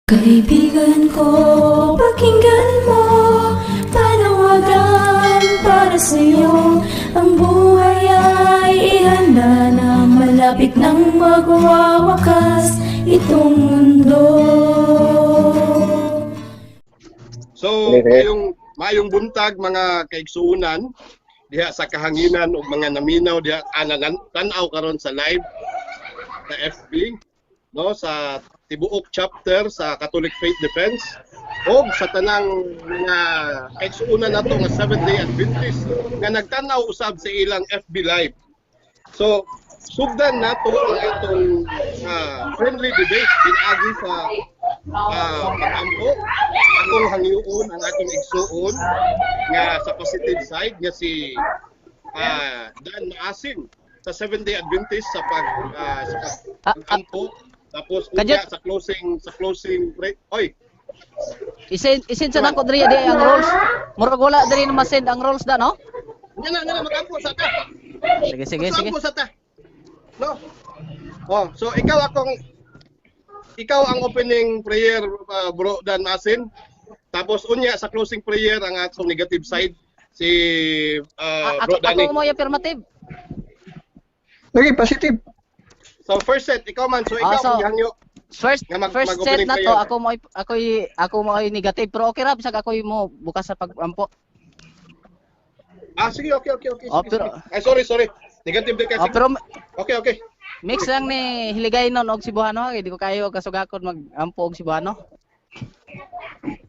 Kaibigan ko, pakinggan mo, panawagan para sa'yo. Ang buhay ay ihanda na, malapit nang magwawakas itong mundo. So, mayong mayong buntag, mga kaigsuonan diha sa kahanginan ug mga naminaw diha tan-aw karon sa live sa FB, no, sa tibuok chapter sa Catholic Faith Defense og sa tanang mga kaigsuonan nato nga Seventh Day Adventist nga nagtan-aw usab sa ilang FB Live. So, sugdan nato ang atong friendly debate pinaagi sa pag-ampo. Akong hangyoon ang atong igsuon nga sa positive side nga si Dan Maasim sa Seventh Day Adventist sa pag-ampo, tapos unya sa closing oy. Isend sa nako diri di ang rules. Murag wala diri na ma-send ang rules da, no? Nga na mag-ampo sa ta. Sige, sige, sige. Mag-ampo sa ta. No. Oh, so ikaw ang opening prayer, Bro Dan Maasim. Tapos unya sa closing prayer ang atong negative side, si Ako Bro Danny. Ako mo affirmative. Lagi positive. So first set ikaw man, so ikaw ang gihangyo First nga first set mag-opening na to prayer. Ako mo negative, pero okay ra bisag ako mo bukas sa pag-ampo. Ah, sige, okay. Oh, Sige, pero sige. Ay, sorry, sorry. Negative din kasi. Oh, pero Okay. mix lang ni Hiligaynon og Cebuano, kay di ko kayo kasugakon mag-ampo og Cebuano.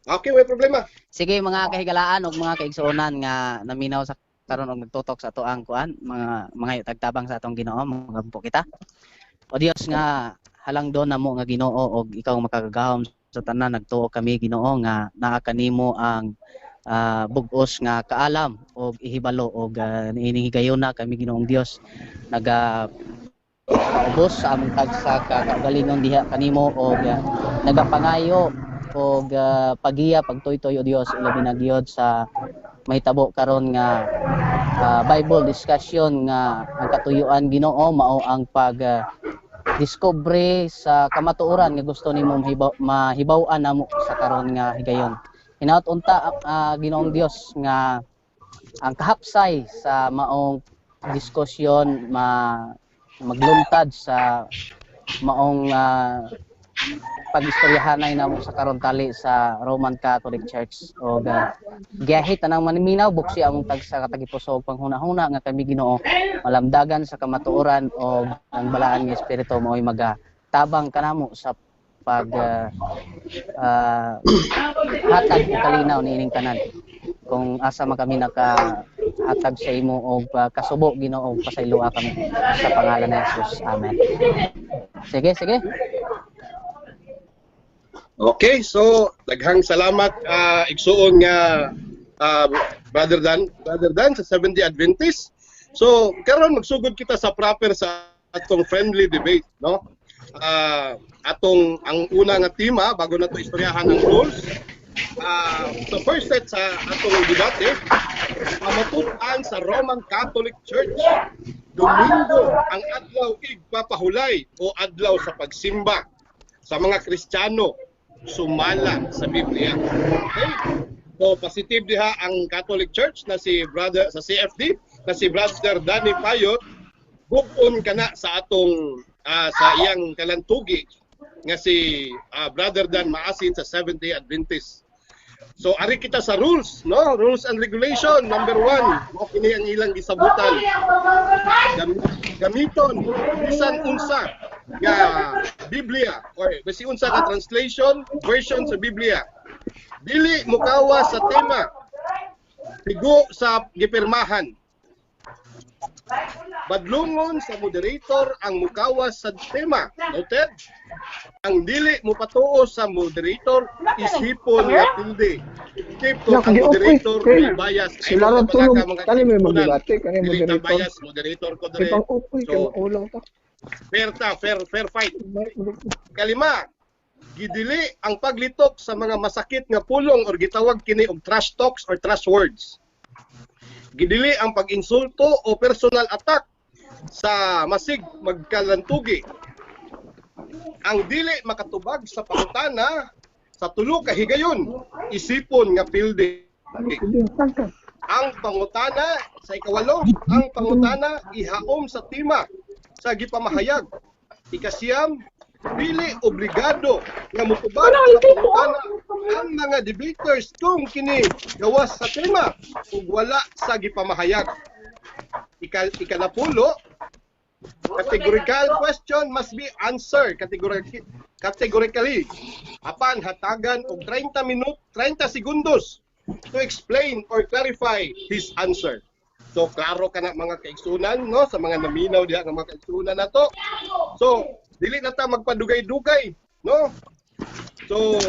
Okay, may problema. Sige, mga kahigalaan og mga kaigsuonan nga naminaw sa karon og nagtutok sa ato ang kuan, mga tagtabang sa atong Ginoo, magampo kita. O Dios nga halangdon namo nga Ginoo og ikaw makagagahom sa tanan, nagtuo kami, Ginoo, nga naa kanimo ang bug-os nga kaalam og ihibalo, og niining higayuna kami, Ginoong Dios, naga paubos sa among tagsa ka kaugalingon diha kanimo og nagapangayo og pagiya, pagtuytoy, o Dios, ilabi na gyud sa mahitabo karon nga Bible discussion nga ang katuyuan, Ginoo, mao ang pag discovery sa kamatuoran nga gusto nimo mahibaw-an namo sa karon nga higayon. Hinaut unta, Ginoong Dios, nga ang kahapsay sa maong diskusyon maglungtad sa maong pagistoryahanay namo sa karon tali sa Roman Catholic Church, og giyahi tanang maniminaw, buksi among tagsa katagipuso og panghuna-huna nga kami, Ginoo, malamdagan sa kamatuoran og ang balaan nga espiritu mao'y magatabang kanamo sa pag hatag og kalinaw niining tanan kung asa man kami nakahatag sa imo og kasubo, Ginoo. Pasayloa kami sa pangalan ni Jesus. Amen. Sige, sige. Okay, so daghang salamat, igsuon nga Brother Dan, Brother Dan sa Seventh-day Adventist. So karon magsugod kita sa proper sa atong friendly debate, no? Atong ang una nga tema bago nato istoryahan ang rules. So first set sa atong debate, pamatud-an sa Roman Catholic Church, Domingo ang adlaw igpapahulay o adlaw sa pagsimba sa mga Kristiyano sumala sa Biblia. Okay? So positive diha ang Catholic Church na si brother sa CFD na si Brother Danny Payot, bug-on kana sa atong sa iyang kalantugi nga si Brother Dan Maasin sa Seventh Day Adventist. So ari kita sa rules, no? Rules and regulation number 1. Mao kini ang ilang gisabutan. Gamiton bisan unsa nga Biblia or basi unsa ka translation, version sa Biblia. Dili mukawa sa tema. Sigo sa gipirmahan. Badlungon sa moderator ang mukawas sa tema. Noted? Ang dili mopatuo sa moderator isipon nga pildi. Tip Ya, ang kagi okay. moderator Kay may bias. sila ra tulong kani may magdebate kani Dili ta moderator. bias moderator ko Kay dire. pang upoy kay So, maulang ta. Fair ta, fair fair fight. Kalima, gidili ang paglitok sa mga masakit nga pulong or gitawag kini og trash talks or trash words. Gidili ang pag-insulto o personal attack sa masig magkalantugi. Ang dili makatubag sa pangutana Sa tulo ka higayon, isipon nga pildi. Ang pangutana sa ikawalo, ang pangutana ihaom sa tema sa gipamahayag. Ikasiyam, dili obligado nga mutubag sa pangutana ang mga debaters kung kini gawas sa tema ug wala sa gipamahayag. Ikanapulo, categorical question must be answered categorically. Apan hatagan og 30 minute 30 segundos to explain or clarify his answer. So klaro ka na, mga kaigsunan, no, sa mga naminaw diha nga mga kaigsunan nato. So dili na ta magpadugay-dugay, no? So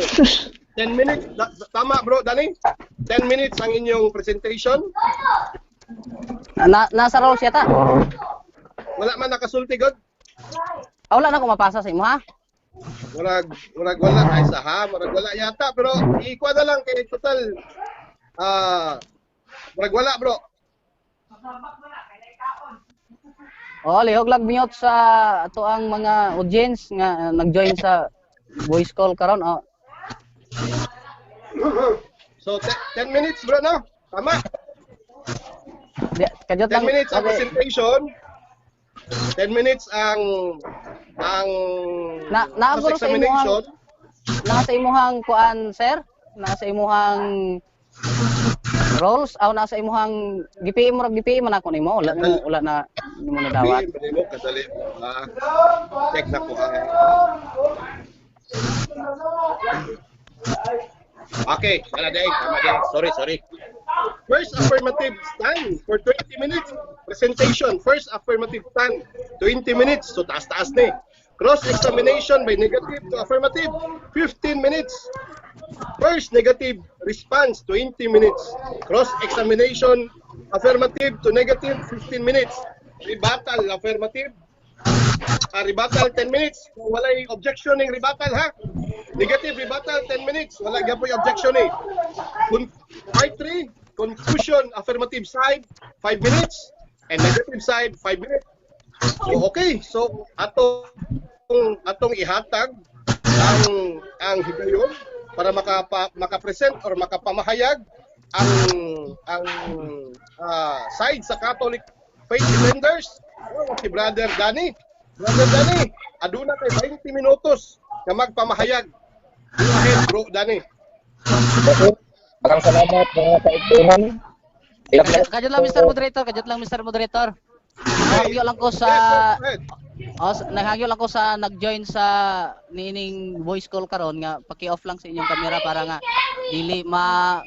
10 minutes tama, bro Danny? 10 minutes ang inyong presentation. Na, nasa roll siya ta. Wala man nakasulti god. Ah, wala na ko mapasa sa imo, ha. Murag wala ay sa ha, murag wala yata, pero ikuha na lang kay total murag wala, bro. Oh, lihok lang mute sa ato ang mga audience nga nag-join sa voice call karon. Oh. So 10 minutes, bro, no? Tama. Di, kadyot 10 lang. minutes ang presentation. 10 minutes ang Na naaguro sa examination. Nasa imuhang kuan, sir? Nasa imuhang roles aw nasa imuhang GPM mo, GPM man ako nimo, wala mo, wala na nimo nadawat. Sabihin mo kadali. Check na ko ha. Okay, wala day, tama day. Sorry, sorry. First affirmative stand for 20 minutes. Presentation, first affirmative stand, 20 minutes. So taas-taas ni. Cross-examination by negative to affirmative, 15 minutes. First negative response, 20 minutes. Cross-examination, affirmative to negative, 15 minutes. Rebuttal, affirmative. Rebuttal, 10 minutes. Kung walay objection ng rebuttal, ha? Negative rebuttal, 10 minutes. Wala gyapon objection eh. Part 3, conclusion, affirmative side, 5 minutes. And negative side, 5 minutes. So, okay. So, atong ihatag ang higayon para makapresent or makapamahayag ang side sa Catholic Faith Defenders, oh, si Brother Danny. Brother Danny, aduna kay 20 minutos nga magpamahayag. Go ahead, bro Danny. Maraming salamat, mga kaigsunan. Kadyot lang, Mr. Moderator, kadyot lang, Mr. Moderator. Naghagyo lang ko sa Yes, go ahead. Oh, naghagyo lang ko sa nag-join sa niining voice call karon nga paki-off lang sa inyong camera para nga dili ma.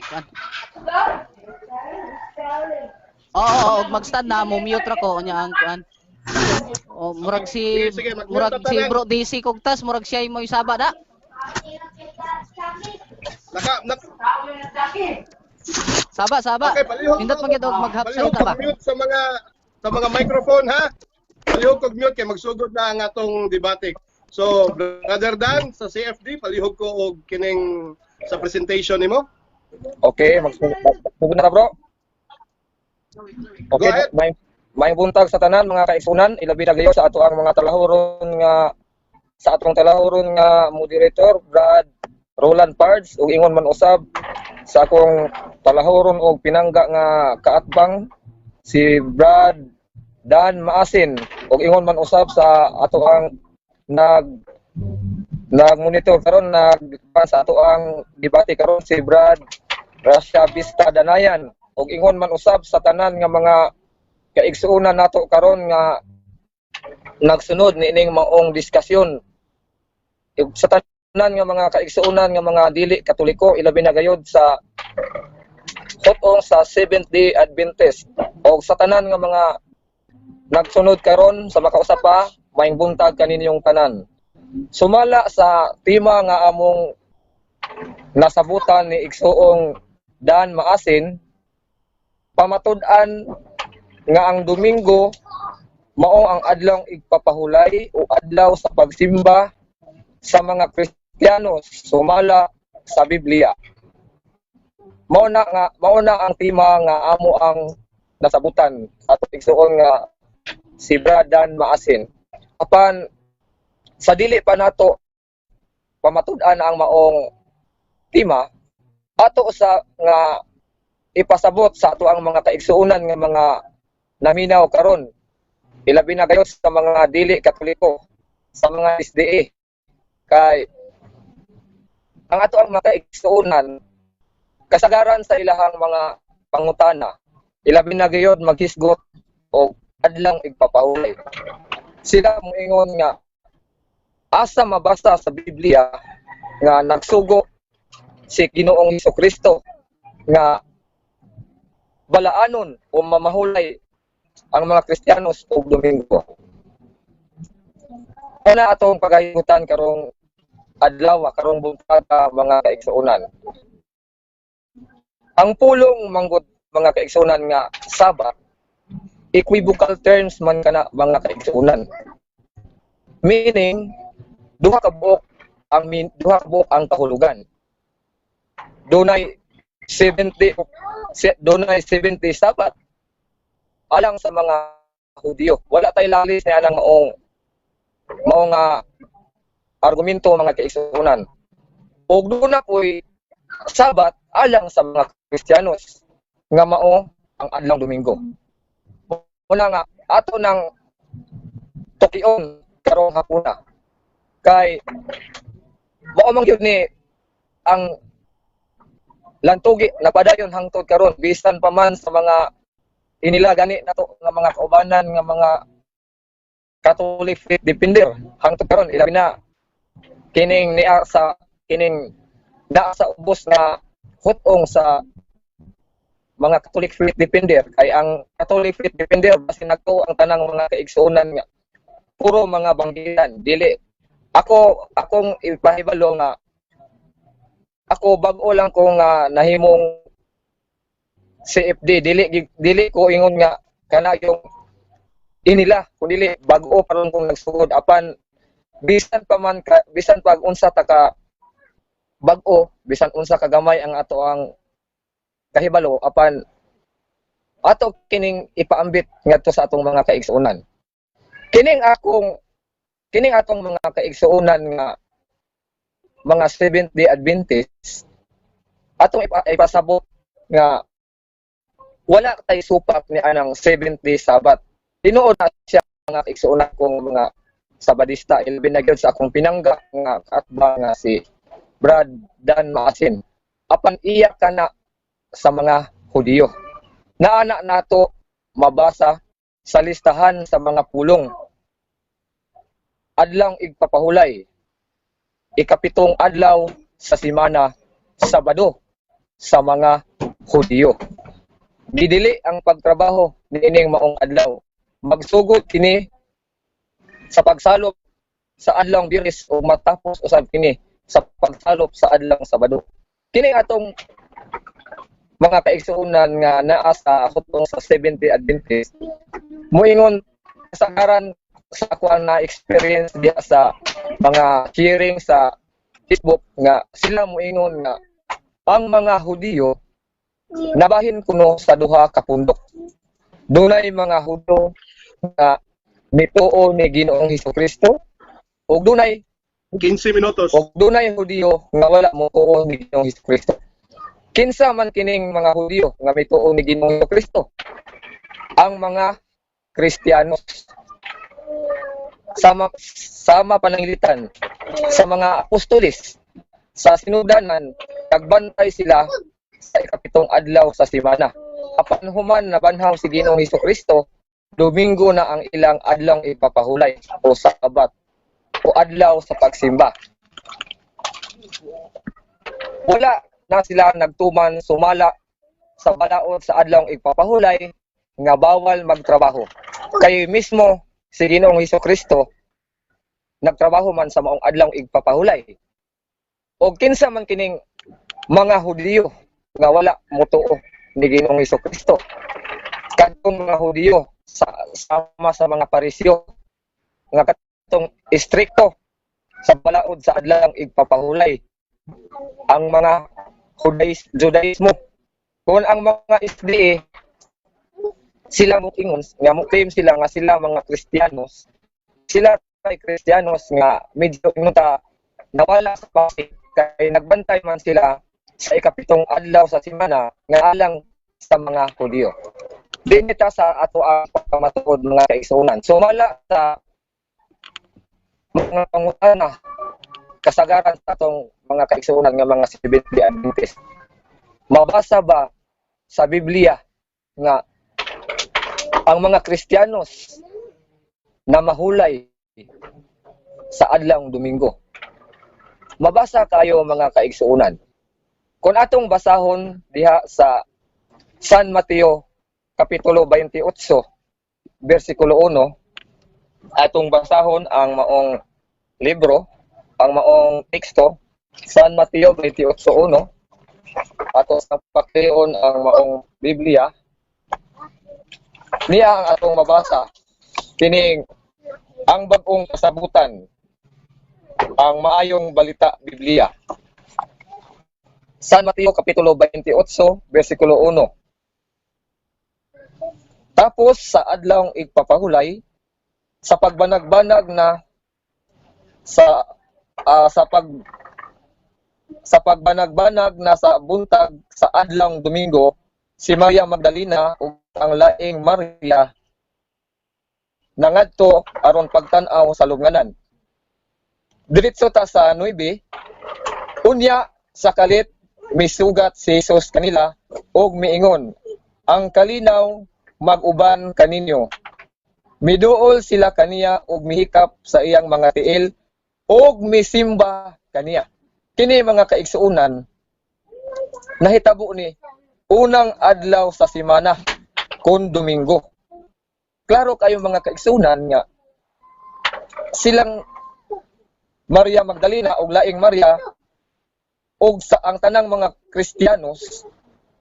Oo, og mag-stand na mo mute ra ko unya ang kuan. Oh, murag si Sige, sige, mag-mute murag na si tanan. Bro DC Kugtas, murag siya mo isaba da. Naka, Saba, saba. Okay, palihog. Nindot man gyud og Palihog maghap salita ba. kog mute sa mga microphone ha. Palihog kog mute kay magsugod na ang atong debate. So, Brother Dan sa CFD, palihog ko og kining sa presentation nimo. Okay, magsugod na bro. Go Okay, ahead. May buntag sa tanan, mga kaigsunan, ilabi na gayo sa ato ang mga talahuron nga sa atong talahuron nga moderator, Brad Roland Pards, ug ingon man usab sa akong talahuron og pinangga nga kaatbang, si Brad Dan Maasin, ug ingon man usab sa ato ang nag monitor karon, nag sa ato ang debate karon, si Brad Rasha Vista Danayan, ug ingon man usab sa tanan nga mga kaigsuonan nato karon nga nagsunod niining maong diskusyon. Ug sa tanan nga mga kaigsuonan nga mga dili Katoliko, ilabi na gayod sa hotong sa Seventh Day Adventist, og sa tanan nga mga nagsunod karon sa makausa pa, maayong buntag kaninyong tanan. Sumala sa tema nga among nasabutan ni Igsuong Dan Maasin, pamatud-an nga ang Domingo mao ang adlawng igpapahulay o adlaw sa pagsimba sa mga Kristiyano sumala sa Biblia. Mao na ang tema nga amo ang nasabutan sa atong igsuon nga si Brad Dan Maasin. Apan sa dili pa nato pamatud-an ang maong tema ato sa nga ipasabot sa ato ang mga kaigsuonan nga mga naminaw karon, ilabi na gayud sa mga dili Katoliko, sa mga SDA, kay ang ato ang mga kaigsuonan kasagaran sa ilahang mga pangutana, ilabi na gayud maghisgot og adlang igpapahulay. Sila moingon nga asa mabasa sa Biblia nga nagsugo si Ginoong Kristo nga balaanon o mamahulay ang mga Kristiyanos og Domingo? Kana atong pagahiutan karong adlaw, karong buntaga, mga kaigsuonan. Ang pulong manggod, mga kaigsuonan, nga Sabat, equivocal terms man kana, mga kaigsuonan. Meaning duha ka buok ang kahulugan. Dunay 70 Sabat alang sa mga Hudiyo. Wala tay lalis niya ng maong mao nga argumento, mga kaigsuonan. Ug duna po'y Sabat alang sa mga Kristiyanos nga mao ang adlaw Domingo. Una nga ato nang tukion karong hapuna kay mao man gyud ni ang lantugi napadayon hangtod karon, bisan pa man sa mga inila gani nato nga mga kaubanan nga mga Catholic Faith Defender hangtod karon, ilabi na kining niya sa kining naa sa ubos nga hutong sa mga Catholic Faith Defender, kay ang Catholic Faith Defender basin nagtuo ang tanang mga kaigsuonan nga puro mga banggitan. Dili ako, akong ipahibalo nga ako bag-o lang ko nga nahimong CFD. Dili dili ko ingon nga kana yung inila, kun dili bag-o pa ron kong nagsugod. Apan bisan pa man ka, bisan pag unsa ta ka bag-o, bisan unsa ka gamay ang ato ang kahibalo, apan ato kining ipaambit ngadto sa atong mga kaigsuonan. Kining atong mga kaigsuonan nga mga Seventh Day Adventist, atong ipasabot nga wala tay supak ni anang Seventh Day Sabbath. Tinuod na siya, mga kaigsuonan kong mga Sabadista, ilabi na gyud sa akong pinangga nga kaatbang nga si Brad Dan Maasin. Apan iya kana sa mga Hudiyo. Naana nato mabasa sa listahan sa mga pulong. Adlawng igpapahulay, ikapitong adlaw sa simana, Sabado sa mga Hudiyo. Gidili ang pagtrabaho niining maong adlaw. Magsugod kini sa pagsalop sa adlawng Biyernes ug matapos usab kini sa pagsalop sa adlawng Sabado. Kini atong mga kaigsuonan nga naa sa hutong sa Seventh-day Adventist moingon, kasagaran sa ako ang na-experience diha sa mga sharing sa Facebook, nga sila moingon nga ang mga Hudiyo nabahin kuno sa duha ka pundok. Dunay mga Hudiyo nga mituo ni Ginoong Hesukristo ug dunay 15 minutos. ug dunay Hudiyo nga wala motuo ni Ginoong Hesukristo. Kinsa man kining mga Hudiyo nga mituo ni Ginoong Hesukristo? Ang mga Kristiyanos. Sama sama pananglitan sa mga apostolis sa sinudanan, nagbantay sila sa ikapitong adlaw sa semana. Apan human nabanhaw si Ginoong Hesukristo, Domingo na ang ilang adlawng ipapahulay o Sabat o adlaw sa pagsimba. Wala na sila nagtuman sumala sa balaod sa adlawng igpapahulay nga bawal magtrabaho. Kay mismo si Ginoong Hesukristo nagtrabaho man sa maong adlawng igpapahulay. Og kinsa man kining mga Hudiyo nga wala motuo ni Ginoong Hesukristo? Kadtong mga Hudiyo sa sama sa mga Pariseo nga katong istrikto sa balaod sa adlawng igpapahulay, ang mga Judaismo. Kung ang mga SDA, sila mo ingon nga mo claim sila nga sila mga Kristiyanos, sila kay Kristiyanos nga medyo ingon ta nawala sa pasi. Kay nagbantay man sila sa ikapitong adlaw sa semana nga alang sa mga Hudiyo. Dinhi ta sa ato ang pamatuod, mga kaigsuonan. Sumala sa mga pangutana kasagaran sa atong mga kaigsuonan nga mga Seventh-day Adventist. Mabasa ba sa Biblia nga ang mga Kristiyanos na mahulay sa adlawng Domingo? Mabasa kayo, mga kaigsuonan. Kung atong basahon diha sa San Mateo Kapitulo 28 versikulo 1, atong basahon ang maong libro, ang maong teksto, San Mateo 28:1, ato sa paklion ang maong Biblia, niya ang atong mabasa kining Ang Bag-ong Kasabutan, ang Maayong Balita Biblia. San Mateo Kapitulo 28 versikulo 1. Tapos sa adlawng igpapahulay, sa pagbanag-banag na sa pagbanag-banag na sa buntag sa adlawng Domingo, si Maria Magdalena ug ang laing Maria nangadto aron pagtan-aw sa lubnganan. Diretso ta sa 9. Unya sa kalit misugat si Jesus kanila ug miingon, "Ang kalinaw mag-uban kaninyo." Miduol sila kaniya ug mihikap sa iyang mga tiil ug misimba kaniya. Kini, mga kaigsuonan, nahitabo ni unang adlaw sa semana kun Domingo. Klaro kayo, mga kaigsuonan, nga silang Maria Magdalena ug laing Maria ug sa ang tanang mga Kristiyanos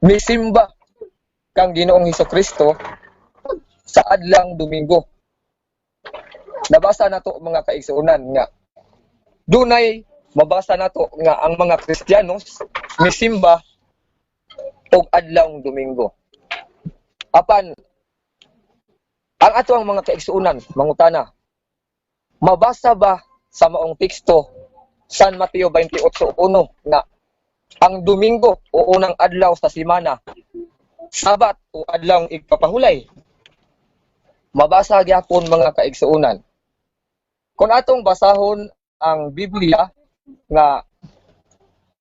misimba kang Ginoong Kristo sa adlang Domingo. Nabasa nato, mga kaigsuonan, nga dunay mabasa nato nga ang mga Kristiyanos misimba og adlawng Domingo. Apan ang ato ang mga kaigsuonan mangutana, mabasa ba sa maong teksto San Mateo 28:1 nga ang Domingo o unang adlaw sa semana, Sabat o adlawng igpapahulay? Mabasa gyapon, mga kaigsuonan. Kung atong basahon ang Biblia nga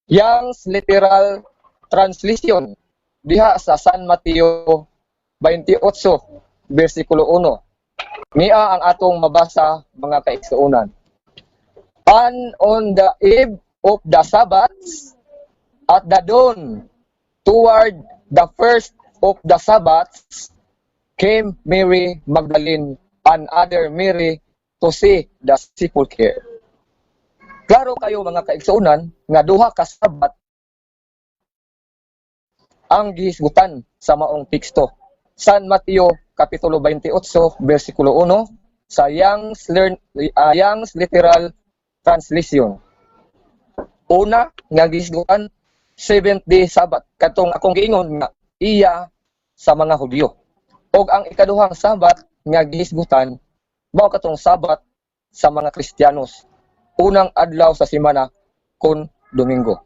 Young's Literal Translation diha sa San Mateo 28 versikulo 1, niya ang atong mabasa, mga kaigsuonan. And on the eve of the Sabbath, at the dawn, toward the first of the Sabbaths, came Mary Magdalene and other Mary to see the sepulchre. Klaro kayo, mga kaigsuonan, nga duha ka Sabat ang gihisgutan sa maong teksto. San Mateo Kapitulo 28 versikulo 1 sa Young's Literal Translation. Una nga gihisgutan, seventh day Sabbath, katong akong giingon nga iya sa mga Hudyo. Og ang ikaduhang Sabat nga gihisgutan mao katong Sabat sa mga Kristiyanos, unang adlaw sa semana kun Domingo.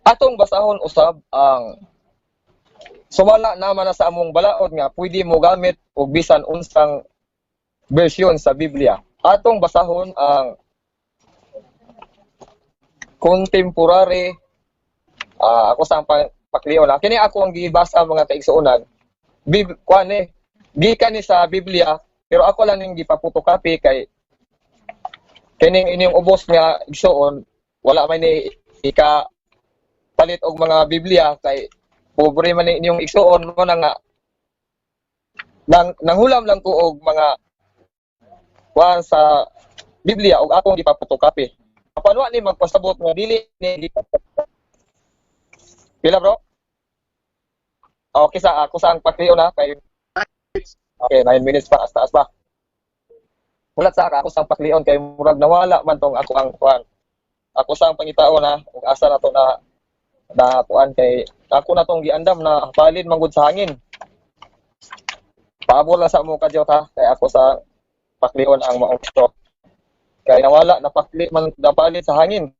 Atong basahon usab ang sumala naman na sa among balaod nga pwede mo gamit og bisan unsang version sa Biblia. Atong basahon ang Contemporary, ako sa paklion na. Kini ako ang gibasa, mga kaigsuonan. Kuan eh, gikan ni sa Biblia, pero ako lang ning gipa-photocopy kay kining inyong ubos nga igsuon wala man ni ika palit og mga Biblia kay pobre man ni inyong igsuon mo na nga nanghulam lang ko og mga kuan sa Biblia og akong gipa-photocopy. Apan wa ni magpasabot nga dili ni. Pila, bro? Okay, sa ako sa ang paklion na kay. Okay, 9 minutes pa, taas pa. Hulat sa ako sa paklion kay murag nawala man tong ako ang kuan. Ako sa ang pangitaon na ug asa na to na na kuan kay ako na tong giandam na palid man gud sa hangin. Paabol lang sa mo kadyot ha kay ako sa paklion ang maong gusto. Kay nawala, napakli man, napalit sa hangin.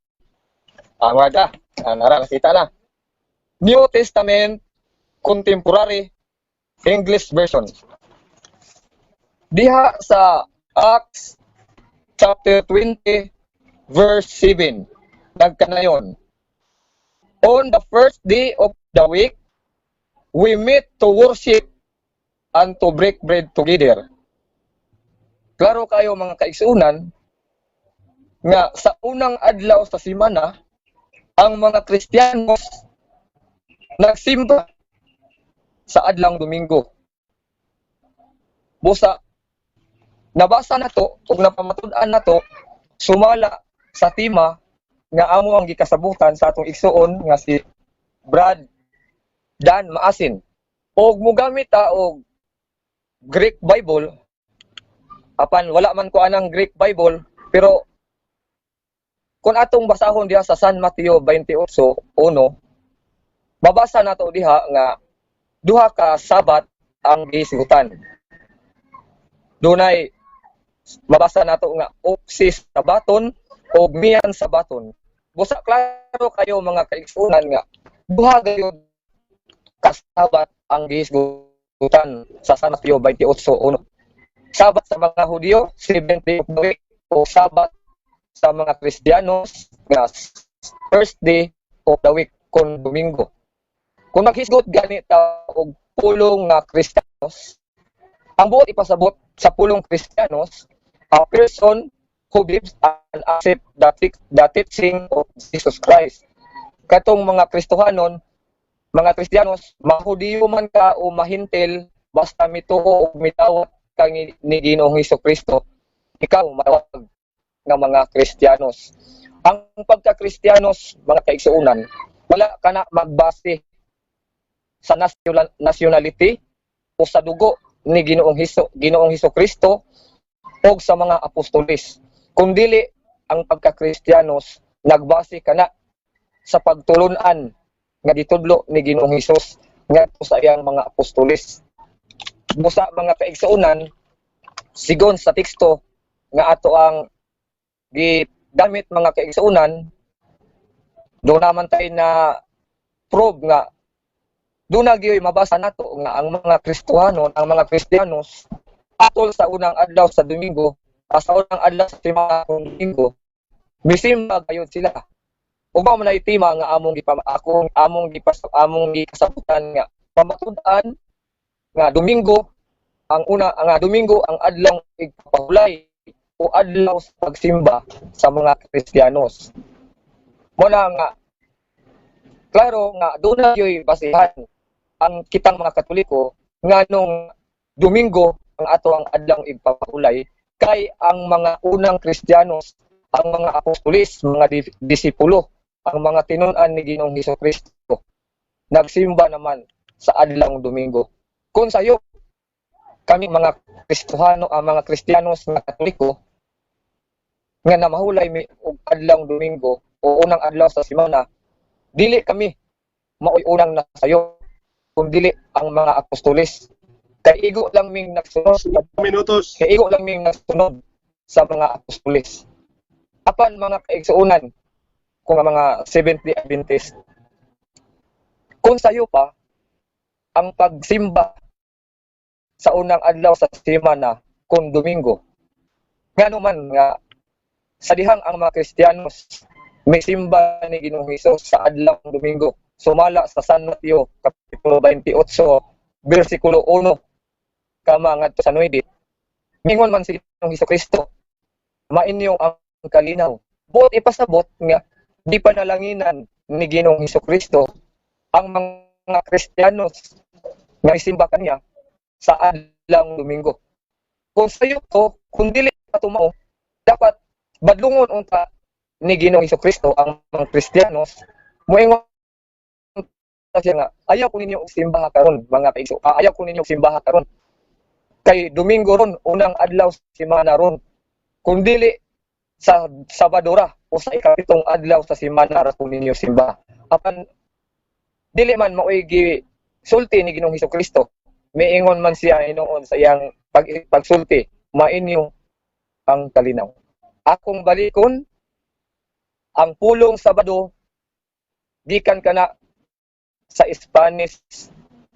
Ah, mga ka, nara, nakita na. New Testament Contemporary English Version. Diha sa Acts chapter 20 verse 7, nagkanayon, "On the first day of the week, we meet to worship and to break bread together." Klaro kayo, mga kaigsuonan, nga sa unang adlaw sa semana, ang mga Kristiyanos nagsimba sa adlawng Domingo. Busa nabasa nato ug napamatud-an nato sumala sa tema nga amo ang gikasabutan sa atong igsuon nga si Brad Dan Maasin. Og mogamit ta og Greek Bible, apan wala man ko anang Greek Bible, pero kung atong basahon diha sa San Mateo 28:1, mabasa nato diha nga duha ka Sabat ang gisgutan. Dunay mabasa nato nga opsis sabaton o mian sabaton. Busa klaro kayo, mga kaigsuonan, nga duha gayud ka Sabat ang gisgutan sa San Mateo 28:1. Sabat sa mga Hudyo, seventh day of the week, o Sabat sa mga Kristiyanos nga first day of the week kon Domingo. Kung maghisgot gani ta og pulong nga Kristiyanos, ang buot ipasabot sa pulong Kristiyanos, a person who believes and accept the teaching of Jesus Christ. Katong mga Kristohanon, mga Kristiyanos, mahudiyo man ka o mahintil, basta mituo o mitawat ka ni Ginoong Hesus Kristo, ikaw matawag nga mga Kristiyanos. Ang pagka-Kristiyanos, mga kaigsuonan, wala ka na magbase sa nationality o sa dugo ni Ginoong Hesus Kristo o sa mga apostoles. Kundili ang pagka-Kristiyanos nagbase kana sa pagtulunan nga gitudlo ni Ginoong Hesus ngadto sa iyang mga apostoles. Busa, mga kaigsuonan, sigon sa teksto nga ato ang gigamit, mga kaigsuonan, do naman tayo na prove nga doon na gyoy mabasa nato nga ang mga Kristohanon, ang mga Kristiyanos, atol sa unang adlaw sa Domingo, sa unang adlaw sa semana kung Domingo, misimba gayud sila. Ug mao man ay tema nga among gipa akong among gipas among gikasabutan nga pamatud-an nga Domingo ang una, nga Domingo ang adlaw igpahulay o adlaw sa pagsimba sa mga Kristiyanos. Mo na nga klaro nga doon na yo'y basihan ang kitang mga Katoliko nga nung Domingo ang ato ang adlaw igpapahulay, kay ang mga unang Kristiyanos, ang mga apostolis, mga disipulo, ang mga tinun-an ni Ginoong Hesus Kristo, nagsimba naman sa adlaw Domingo. Kung sayo kami mga Kristohano, ang mga Kristiyanos nga Katoliko nga namahulay mi og adlaw Domingo o unang adlaw sa semana, dili kami maoy unang nasayo kung dili ang mga apostoles, kay igo lang ming nagsunod Minutos. Kay igo lang ming nagsunod sa mga apostoles. Apan, mga kaigsuonan kung ang mga Seventh-day Adventist, kung sayo pa ang pagsimba sa unang adlaw sa semana kung Domingo, ngano man nga sa dihang ang mga Kristiyanos may simba ni Ginoong Hesus sa adlaw Domingo sumala sa San Mateo kapitulo 28 bersikulo 1 kama ngadto sa 9? Mingon man si Ginoong Hesus Kristo, "Mainyo ang kalinaw." Buot ipasabot nga di pa nalanginan ni Ginoong Hesus Kristo ang mga Kristiyanos nga isimba kaniya sa adlaw Domingo. Kung sayo to, kung dili pa tumao, dapat badlungon unta ni Ginoong Hesus Kristo ang mga Kristiyanos. Moingon siya nga, "Ayaw ko ninyo og simbaha karon, mga kaigso. Ayaw ko ninyo og simbaha karon. Kay Domingo ron, unang adlaw sa semana ron. Kung dili sa Sabado ra o sa ikapitong adlaw sa semana ra ko ninyo simba." Apan dili man maoy gi sulti ni Ginoong Hesus Kristo. Miingon man siya hinuon sa iyang pagsulti, "Mainyo ang kalinaw." Akong balikon, ang pulong Sabado Gikan kana sa Spanish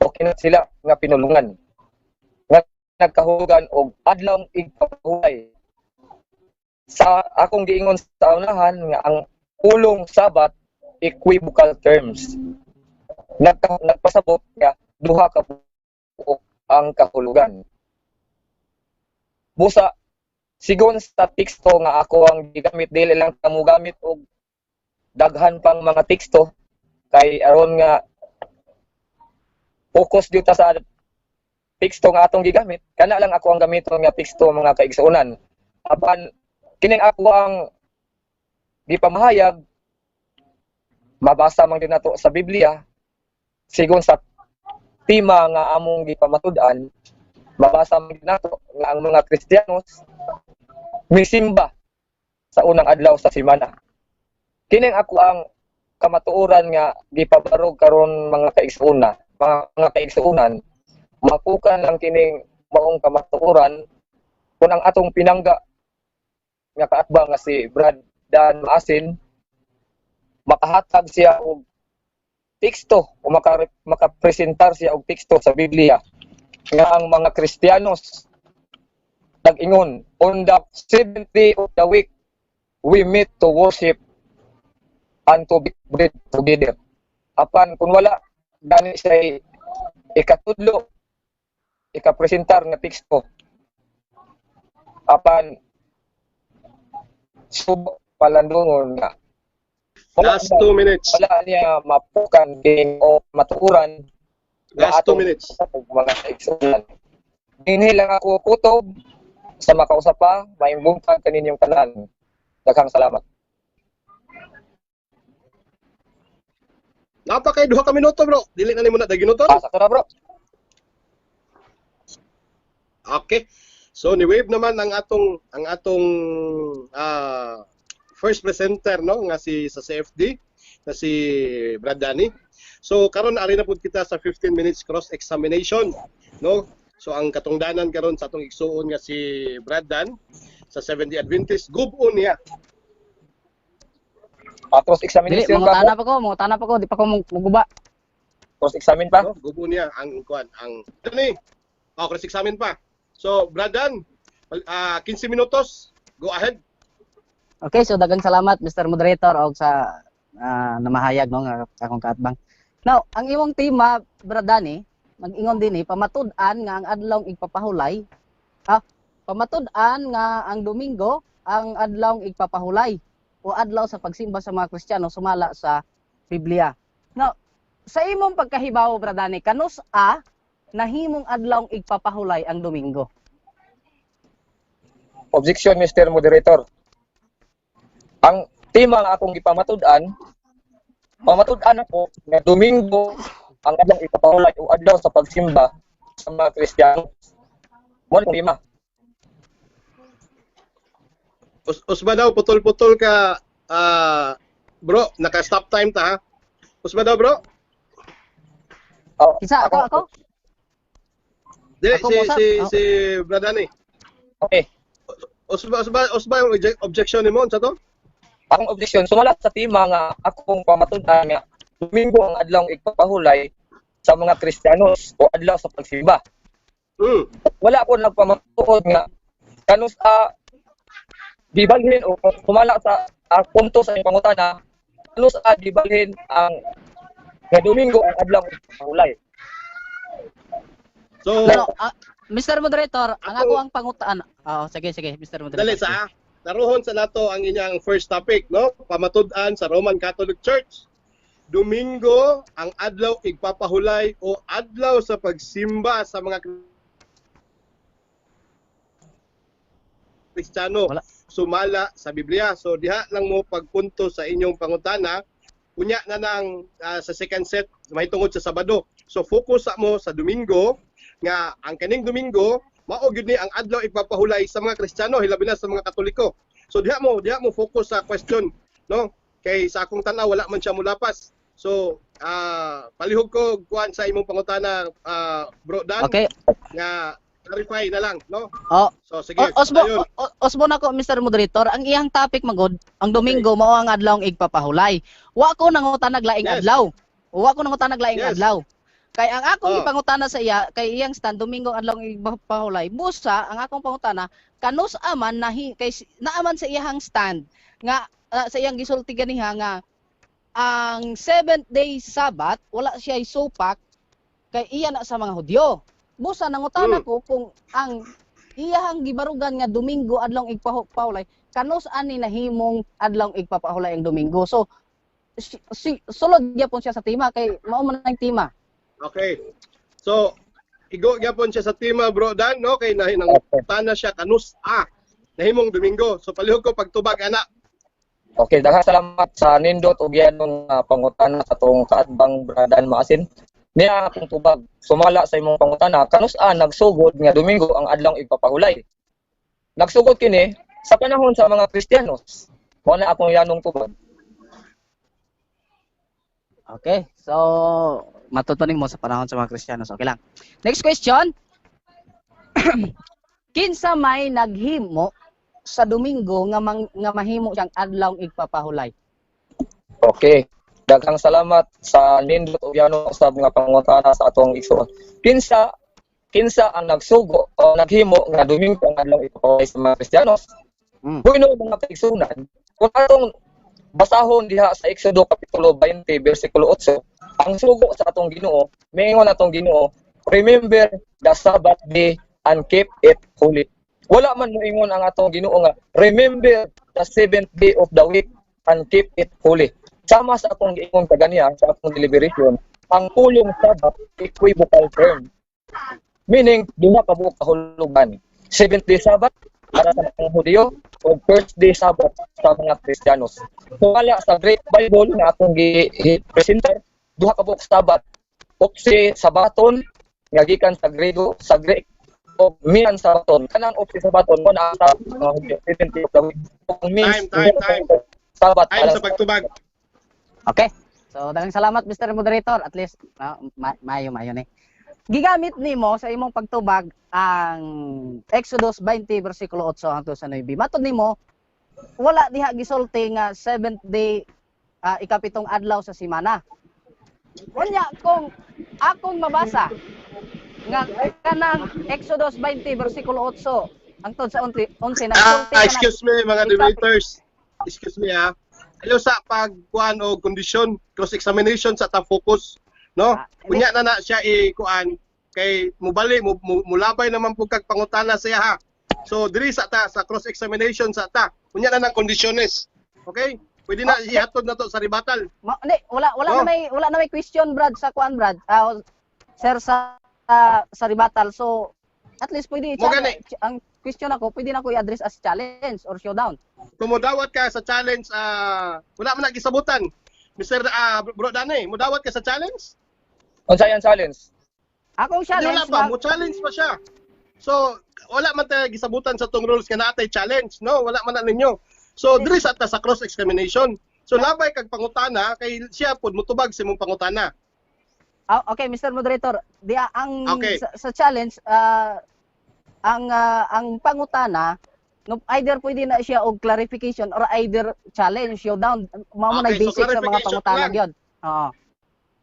o kina sila nga pinulungan nga nagkahulugan og adlaw igpapahulay. Sa akong giingon sa unahan nga ang pulong Sabat, equivocal terms. Nagpasabot nga duha ka buok ang kahulugan. Busa sigon sa teksto nga ako ang gigamit, dili lang ta mogamit og daghan pang mga teksto kay aron nga focus gyud ta sa teksto nga atong gigamit. Kana lang ako ang gamiton nga teksto, mga kaigsuonan. Apan kining ako ang gipamahayag, mabasa man din nato sa Biblia. Sigon sa tema nga among gipamatud-an, mabasa man din nato nga ang mga Kristiyanos misimba sa unang adlaw sa semana. Kining ako ang kamatuoran nga gipabarog karon, mga kaigsuonan, mga kaigsuonan, mapukan ang kining maong kamatuoran kung ang atong pinangga nga kaatbang nga si Brad Dan Maasin makahatag siya og teksto o makapresentar siya og teksto sa Biblia nga ang mga Kristiyanos nag-ingon, "On the seventh day of the week we meet to worship and to break bread together." Apan kung wala gani siya ikatudlo, ikapresentar nga teksto, apan subo palandungon nga wala. Last 2 minutes. Wala niya mapukan kining o matuoran nga Last two atong minutes. mga kaigsuonan. Dinhi lang ako kutob sa makausap pa, maayong buntag kaninyong tanan. Daghang salamat. Naa pa kay 2 ka minuto, bro. Dili na nimo na daginuton. Ah, sakto na, bro. Okay. So ni wave naman ang atong first presenter, no, nga si sa CFD na si Brad Danny. So karon ari na pud kita sa 15 minutes cross examination, no? So ang katungdanan karon sa atong igsuon nga si Brad Dan sa Seventh-day Adventist, gub-on niya. Ah, cross Dili, examination pa? mangutana pa ko, mangutana pa ko, di pa ko muguba. Cross examine pa? No? Gub-on niya ang kuan ang ani. Oh, cross examine pa. So Brad Dan, 15 minutos. Go ahead. Okay, so daghang salamat, Mr. Moderator, og sa namahayag, no, nga akong kaatbang. Now, ang imong tema, Brad Danny, mag-ingon din eh, pamatud-an nga ang adlawng igpapahulay, pamatud-an nga ang Domingo ang adlawng igpapahulay o adlaw sa pagsimba sa mga Kristiyano sumala sa Biblia. Now, sa imong pagkahibawo, Brad Danny, kanus a nahimong adlawng igpapahulay ang Domingo? Objection, Mr. Moderator. Ang tema nga akong gipamatud-an, pamatud-an ako nga Domingo ang adlaw ipapahulay o adlaw sa pagsimba sa mga Kristiyano. Mo ni tema. Usba daw, putol-putol ka, bro, naka-stop time ta ha. Usba daw, bro. Oh, Isa ako ako? Di, Ako si, mo, sir. si, Oh. si Brad Danny. Okay. Usba yung objection nimo unsa to? Akong objection sumala sa tema nga akong pamatud-an nga Domingo ang adlaw igpapahulay sa mga Kristiyanos o adlaw sa pagsimba. Wala ko nagpamatuod nga kanus a gibalhin o sumala sa punto sa inyong pangutana, kanus a gibalhin ang nga Domingo ang adlaw igpapahulay. So, Pero, Mr. Moderator, ang Ako- ako ang pangutaan. Oh, sige, sige, Mr. Moderator. Dali sa naruhon sa nato ang inyang first topic, no? Pamatud-an sa Roman Catholic Church. Domingo ang adlaw igpapahulay o adlaw sa pagsimba sa mga Kristiyano Wala. Sumala sa Biblia. So diha lang mo pagpunto sa inyong pangutana. Unya na nang sa second set mahitungod sa Sabado. So focus sa mo sa Domingo nga ang kaning Domingo mao gyud ni ang adlaw igpapahulay sa mga Kristiyano, hilabi na sa mga Katoliko. So diha mo focus sa question, no? Kay sa akong tan-aw wala man siya mulapas. So palihog ko kuan sa imong pangutana, bro Dan, Okay. nga Clarify na lang, no? Oh, So sige, Osbo, ayun. Osbo nako, Mr. Moderator, ang iyang topic magod, ang Domingo mao ang adlaw igpapahulay. Wa ko nangutanag laing adlaw. Wa ko nangutanag laing adlaw. Kay ang akong gipangutana sa iya, kay iyang stand Domingo ang adlaw igpapahulay. Busa ang akong pangutana, kanus aman nahi kay naaman sa iyang stand nga sa iyang gisulti ganiha nga ang seventh day Sabbath wala siya supak kay iya na sa mga Hudyo. Busa nangutana ko kung ang iyahang gibarugan nga Domingo adlong igpahulay, kanus ani nahimong adlong igpapahulay ang Domingo? So sulod gyapon siya sa tema kay mao man ang tema. Okay. So, igo gyapon siya sa tema, Bro Dan, no? Kay nangutana siya kanus a nahimong Domingo. So palihog ko pagtubag ana. Okay, daghang salamat sa nindot ug yanong pangutana sa atong kaatbang Bradan Maasin. Niya akong tubag sumala sa imong pangutana, kanus-a nagsugod nga Domingo ang adlawng igpapahulay? Nagsugod kini sa panahon sa mga Kristiyanos. Mao na akong yanong tubag. Okay. So matud pa nimo sa panahon sa mga Kristiyanos. Okay lang. Next question. Kinsa may naghimo sa Domingo nga mahimo siyang adlawng igpapahulay? Okay. Daghang salamat sa nindot ug yanong usab nga pangutana sa atong igsoon. Kinsa kinsa ang nagsugo o naghimo nga Domingo ang adlawng igpapahulay sa mga Kristiyanos? Bueno, mga kaigsunan, kung atong basahon diha sa Exodo kapitulo 20 bersikulo 8, ang sugo sa atong Ginoo, miingon atong Ginoo, "Remember the Sabbath day and keep it holy." Wala man moingon ang atong Ginoo nga "Remember the seventh day of the week and keep it holy." Sama sa atong giingon kaganiya sa atong deliberation, ang pulong Sabbath, equivocal term. Meaning, duha ka buok kahulugan. Seventh day Sabbath para sa mga Hudiyo o first day Sabbath sa mga Kristiyanos. Wala sa Great Bible nga atong gi-presentar, duha ka buok Sabbath. Opsi Sabaton nga gikan sa Grego, sa Greek, o Mian Sabaton. Kanang Opsi Sabaton mo na sa mga Hudiyo, seventh day of the week. Kung means Time, time, time. Sabbath Time para sa pagtubag. Okay. So daghang salamat, Mr. Moderator. At least no, maayo maayo ni. Gigamit nimo sa imong pagtubag ang Exodus 20 bersikulo 8 hangtod sa 9. Matod nimo wala diha gisulti nga seventh day, ikapitong adlaw sa semana. Unya kung akong mabasa nga kanang Exodus 20 bersikulo 8 hangtod sa 11 nagsulti Ah, excuse me, mga debaters. Excuse me ah. Ayo sa pagkuan o kondisyon, cross examination sa ta focus, no? Ah, hindi. Unya na na siya i-kuan kay mubali mulabay naman pud kag pangutana siya ha. So diri sa ta sa cross examination sa ta. Unya na nang kondisyones. Okay? Pwede na ihatod na to sa rebuttal. Hindi, wala wala Oh. na may wala na may question, Brad, sa kuan, Brad. Ah, sir, sa rebuttal. So at least pwede Mo gani. ang question ako pwede na ko i-address as challenge or showdown. Kung mudawat ka sa challenge, wala man na gisabutan. Mr. Bro Dane, mudawat ka sa challenge? Unsa yan challenge? Akong Hindi, challenge wala pa, mo challenge pa siya. So, wala man tayo gisabutan sa tong rules nga naatay challenge, no? Wala man na ninyo. So, diri sa ta sa cross examination. So, labay kag pangutana kay siya pod mutubag sa imong pangutana. Ah, okay, Mr. Moderator, di ang sa challenge, ang pangutana no, either pwede na siya og clarification or either challenge, showdown. Mao man Okay, ay so basic sa mga clarification pangutana lang. gyud. Oo.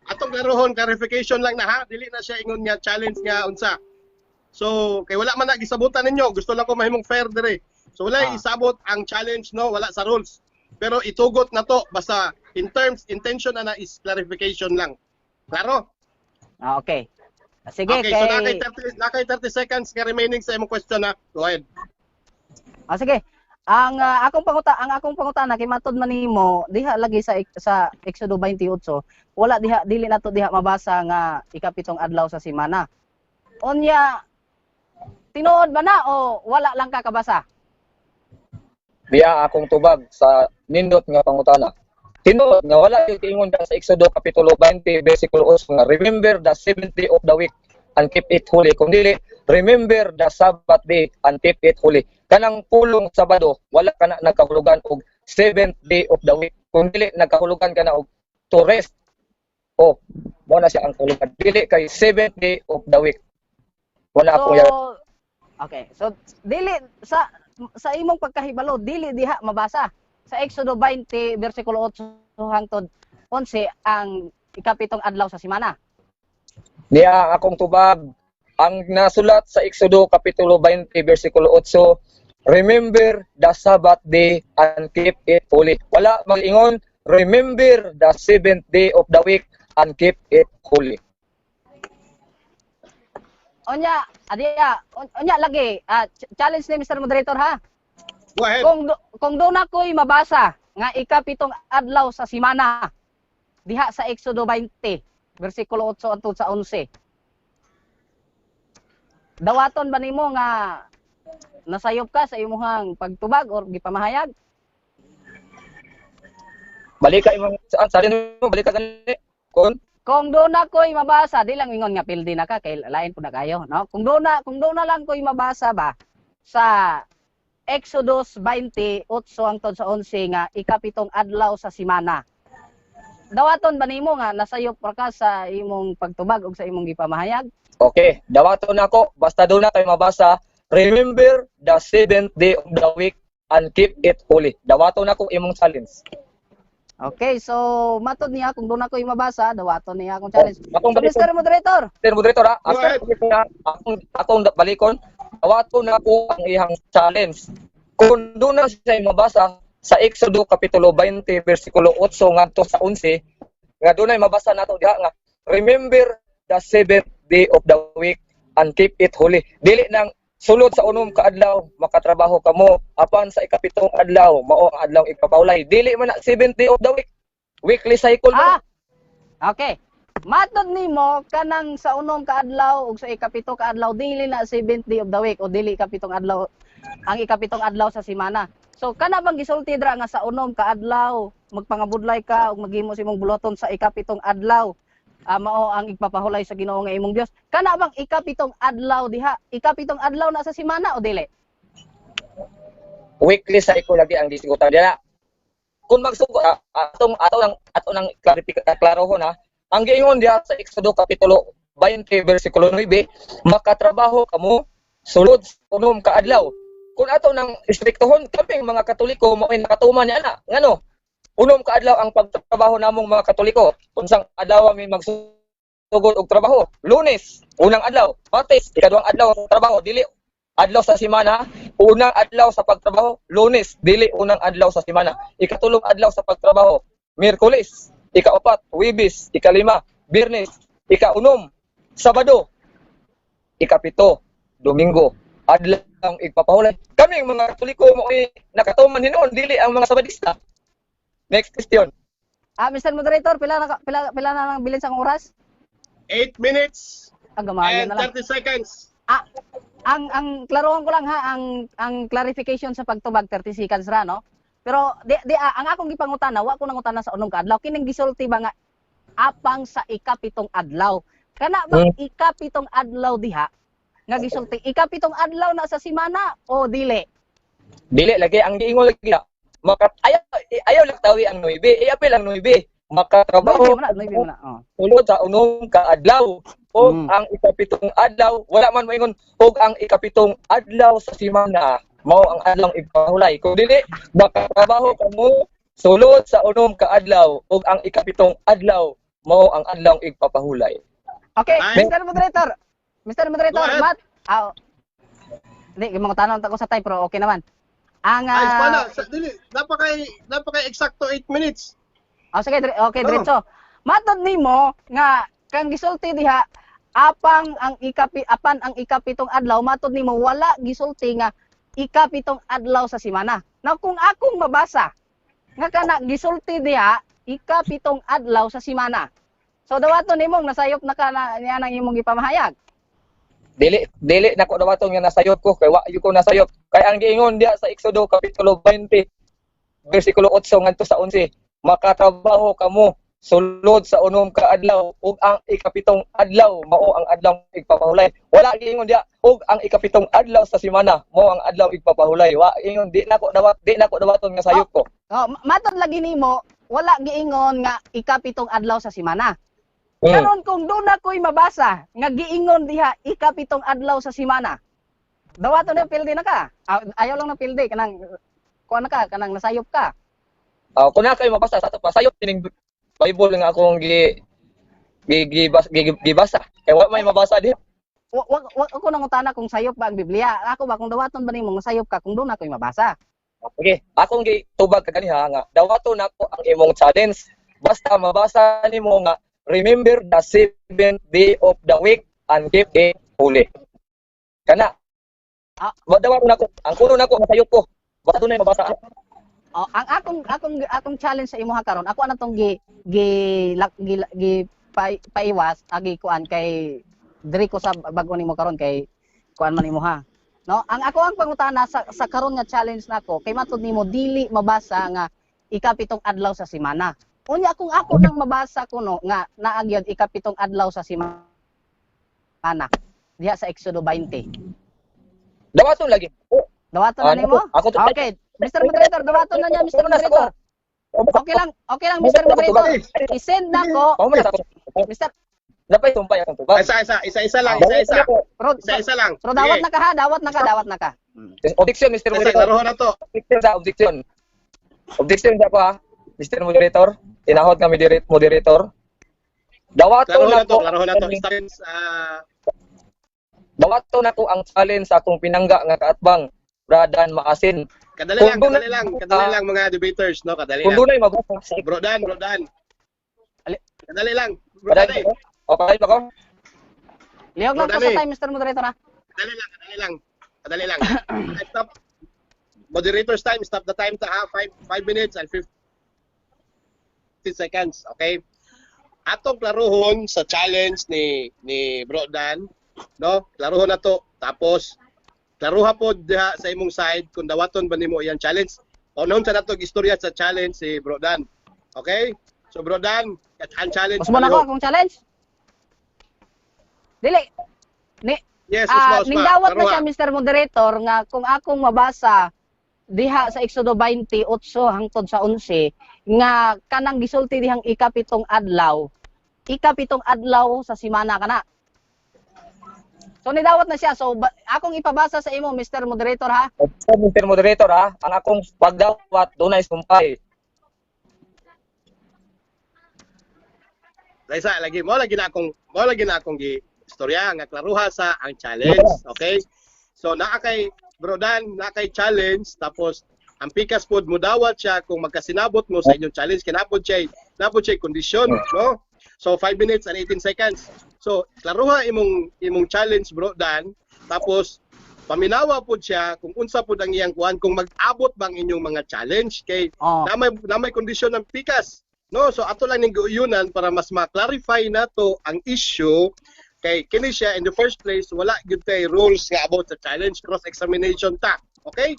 Atong klarohon, clarification lang na ha, dili na siya ingon nga challenge nga unsa. So, kay wala man na gisabutan ninyo, gusto lang ko mahimong fair dire. So wala isabot ang challenge, no, wala sa rules. Pero itugot na to basta in terms intention na na is clarification lang. Klaro? Ah, okay. Sige, Okay, so kay nakay 30 seconds nga remaining sa imong question na. Go ahead. Ah, sige. Ang akong pangutana kay matod man nimo diha lagi sa Exodo 28, wala diha, dili nato diha mabasa nga ikapitong adlaw sa semana. Unya tinuod ba na o wala lang ka kabasa? Diya akong tubag sa nindot nga pangutana. Tinuod nga wala yung ingon sa Exodo kapitulo 20 versikulo 8 nga "Remember the seventh day of the week and keep it holy." Kung dili, "Remember the Sabbath day and keep it holy." Kanang pulong Sabado, wala kana nagkahulugan og seventh day of the week. Kung dili, nagkahulugan kana og to rest. O, mo na siya ang kahulugan. Dili kay seventh day of the week. Wala So ako yan. Okay. So dili sa imong pagkahibalo, dili diha mabasa sa Exodo 20 bersikulo 8 hangtod 11 ang ikapitong adlaw sa semana. Niya ang akong tubag, ang nasulat sa Exodo kapitulo 20 bersikulo 8, "Remember the Sabbath day and keep it holy." Wala mag-ingon, "Remember the seventh day of the week and keep it holy." Onya, adiya, onya lagi, challenge ni Mr. Moderator ha. Go ahead. Kung doon ako'y mabasa nga ikapitong adlaw sa simana diha sa Exodo 20 bersikulo 8 hangtod sa 11. Dawaton ba nimo nga nasayop ka sa imuhang pagtubag or gipamahayag? Balik ka imong saan sa mo, balik ka gani. Kung Kung doon ako'y mabasa, di lang ingon nga pildi na ka kay lain po na kayo, no? Kung doon na lang ko'y mabasa ba sa Exodus 20:8 hangtod sa 11 nga ikapitong adlaw sa simana. Dawaton ba nimo nga nasayop ra ka sa imong pagtubag ug sa imong gipamahayag? Okay, dawaton nako basta doon na kay mabasa, "Remember the seventh day of the week and keep it holy." Dawaton nako imong challenge. Okay, so matod niya kung doon ako'y mabasa, dawaton niya akong challenge. Akong So, balikon. Mr. Moderator, Mr. Moderator ha, Go ahead. akong balikon, dawaton nako ang iyang challenge. Kung doon na siya mabasa sa Exodo kapitulo 20 bersikulo 8 ngadto sa 11 nga dunay mabasa nato diha nga "Remember the seventh day of the week and keep it holy." Dili nang sulod sa unom ka adlaw makatrabaho kamo, apan sa ikapitong adlaw mao ang adlaw ipapahulay. Dili man na seventh day of the week. Weekly cycle man. Ah, okay. Matod nimo kanang sa unom ka adlaw ug sa ikapito ka adlaw dili na seventh day of the week o dili ikapitong adlaw ang ikapitong adlaw sa semana. So kana bang gisulti dra nga sa unom ka adlaw magpangabudlay ka ug maghimo sa imong buluhaton, sa ikapitong adlaw mao ang igpapahulay sa Ginoo nga imong Dios? Kana bang ikapitong adlaw diha, ikapitong adlaw na sa semana o dili? Weekly cycle lagi ang gisigutan diha. Kung magsugo atong ato nang ato nang klarohon ha. Ang giingon diha sa Exodo kapitulo 20 bersikulo 9, makatrabaho kamo sulod sa unom ka adlaw. Kung ato nang istriktohon, kami mga Katoliko mao nakatuman niya ana. Ngano? Unom ka adlaw ang pagtrabaho namong mga Katoliko. Unsang adlaw mi magsugod og trabaho? Lunes, unang adlaw. Martes, ikaduhang adlaw ang trabaho. Dili adlaw sa semana, unang adlaw sa pagtrabaho, Lunes, dili unang adlaw sa semana. Ikatulong adlaw sa pagtrabaho, Miyerkules. Ikaapat, Huwebes. Ikalima, Biyernes. Ikaunom, Sabado. Ikapito, Domingo. Adlaw igpapahulay. Kami mga Katoliko mo nakatuman hinuon, dili ang mga Sabadista. Next question. Ah, Mr. Moderator, pila na lang bilin sa akong oras? 8 minutes Ang gamayon and na lang. 30 seconds. Ah, ang klarohan ko lang ha, ang clarification sa pagtubag 30 seconds ra, no? Pero di, di ang akong gipangutana, wa ko nangutana sa unom ka adlaw, kining gisulti ba nga apang sa ikapitong adlaw. Kana ba ikapitong adlaw diha nga gisulti, ikapitong adlaw na sa simana o dili? Dili lagi ang giingon lagi maka ayaw ayaw lang tawi ang 9, iapil ang 9. Makatrabaho 9 man na, 9 man na. Oh. sulod sa unom ka adlaw ug ang ikapitong adlaw, wala man moingon ug ang ikapitong adlaw sa semana mao ang adlaw ipahulay. Kung dili, makatrabaho kamo sulod sa unom ka adlaw ug ang ikapitong adlaw mao ang adlaw igpapahulay. Okay, Ay. Mr. Moderator. Mr. Moderator, Go ahead. Matt. Ah, hindi, mga tanong ko sa time pero okay naman. Ang Ay, pana, sa, dili, napaka eksakto 8 minutes. Oh, sige, okay, Oh. diretso. Matod nimo nga kang gisulti diha apang ang ikapi apan ang ikapitong adlaw, matod nimo wala gisulti nga ikapitong adlaw sa semana. Now kung akong mabasa nga kana gisulti diha ikapitong adlaw sa semana. So dawaton nimong nasayop na ka na niya nang imong gipamahayag. Dili dili nako dawaton nga nasayop ko kay wa ko nasayop kay ang giingon diha sa Exodo kapitulo 20 bersikulo 8 ngadto sa 11, makatrabaho kamo sulod sa unom ka adlaw ug ang ikapitong adlaw mao ang adlaw igpapahulay. Wala giingon diha ug ang ikapitong adlaw sa semana mao ang adlaw igpapahulay. Wa ingon, di nako dawaton nga sayop ko. Oh, matod lagi nimo wala giingon nga ikapitong adlaw sa semana. Karon kung doon ako'y mabasa nga giingon diha ikapitong adlaw sa semana. Dawaton na pildi na ka. Ah, ayaw lang na pildi kanang kuan na ka, kanang nasayop ka. Ah, kung na kayo mabasa sa ato pa, sayop kining Bible nga akong gi gi gi, gi, gibasa. Kay wa may mabasa diha. Wa ako nangutana kung sayop ba ang Biblia. Ako ba kung dawaton ba nimo nga sayop ka kung doon ako mabasa. Okay, akong gi tubag kaganiha nga dawaton nako ang imong challenge. Basta mabasa nimo nga remember the seventh day of the week and keep it holy. Kana. Ah. Dawaton nako, ang kuno nako nga sayop ko. Basta dunay mabasa. Oh, ang akong challenge sa imuha karon, ako ana tong gi gi gi, gi paiwas agi kuan kay diri ko sa bag-o nimo karon kay kuan man imuha. No? Ang ako ang pangutana sa karon nga challenge nako kay matud nimo dili mabasa nga ikapitong adlaw sa semana. Unya kung ako nang mabasa kuno nga naa gyud ikapitong adlaw sa semana diha sa Exodo 20. Dawaton lagi. Oh, Dawaton na ah, nimo? Ako to. Okay, Mr. Moderator, dawaton na niya, Mr. Moderator. Okay lang, Mr. Moderator. I-send na ko, Oh, man sa ako. Mr. Napay tumpay akong tubag. Isa isa isa isa lang, isa isa. Pero, Isa isa lang. pero dawat Sige. na ka ha, dawat na ka, dawat na ka. Objection, Mr. Isa, Moderator. klaruhon na to. Objection sa objection. Objection sa ako ha. Mr. Moderator, tinahod nga moderator. Dawato Klaruhon na na to, ko. klaruhon na to. Stop. Ah, Dawato na ko ang challenge sa akong pinangga nga kaatbang. Bradan Maasin. Kadali lang, Kung kadali lang, kadali lang mga debaters, no? Kadali Kung lang. dunay mabasa sa Bro Dan, Bro Dan. Kadali lang. Bro Padali Dan, ba ko? O, padali ba ko? Lihok lang Bro, ko sa dali. time, Mr. Moderator ha. Kadali lang, kadali lang. Kadali lang. Stop. Moderator's time, stop the time ta ha. 5 minutes and 50 seconds, okay? Atong klaruhon sa challenge ni Bro Dan, no? Klaruhon na to. Tapos klaruha po diha sa imong side kung dawaton ba nimo iyang challenge. O noon sa nato istorya sa challenge si Bro Dan. Okay? So Bro Dan, ang challenge Usbon ako palihog. akong challenge. Dili. Ni Yes, ah, usba, usba. ning dawat na Klaruha. siya, Mr. Moderator, nga kung akong mabasa diha sa Exodo 28 hangtod sa 11 nga kanang gisulti dihang ikapitong adlaw sa simana kana. So nidawat na siya. So akong ipabasa sa imo, Mr. Moderator ha. So, Mr. Moderator ha, ang akong pagdawat dunay sumpay. Laisa lagi mo lagi na akong gi istorya nga klaruha sa ang challenge, okay? So naa kay Bro Dan, naa kay challenge, tapos ang pikas pod mo dawat siya kung magkasinabot mo sa inyong challenge kay napod siya kondisyon, no? So 5 minutes and 18 seconds. So klaruha imong challenge, Bro Dan, tapos paminawa pod siya kung unsa pod ang iyang kuan kung mag-abot bang inyong mga challenge kay na may kondisyon ng pikas. No, so ato lang ning giuyunan para mas ma-clarify nato ang issue kay kini siya in the first place wala gyud tay rules nga about sa challenge, cross examination ta. Okay?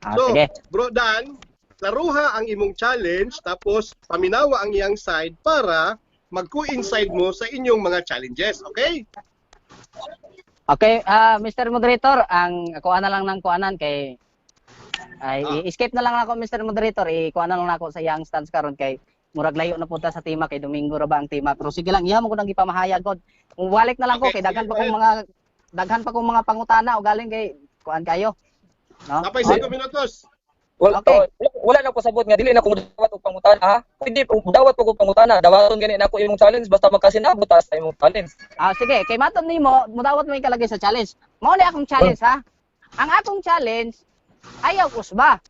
Ah, So, sige. Bro Dan, klaruha ang imong challenge tapos paminawa ang iyang side para mag-coincide mo sa inyong mga challenges. Okay? Okay, Mr. Moderator, ang kuha na lang ng kuanan kay ay i-skip na lang ako, Mr. Moderator, i-kuha na lang ako sa iyang stance karon kay murag layo na punta sa tema kay Domingo ra ba ang tema. Pero sige lang, iya mo ko nang gipamahayag god. Balik na lang ko Okay, kay daghan sige, pa kong mga daghan pa kong mga pangutana o galing kay kuan kayo. No? Napay 5 minutos. Wala, Okay. oh, wala na ko sabot nga dili na ko dawat og pangutana ha. Pwede po dawat ko og pangutana. Dawaton gani nako imong challenge basta magkasinabot ta sa imong challenge. Ah, sige, kay matod nimo, mudawat mo ikalagay sa challenge. Mao ni akong challenge ha. Ang akong challenge ayaw usba.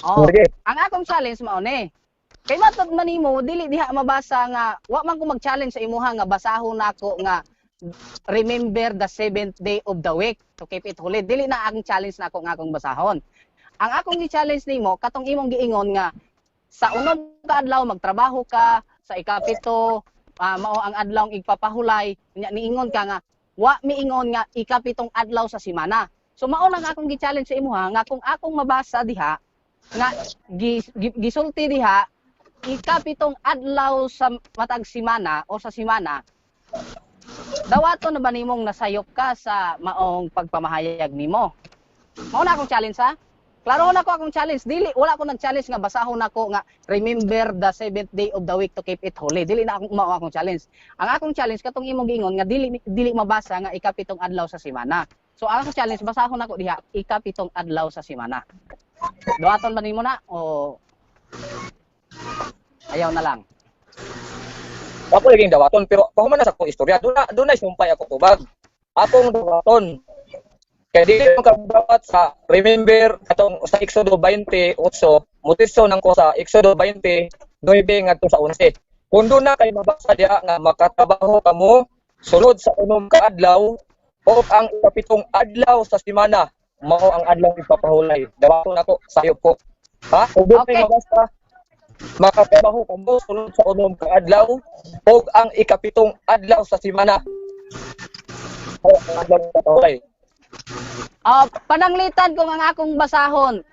Oh, Sige. ang akong challenge mao ni. Kay matod man nimo dili diha mabasa nga wa man ko mag-challenge sa imuha nga basahon nako nga remember the seventh day of the week to keep it holy. Dili na ang challenge nako nga akong basahon. Ang akong gi-challenge nimo katong imong giingon nga sa unom ka adlaw magtrabaho ka, sa ikapito mao ang adlaw igpapahulay, nya niingon ka nga wa miingon nga ikapitong adlaw sa simana. So mao lang akong gi-challenge sa imuha nga kung akong mabasa diha nga gisulti diha ikapitong adlaw sa matag simana o sa simana, dawaton na ba nimong nasayop ka sa maong pagpamahayag nimo? Mao na akong challenge ha. Klaro na ko akong challenge. Dili wala ko nag-challenge nga basahon nako nga remember the seventh day of the week to keep it holy. Dili na akong mao akong challenge. Ang akong challenge katong imong giingon nga dili dili mabasa nga ikapitong adlaw sa semana. So ang akong challenge, basahon nako diha ikapitong adlaw sa semana. Duhaton ba nimo na o ayaw na lang? Ako laging dawaton, pero pahuman na sa akong istorya. Doon na sumpay ako tubag. Akong dawaton. Kaya dili mo kadawat sa remember katong sa Exodo 28, mutiso nang ko sa Exodo 29 ngadto sa 11. Kung doon na kay mabasa diha nga makatrabaho kamo sulod sa 6 ka adlaw o ang ikapitong adlaw sa semana mao ang adlaw ipapahulay. Dawaton ako, sayop ko. Ha? Kung doon kay mabasa makatrabaho kamo sulod sa 6 ka adlaw o ang ikapitong adlaw sa semana mao ang adlaw ipapahulay. Pananglitan kung ang akong basahon,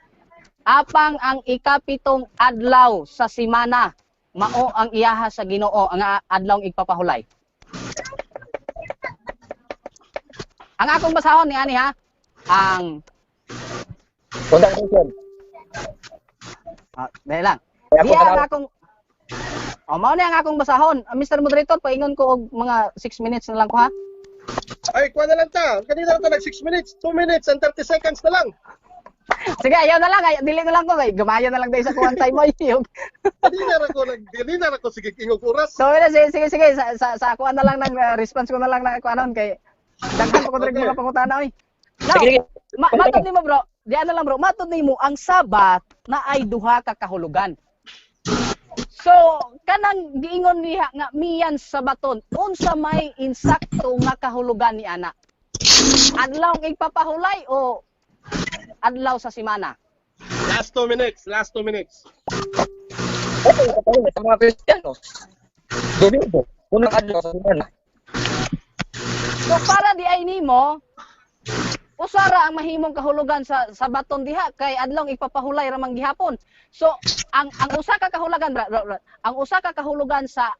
apang ang ikapitong adlaw sa semana mao ang iyaha sa Ginoo, ang adlaw igpapahulay. Ang akong basahon ni ani ha, ang dali lang. Diya ang akong mao ni ang akong basahon. Mr. Moderator, paingon ko og mga 6 minutes na lang ko ha. Ay, kuha na lang ta. Kanina na ta nag 6 minutes, 2 minutes and 30 seconds na lang. Sige, ayaw na lang. Ay, dili na lang ko kay gamayo na lang dahil sa kuwang time mo. Kanina ra ko sige ingog oras. So, sige, sige. Sa kuan na lang nang response ko na lang na kuanon kay daghan pa ko diri mga pangutana oy. Now, Sige, sige. Matod nimo bro, di ano lang bro, matod nimo ang Sabat na ay duha ka kahulugan. So, kanang giingon niya nga miyan sabaton, unsa may insakto nga kahulugan ni ana? Adlaw ang igpapahulay o adlaw sa semana? Last 2 minutes, last 2 minutes. Okay, sa mga Kristiyanos, Domingo, unang adlaw sa semana. So para di ay nimo, usara ang mahimong kahulugan sa sabaton diha kay adlaw igpapahulay ra man gihapon. So ang usa ka kahulugan ang usa ka kahulugan sa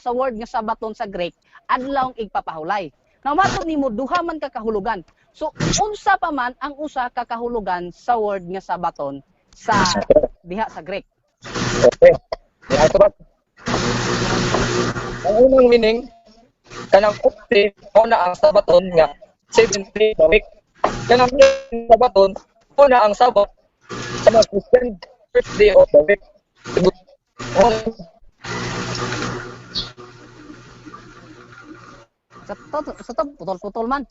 word nga sabaton sa Greek, adlaw igpapahulay. Now matod nimo duha man ka kahulugan. So unsa pa man ang usa ka kahulugan sa word nga sabaton sa diha sa Greek? Okay. Ang unang meaning kanang ukti mao na ang sabaton nga 7 day week. Kanang sabaton mao na ang Sabat sa mga Christian, first day of the week. Sa to putol-putol man.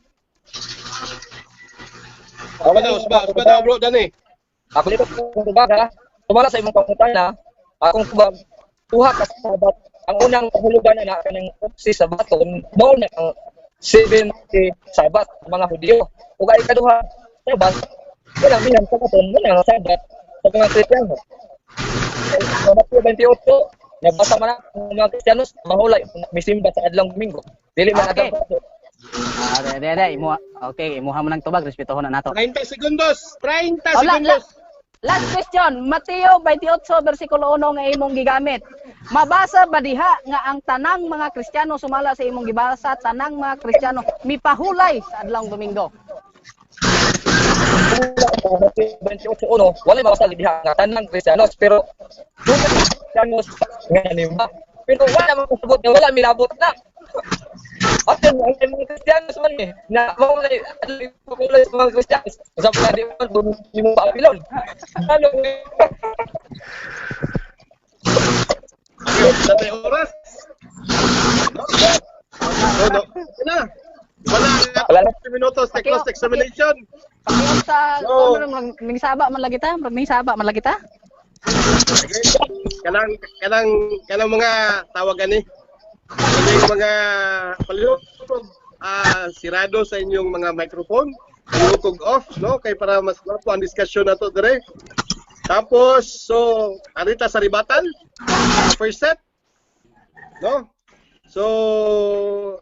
Usba daw bro Dani. Ako dito kung tubag ha. Tumala sa imong pangutana, akong tubag duha ka Sabat. Ang unang kahulugan na kanang uksi sa baton mao na ang 70 Sabat sa mga Hudiyo. Ug ay ikaduha Sabat, kanang minang sabaton mao na ang Sabat sa mga Kristiyano. Sa Mateo 28, nabasa man ang mga Kristiyanos mahulay misimba sa adlong Domingo. Dili man Okay. adlaw. De, imuha. Okay, imuha mo ng tubag, respetuhon na nato. 30 segundos. 30 Oh, segundos. Last question, Mateo 28 versikulo 1 nga imong gigamit. Mabasa ba diha nga ang tanang mga Kristiyano sumala sa imong gibasa, tanang mga Kristiyano mipahulay sa adlawng Domingo? Mateo 28:1, walay mabasa diha nga tanang Kristiyanos, pero dunay Kristiyanos nga nanimba. Pero wala man kasabot nga wala milabot na. Ato ang mga Kristiyanos man eh, na mao na ipahulay sa mga Kristiyanos. Sa mga di man di mo paapilon. Ano? Sa may oras. No. Na. Wala Wala na. na. Minutos sa cross examination. Pakiom sa So, ano ning saba man lagi ta, ning saba man lagi ta. Kanang kanang kanang mga tawag ani. Kanang mga palihog sirado sa inyong mga microphone. Palihog off, no, kay para mas gwapo ang discussion nato dire. Tapos so arita sa ribatan, first set. No? So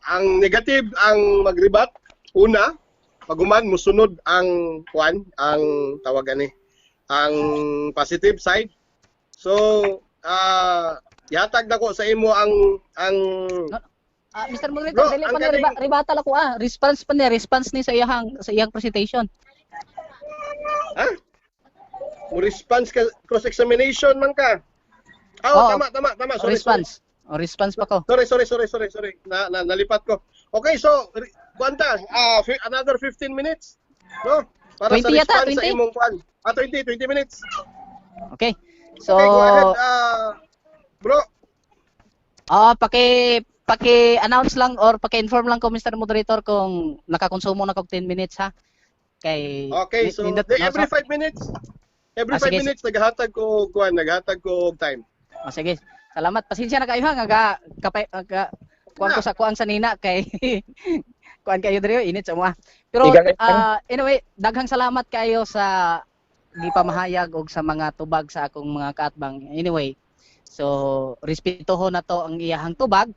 ang negative ang magribat una, paguman musunod ang kuan, ang tawag ani, ang positive side. So yatag nako sa imo ang Mr. Moderator, Bro, dili ang pa ni galing. Rebuttal ako ah. Response pa ni, response ni sa iyang presentation. Ha? Mo response ka, cross examination man ka. Ah, Oo. tama tama. Sorry, Response. Oh, response pa ko. Sorry. Sorry. Na, na nalipat ko. Okay, so kuanta, another 15 minutes, no? Para sa 20 yata, response sa 20. imong kuan. Ah, 20, 20 minutes. Okay. So, Okay, go ahead, bro. Ah, paki-announce lang or paki-inform lang ko, Mr. Moderator, kung nakakonsumo na kog 10 minutes ha. Kay Okay, so nindot, di, no? every 5 minutes. Every Ah, 5 sige. minutes naghatag ko kuan, naghatag ko og time. Oh, sige. Salamat. Pasensya na kayo ha nga ga kapay ga, kuan ko sa kuan sa nina kay kuan kayo diri init sa mga. Pero anyway, daghang salamat kayo sa gipamahayag og sa mga tubag sa akong mga kaatbang. Anyway, so respetuhon na to ang iyahang tubag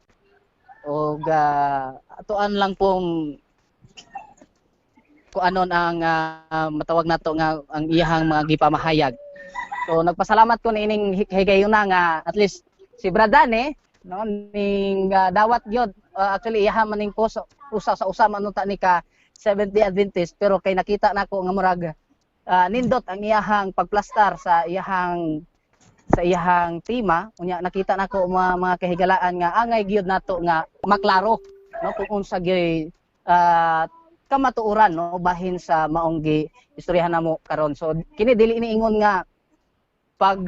og atuan lang pong kung anon ang matawag nato nga ang iyahang mga gipamahayag. So nagpasalamat ko niining higayuna nga at least si Bradane, no, ning dawat gyud, actually iyaha man ning post usa sa usa man unta ni ka Seventh Day Adventist, pero kay nakita nako nga murag nindot ang iyahang pagplastar sa iyahang tema. Unya nakita nako mga kahigalaan nga angay gyud nato nga maklaro, no, kung unsa gyud kamatuoran, no, bahin sa maong gi istoryahan namo karon. So kini dili ni ingon nga pag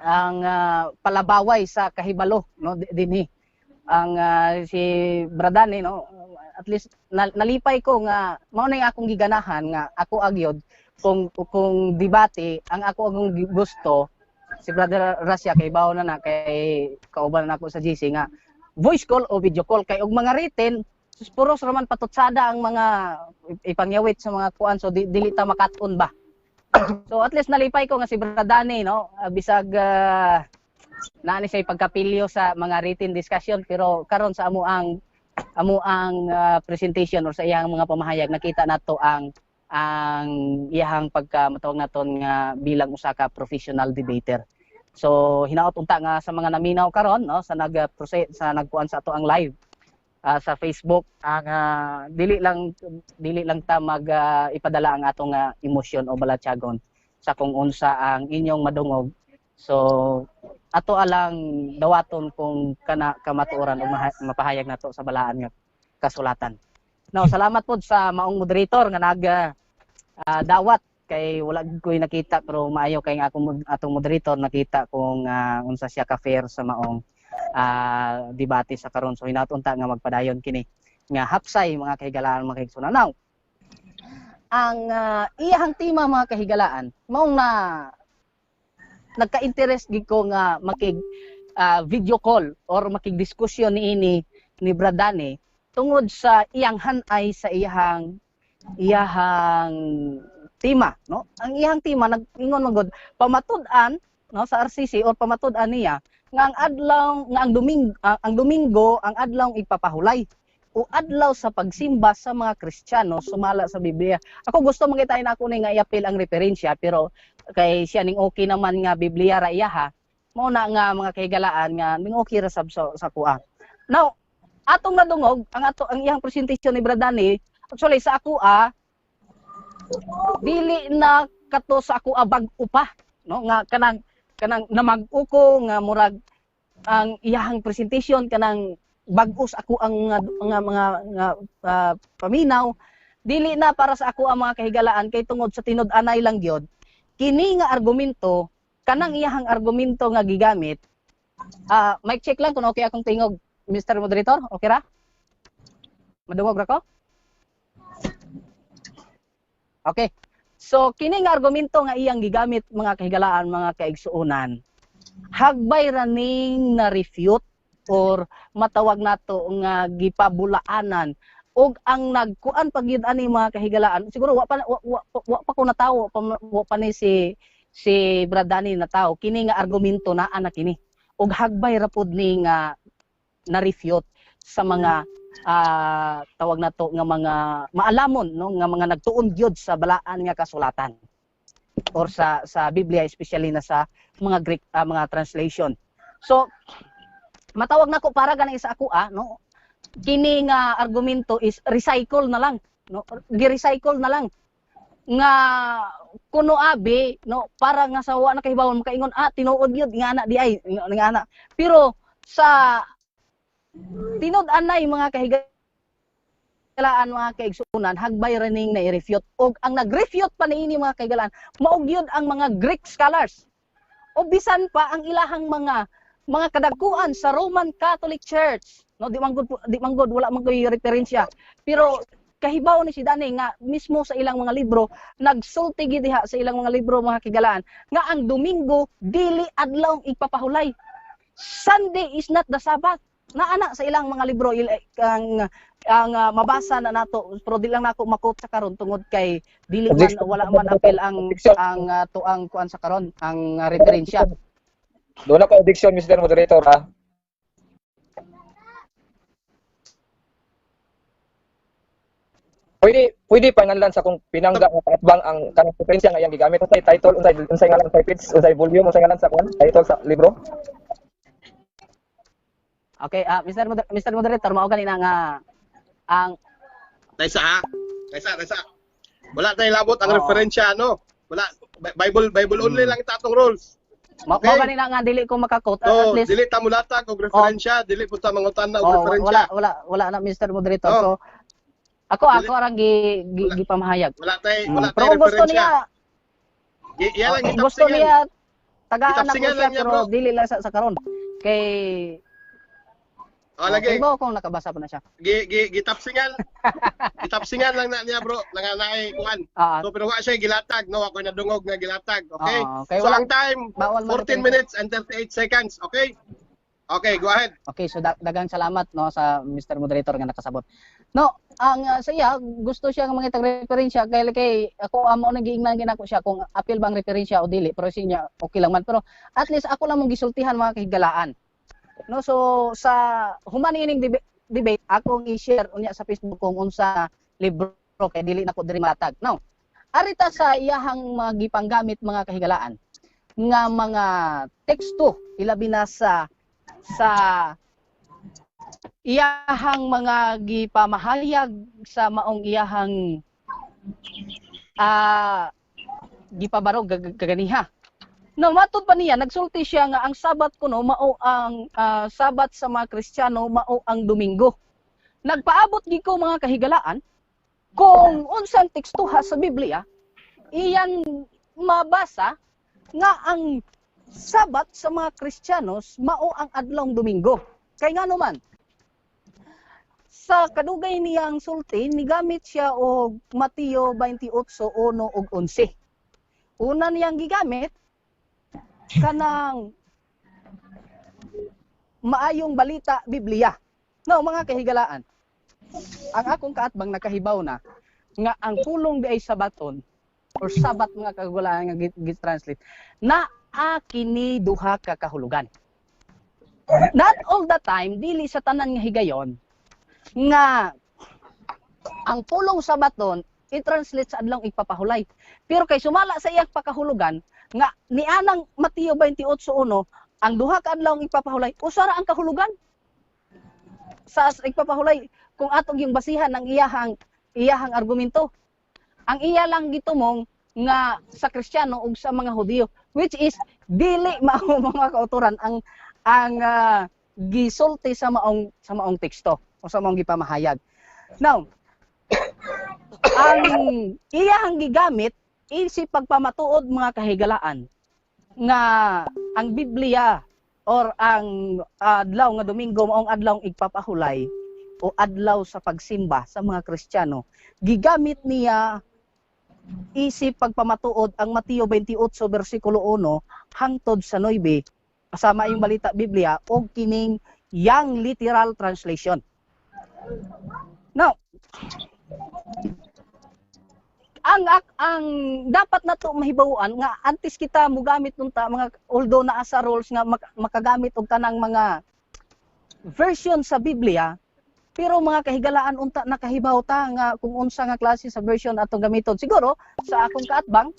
ang palabaway sa kahibalo, no, dinhi ang si Bradani, no, at least nalipay ko nga mao na yung akong giganahan nga ako agyod kung debate ang ako akong gusto si Brother Rasya kay bawo na na kay kauban na ako sa GC nga voice call o video call, kay og mga written sus, puros raman patutsada ang mga ipangyawit sa mga kuan, so dili ta makat-on ba. So at least nalipay ko nga si Bradani, no, bisag naa ni siya pagkapilyo sa mga written discussion, pero karon sa amo ang presentation or sa iyang mga pamahayag nakita nato ang iyahang pagka matawag naton nga bilang usa ka professional debater. So hinaot unta nga sa mga naminaw karon, no, sa nag sa nagkuan sa ato ang live sa Facebook, ang dili lang ta mag ipadala ang atong emosyon o balatyagon sa kung unsa ang inyong madungog. So ato alang dawaton kung kana kamatuoran o mapahayag nato sa balaan nga kasulatan. Now, salamat pod sa maong moderator nga nag dawat kay wala gid ko'y nakita, pero maayo kay nga akong atong moderator nakita kung unsa siya ka fair sa maong debate sa karon. So hinaot unta nga magpadayon kini nga hapsay, mga kahigalaan, mga kaigsunan. Now, ang iyahang tema, mga kahigalaan, maong na nagka-interest gid ko nga makig video call or makig-diskusyon niini ni Bradane tungod sa iyang hanay sa iyahang iyahang tema, no. Ang iyang tema nag-ingon man gud pamatud-an, no, sa RCC or pamatud-an niya nga ang adlaw nga ang Domingo ang adlaw ipapahulay o adlaw sa pagsimba sa mga Kristiyano sumala sa Biblia. Ako gusto makita na ako ni nga iapil ang referensya, pero kay siya ning okay naman nga Biblia ra iyaha mao na nga mga kahigalaan nga ning okay ra sab sa kuha. Now, atong nadungog ang ato ang iyang presentation ni Bradani, actually sa ako dili na kato sa ako bag-o pa, no, nga kanang kanang namag-uko nga murag ang iyahang presentation kanang bag-o sa ako ang nga mga nga, paminaw. Dili na para sa ako ang mga kahigalaan kay tungod sa tinud-anay lang gyud kini nga argumento, kanang iyahang argumento nga gigamit. Mic check lang kung okay akong tingog, Mr. Moderator. Okay ra? Madungog ra ko? Okay. So kini nga argumento nga iyang gigamit, mga kahigalaan, mga kaigsuonan, hagbay ra ning na refute or matawag nato nga gipabulaanan og ang nagkuan pag yun ani, mga kahigalaan, siguro wa pa ko natawo pa, wa pa ni si si Bradani natawo kini nga argumento naa na kini og hagbay ra pud ni nga na refute sa mga tawag nato nga mga maalamon, no, nga mga nagtuon gyud sa balaan nga kasulatan or sa Biblia, especially na sa mga Greek mga translation. So matawag nako para gani sa ako no, kini nga argumento is recycle na lang, no, gi-recycle na lang nga kuno abi, no, para nga sa wa na kahibawon makaingon, "Ah, tinuod gyud nga ana di ay nga ana." Pero sa tinud-anay, mga kahigalaan, kahigalaan, mga kaigsuonan, hagbay ra ning na-refute, og ang nag-refute pa niini, mga kahigalaan, mao gyud ang mga Greek scholars. O bisan pa ang ilahang mga kadagkuan sa Roman Catholic Church, no? Di man gud wala man koy referensya, pero kahibaw ni si Dani nga mismo sa ilang mga libro, nagsulti gid diha sa ilang mga libro, mga kahigalaan, nga ang Domingo dili adlaw igpapahulay. Sunday is not the Sabbath. Naa na sa ilang mga libro ang mabasa na nato, pero di lang nako ma-quote sa karon tungod kay dili man wala man apil ang tuang kuan sa karon, ang referensya. Doon ako objection, Mr. Moderator, ha. Pwede panganlan sa kung pinangga nga kaatbang ang kanang referensya nga iyang gigamit, unsay title, unsay ngalan, unsay page, unsay volume, unsay ngalan sa kuan, title sa libro. Okay, Mr. Moderator, mao gani na nga ang Taysa ha. Taysa, taysa. Wala tayong labot ang Oo. Referensya, no? Wala. Bible Bible only lang itatong rules. Mao gani na nga dili ko maka-quote, So, at least dili ta mulatag og referensya, dili po ta mangutan na og Oh, referensya. wala wala na, Mr. Moderator. Oh. So ako Dili- ako arang Wala. gipamahayag. Wala tay wala Pero tay kung gusto referensya. niya, Iya lang kung gusto gitapsingan. niya, tagaan ako Gitapsingan siya, lang niya, pero bro. dili lang sa karon. Kay Oh, lagi. Okay ba kung nakabasa pa na siya? Gi gi gitapsingan. Gitapsingan lang na niya, bro. Nga naay kuan. So pero wa siya gilatag, no? Ako nadungog nga gilatag, okay? Ah, okay, So ang time bawal 14 mag-referensya. minutes and 38 seconds, okay? Okay, go ahead. Okay, so daghang salamat, no, sa Mr. Moderator nga nakasabot. No, ang sa iya gusto siya nga mangitag referensya kay ako amo nang giingnan ginako siya kung apil bang referensya o dili, pero siya okay lang man, pero at least ako lang mong gisultihan, mga kahigalaan. No, so sa human ining debate akong i-share unya sa Facebook kung unsa libro kay dili nako diri matag. Now, arita sa iyahang mga gipanggamit, mga kahigalaan, nga mga teksto, ilabi na sa iyahang mga gipamahayag sa maong iyahang gipabarog kaganiha. No, matud pa niya, nagsulti siya nga ang Sabat kuno mao ang Sabat sa mga Kristiyano mao ang Domingo. Nagpaabot gi ko, mga kahigalaan, kung unsang tekstuha sa Biblia iyan mabasa nga ang Sabat sa mga Kristiyanos mao ang adlawng Domingo. Kay ngano man, sa kadugay niyang sulti, nigamit siya og Mateo 28:1 ug 11. Una niyang gigamit kanang Maayong Balita Biblia. No, mga kahigalaan, ang akong kaatbang nakahibaw na nga ang pulong di ay sabaton or Sabat, mga kahigalaan, nga gi-translate na kini duha ka kahulugan. Not all the time, dili sa tanan nga higayon nga ang pulong sabaton i-translate sa adlawng igpapahulay. Pero kay sumala sa iyang pakahulugan nga nianang Mateo 28:1, ang duha ka adlawng igpapahulay, usa ra ang kahulugan sa igpapahulay kung atong yung basihan ng iyahang argumento. Ang iya lang gitumong nga sa Kristiyano ug sa mga Hudiyo, which is dili mao, mga kauturan, ang gisulti sa maong teksto o sa maong gipamahayag. Now, ang iyahang gigamit isip pagpamatuod, mga kahigalaan, nga ang Biblia or ang adlaw nga Domingo maong adlaw igpapahulay o adlaw sa pagsimba sa mga Kristiyano. Gigamit niya isip pagpamatuod ang Mateo 28 bersikulo 1 hangtod sa 9 kasama yung Balita Biblia o kining Young Literal Translation. Now, ang dapat nato mahibaw-an nga antes kita mogamit nunta mga, although naa sa rules nga makagamit og tanang mga version sa Biblia, pero mga kahigalaan, unta nakahibaw ta nga kung unsa nga klase sa version atong gamiton. Siguro sa akong kaatbang,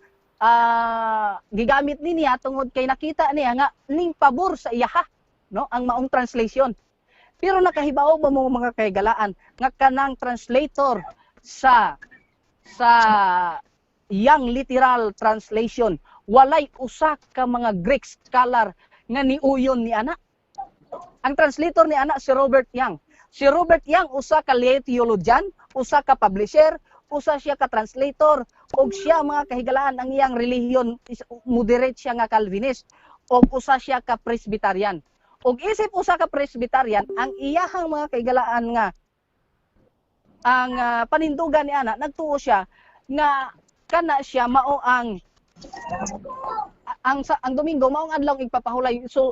gigamit ni niya tungod kay nakita niya nga ning pabor sa iyaha, no, ang maong translation. Pero nakahibaw ba mo, mga kahigalaan, nga kanang translator sa Young Literal Translation, walay usa ka mga Greek scholar nga niuyon ni ana? Ang translator ni ana si Robert Young. Si Robert Young usa ka lay theologian, Usa ka publisher, usa siya ka translator, ug siya, mga kahigalaan, ang iyang relihiyon is moderate siya nga Calvinist, ug usa siya ka Presbyterian. Ug isip usa ka Presbyterian, ang iyahang, mga kahigalaan, nga ang panindugan ni ana, nagtuo siya nga kana siya mao ang Domingo mao ang adlaw igpapahulay. So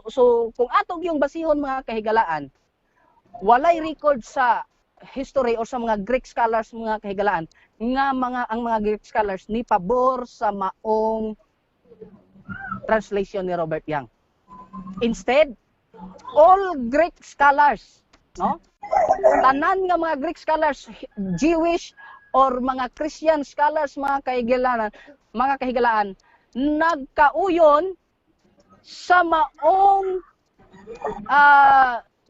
kung ato yung basihon, mga kahigalaan, walay record sa history or sa mga Greek scholars, mga kahigalaan, nga mga ang mga Greek scholars ni pabor sa maong translation ni Robert Young. Instead, all Greek scholars, no, tanan nga mga Greek scholars, Jewish or mga Christian scholars, mga kahigalaan, nagkauyon sa maong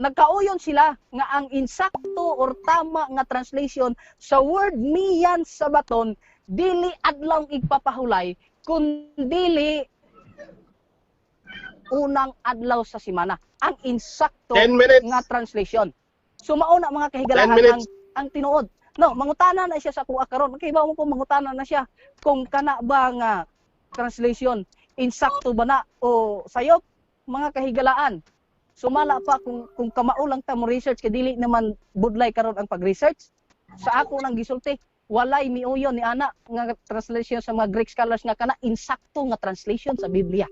nagkauyon sila nga ang insakto or tama nga translation sa word mian sabaton dili adlaw igpapahulay kundili unang adlaw sa simana ang insakto 10 minutes. Nga translation. So mao na, mga kahigalaan, 10 minutes. ang tinuod. No, mangutana na siya sa kuha karon. Kahibaw mo kung mangutana na siya kung kana ba nga translation insakto ba na o sayop, mga kahigalaan. Sumala pa kung kamao lang ta mo research kay dili naman budlay karon ang pag-research. Sa ako nang gisulti, walay miuyon ni ana nga translation sa mga Greek scholars nga kana insakto nga translation sa Biblia.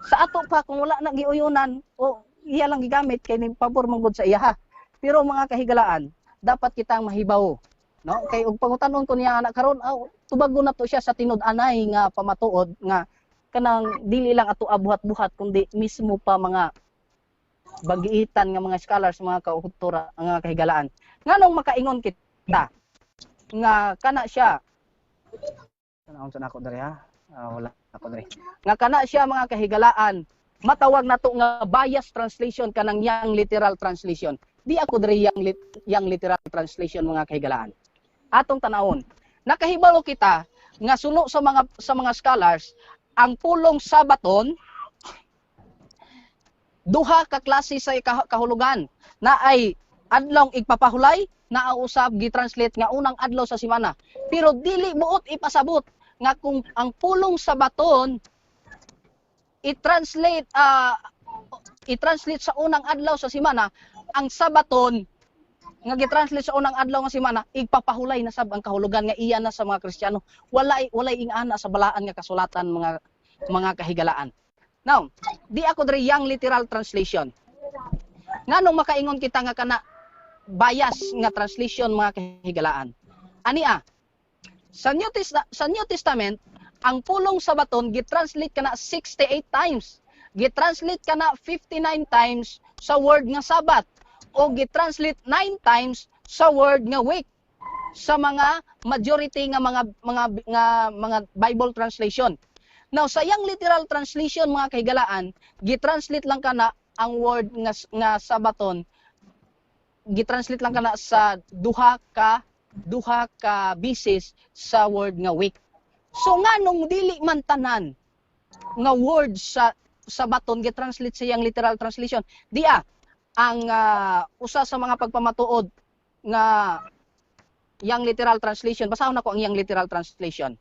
Sa ato pa, kung wala na giuyonan o iya lang gigamit kay ni pabor man gud sa iya ha. Pero mga kahigalaan, dapat kitang mahibaw, no? Kay og pangutanon ko niya anak karon, aw, tubago na to siya sa tinud-anay nga pamatuod nga kanang dili lang ato abuhat-buhat kundi mismo pa mga bagiitan nga mga scholars, mga kautura, nga kahigalaan. Nganong makaingon kita nga kana siya? Unsa na ako diri ha? Ah, wala ako diri. Nga kana siya, mga kahigalaan, matawag nato nga bias translation kanang Young literal translation. Di ako diri Young literal translation, mga kahigalaan. Atong tanawon. Nakahibalo kita nga suno sa mga scholars, ang pulong sabaton duha ka klase sa kahulugan na ay adlong igpapahulay na usab gi-translate nga unang adlaw sa simana. Pero dili buot ipasabot nga kung ang pulong sabaton i-translate sa unang adlaw sa simana, ang sabaton nga gi-translate sa unang adlaw nga simana igpapahulay na sab ang kahulugan nga iya na sa mga Kristiyano. Walay ingana sa balaan nga kasulatan, mga kahigalaan. Now, di ako diri Young literal translation. Nganong makaingon kita nga kana bias nga translation, mga kahigalaan? Ania, sa New Testament, ang pulong sabaton gi-translate kana 68 times. Gi-translate kana 59 times sa word nga Sabat o gi-translate 9 times sa word nga week sa mga majority nga mga Bible translation. Now, sa Young literal translation, mga kahigalaan, gi-translate lang kana ang word nga sabaton, gi-translate lang kana sa duha ka bisis sa word nga week. So nganong dili man tanan nga word sa sabaton gi-translate sa Young literal translation? Dia ang usa sa mga pagpamatuod nga Young literal translation. Basahon nako ang Young literal translation.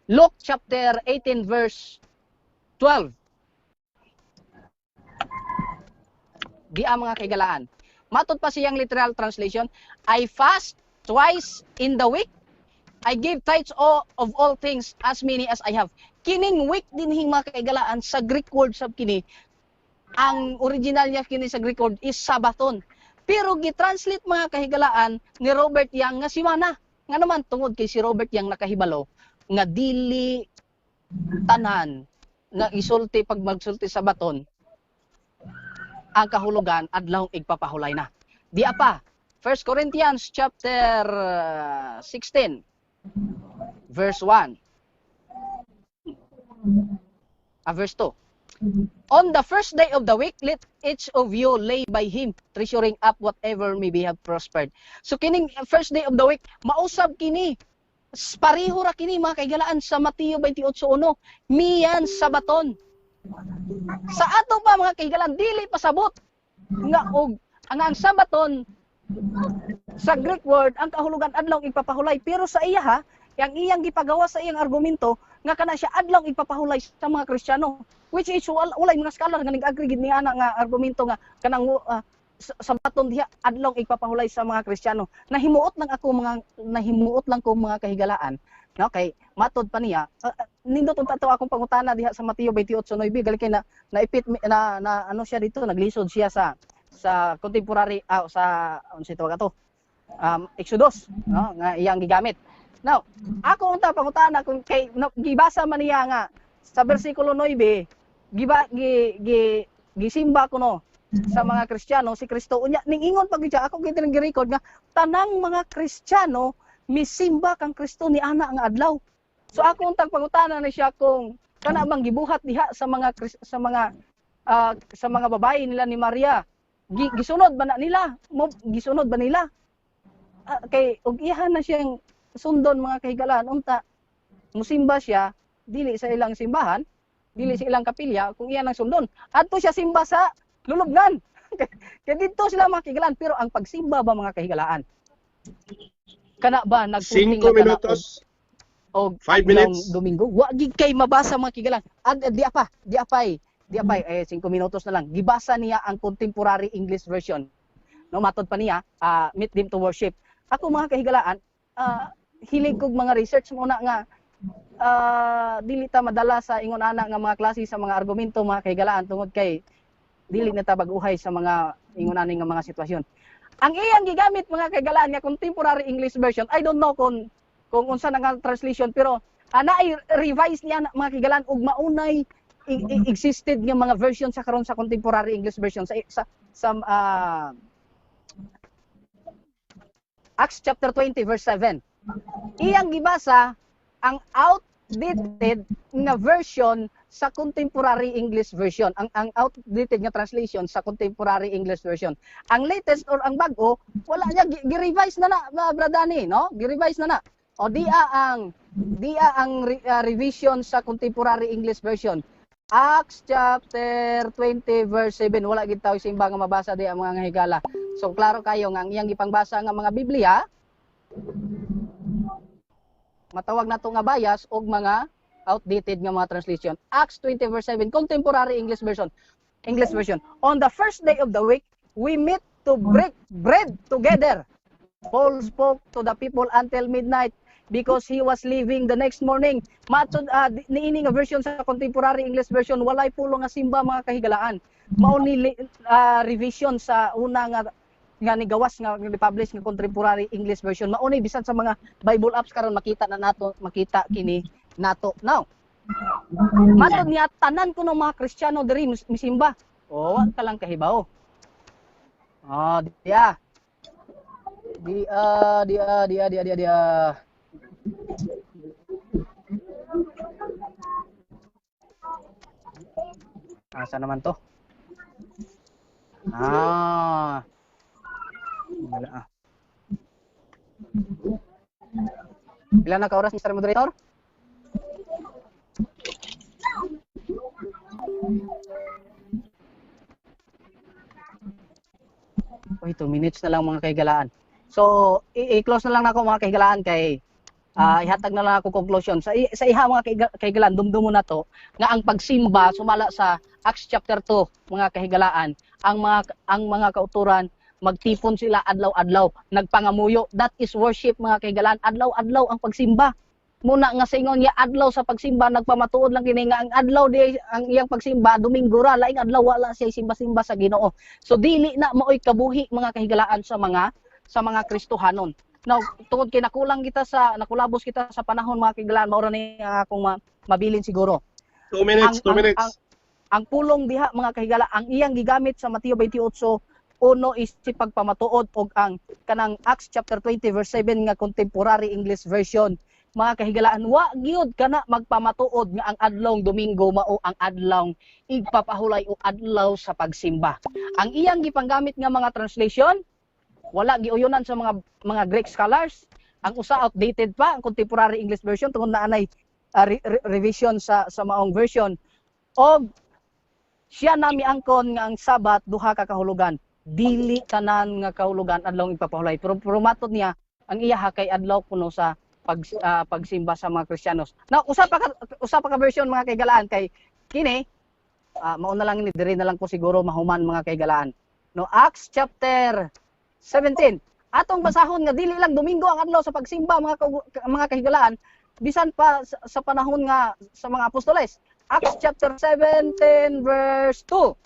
Luke chapter 18 verse 12. Di ang mga kahigalaan. Matod pa siyang literal translation, "I fast twice in the week. I give tithes all, of all things as many as I have." Kining week dinhing, mga kahigalaan, sa Greek word sab kini, ang original niya kini sa Greek word is sabaton. Pero gi-translate, mga kahigalaan, ni Robert Young nga simana. Nga naman tungod kay si Robert Young nakahibalo nga dili tanan nga isulti pag magsulti sa baton ang kahulugan adlaw igpapahulay na. Di pa 1 Corinthians chapter 16 verse 1. Ah, verse 2. "On the first day of the week, let each of you lay by him, treasuring up whatever may be have prospered." So kining first day of the week, mausab kini. Pareho ra kini, mga kahigalaan, sa Mateo 28:1, mian sabaton. Sa ato pa, mga kahigalaan, dili pasabot nga og Ang Sabaton sa Greek word, ang kahulugan adlaw igpapahulay, pero sa iya ha, ang iyang gipagawa sa iyang argumento nga kana siya adlaw igpapahulay sa mga Kristiyano, which is walay mga scholar nga nag-agree gid ni ana nga argumento nga kanang Sabaton diha adlaw igpapahulay sa mga Kristiyano. Nahimuot lang ko, mga kahigalaan, no, kay matod pa niya, nindot unta to akong pangutana diha sa Mateo 28:9, gali kay na naipit na, na ano siya dito, naglisod siya sa contemporary, sa unsa tawag ato, Exodus, no, nga iyang gigamit. Now, ako unta pangutana kung kay no, gibasa man niya nga sa bersikulo 9, giba gi, gi gisimba ko, no, sa mga Kristiyano si Kristo. Unya ning ingon pag siya, ako gid gi-record nga tanang mga Kristiyano misimba kang Kristo ni ana nga adlaw. So ako untang pangutana na siya kung kana bang gibuhat diha sa mga babae nila ni Maria, gisunod ba na nila mo, gisunod ba nila? Kay og iyahan na siyang sundon, mga kahigalaan, unta musimba siya dili sa ilang simbahan, dili sa ilang kapilya. Kung iyan ang sundon, adto siya simba sa lulubngan. Kay didto sila, mga kahigalaan. Pero ang pagsimba ba, mga kahigalaan, kana ba nagpunting 5 na kana minutos. og 5 adlawng minutes. Domingo? Wa gid kay mabasa, mga kahigalaan. Di pa eh 5 minutos na lang. Gibasa niya ang Contemporary English Version, no? Matod pa niya, meet them to worship. Ako, mga kahigalaan, hilig kog mga research muna nga dili ta madala sa ingon ana nga mga klase sa mga argumento, mga kahigalaan, tungod kay dili na ta bag-uhay sa mga ingon ani nga mga sitwasyon. Ang iyang gigamit, mga kahigalaan, nga Contemporary English Version, I don't know kung unsa na nga translation, pero ana ay revise niya na, mga kahigalaan, ug maunay existed nga mga version sa karon sa Contemporary English Version sa Acts chapter 20 verse 7. Iyang gibasa ang outdated nga version sa Contemporary English Version. Ang outdated nga translation sa Contemporary English Version. Ang latest or ang bag-o, wala niya gi-revise na na, Bradani, no? Gi-revise na na. O dia ang revision sa Contemporary English Version. Acts chapter 20 verse 7, wala gid tawo simba nga mabasa di ang mga higala. So klaro kayo nga ang iyang gipangbasa nga mga Biblia matawag nato nga bias og mga outdated nga mga translation. Acts 20 verse 7, Contemporary English Version. English Version. "On the first day of the week, we meet to break bread together. Paul spoke to the people until midnight because he was leaving the next morning." Matod niini nga version sa Contemporary English Version, walay pulo nga simba, mga kahigalaan. Mao ni revision sa una nga nga nigawas nga ni-publish nga Contemporary English Version. Mao ni bisan sa mga Bible apps karon makita na nato, makita kini nato. Now, matod niya tanan kuno mga Kristiyano diri misimba. O wa ka lang kahibaw. Oh, diya. Dia, dia, dia, dia, dia, dia. Asa naman to? Ah. Wala ah. Ilan na ka oras, Mr. Moderator? Uy, 2 minutes na lang, mga kahigalaan. So, i-close na lang nako, mga kahigalaan, kay ihatag na lang ako conclusion. Sa iha, mga kahigalaan, dumdumo na to nga ang pagsimba sumala sa Acts chapter 2, mga kahigalaan, ang mga kauturan magtipon sila adlaw-adlaw, nagpangamuyo. That is worship, mga kahigalaan. Adlaw-adlaw ang pagsimba. Muna nga singon niya adlaw sa pagsimba, nagpamatuod lang kini nga ang adlaw di ang iyang pagsimba Domingo ra, laing adlaw wala siya simba-simba sa Ginoo. So dili na maoy kabuhi, mga kahigalaan, sa mga Kristohanon. Now, tungod kay nakulang kita sa nakulabos kita sa panahon, mga kahigalaan, mao ra ni ang akong mabilin siguro. 2 minutes, 2 minutes. Ang pulong diha, mga kahigala, ang iyang gigamit sa Mateo 28:1 is si pagpamatuod og ang kanang Acts chapter 20 verse 7 nga Contemporary English Version, mga kahigalaan, wa gyud kana magpamatuod nga ang adlawng Domingo mao ang adlawng igpapahulay o adlaw sa pagsimba. Ang iyang gipanggamit nga mga translation wala giuyonan sa mga Greek scholars. Ang usa outdated pa, ang Contemporary English Version, tungod na anay revision sa maong version, og siya nami angkon nga ang Sabat duha ka kahulugan. Dili tanan nga kahulugan adlaw igpapahulay, pero matod niya ang iyaha kay adlaw kuno sa pagsimba sa mga Kristiyanos. Now, usa pa ka version, mga kaigalaan, kay kini mao na lang ni diri na lang ko siguro mahuman, mga kaigalaan. No, Acts chapter 17. Atong basahon nga dili lang Domingo ang adlaw sa pagsimba, mga kahigalaan, bisan pa sa panahon nga sa mga apostoles. Acts chapter 17 verse 2.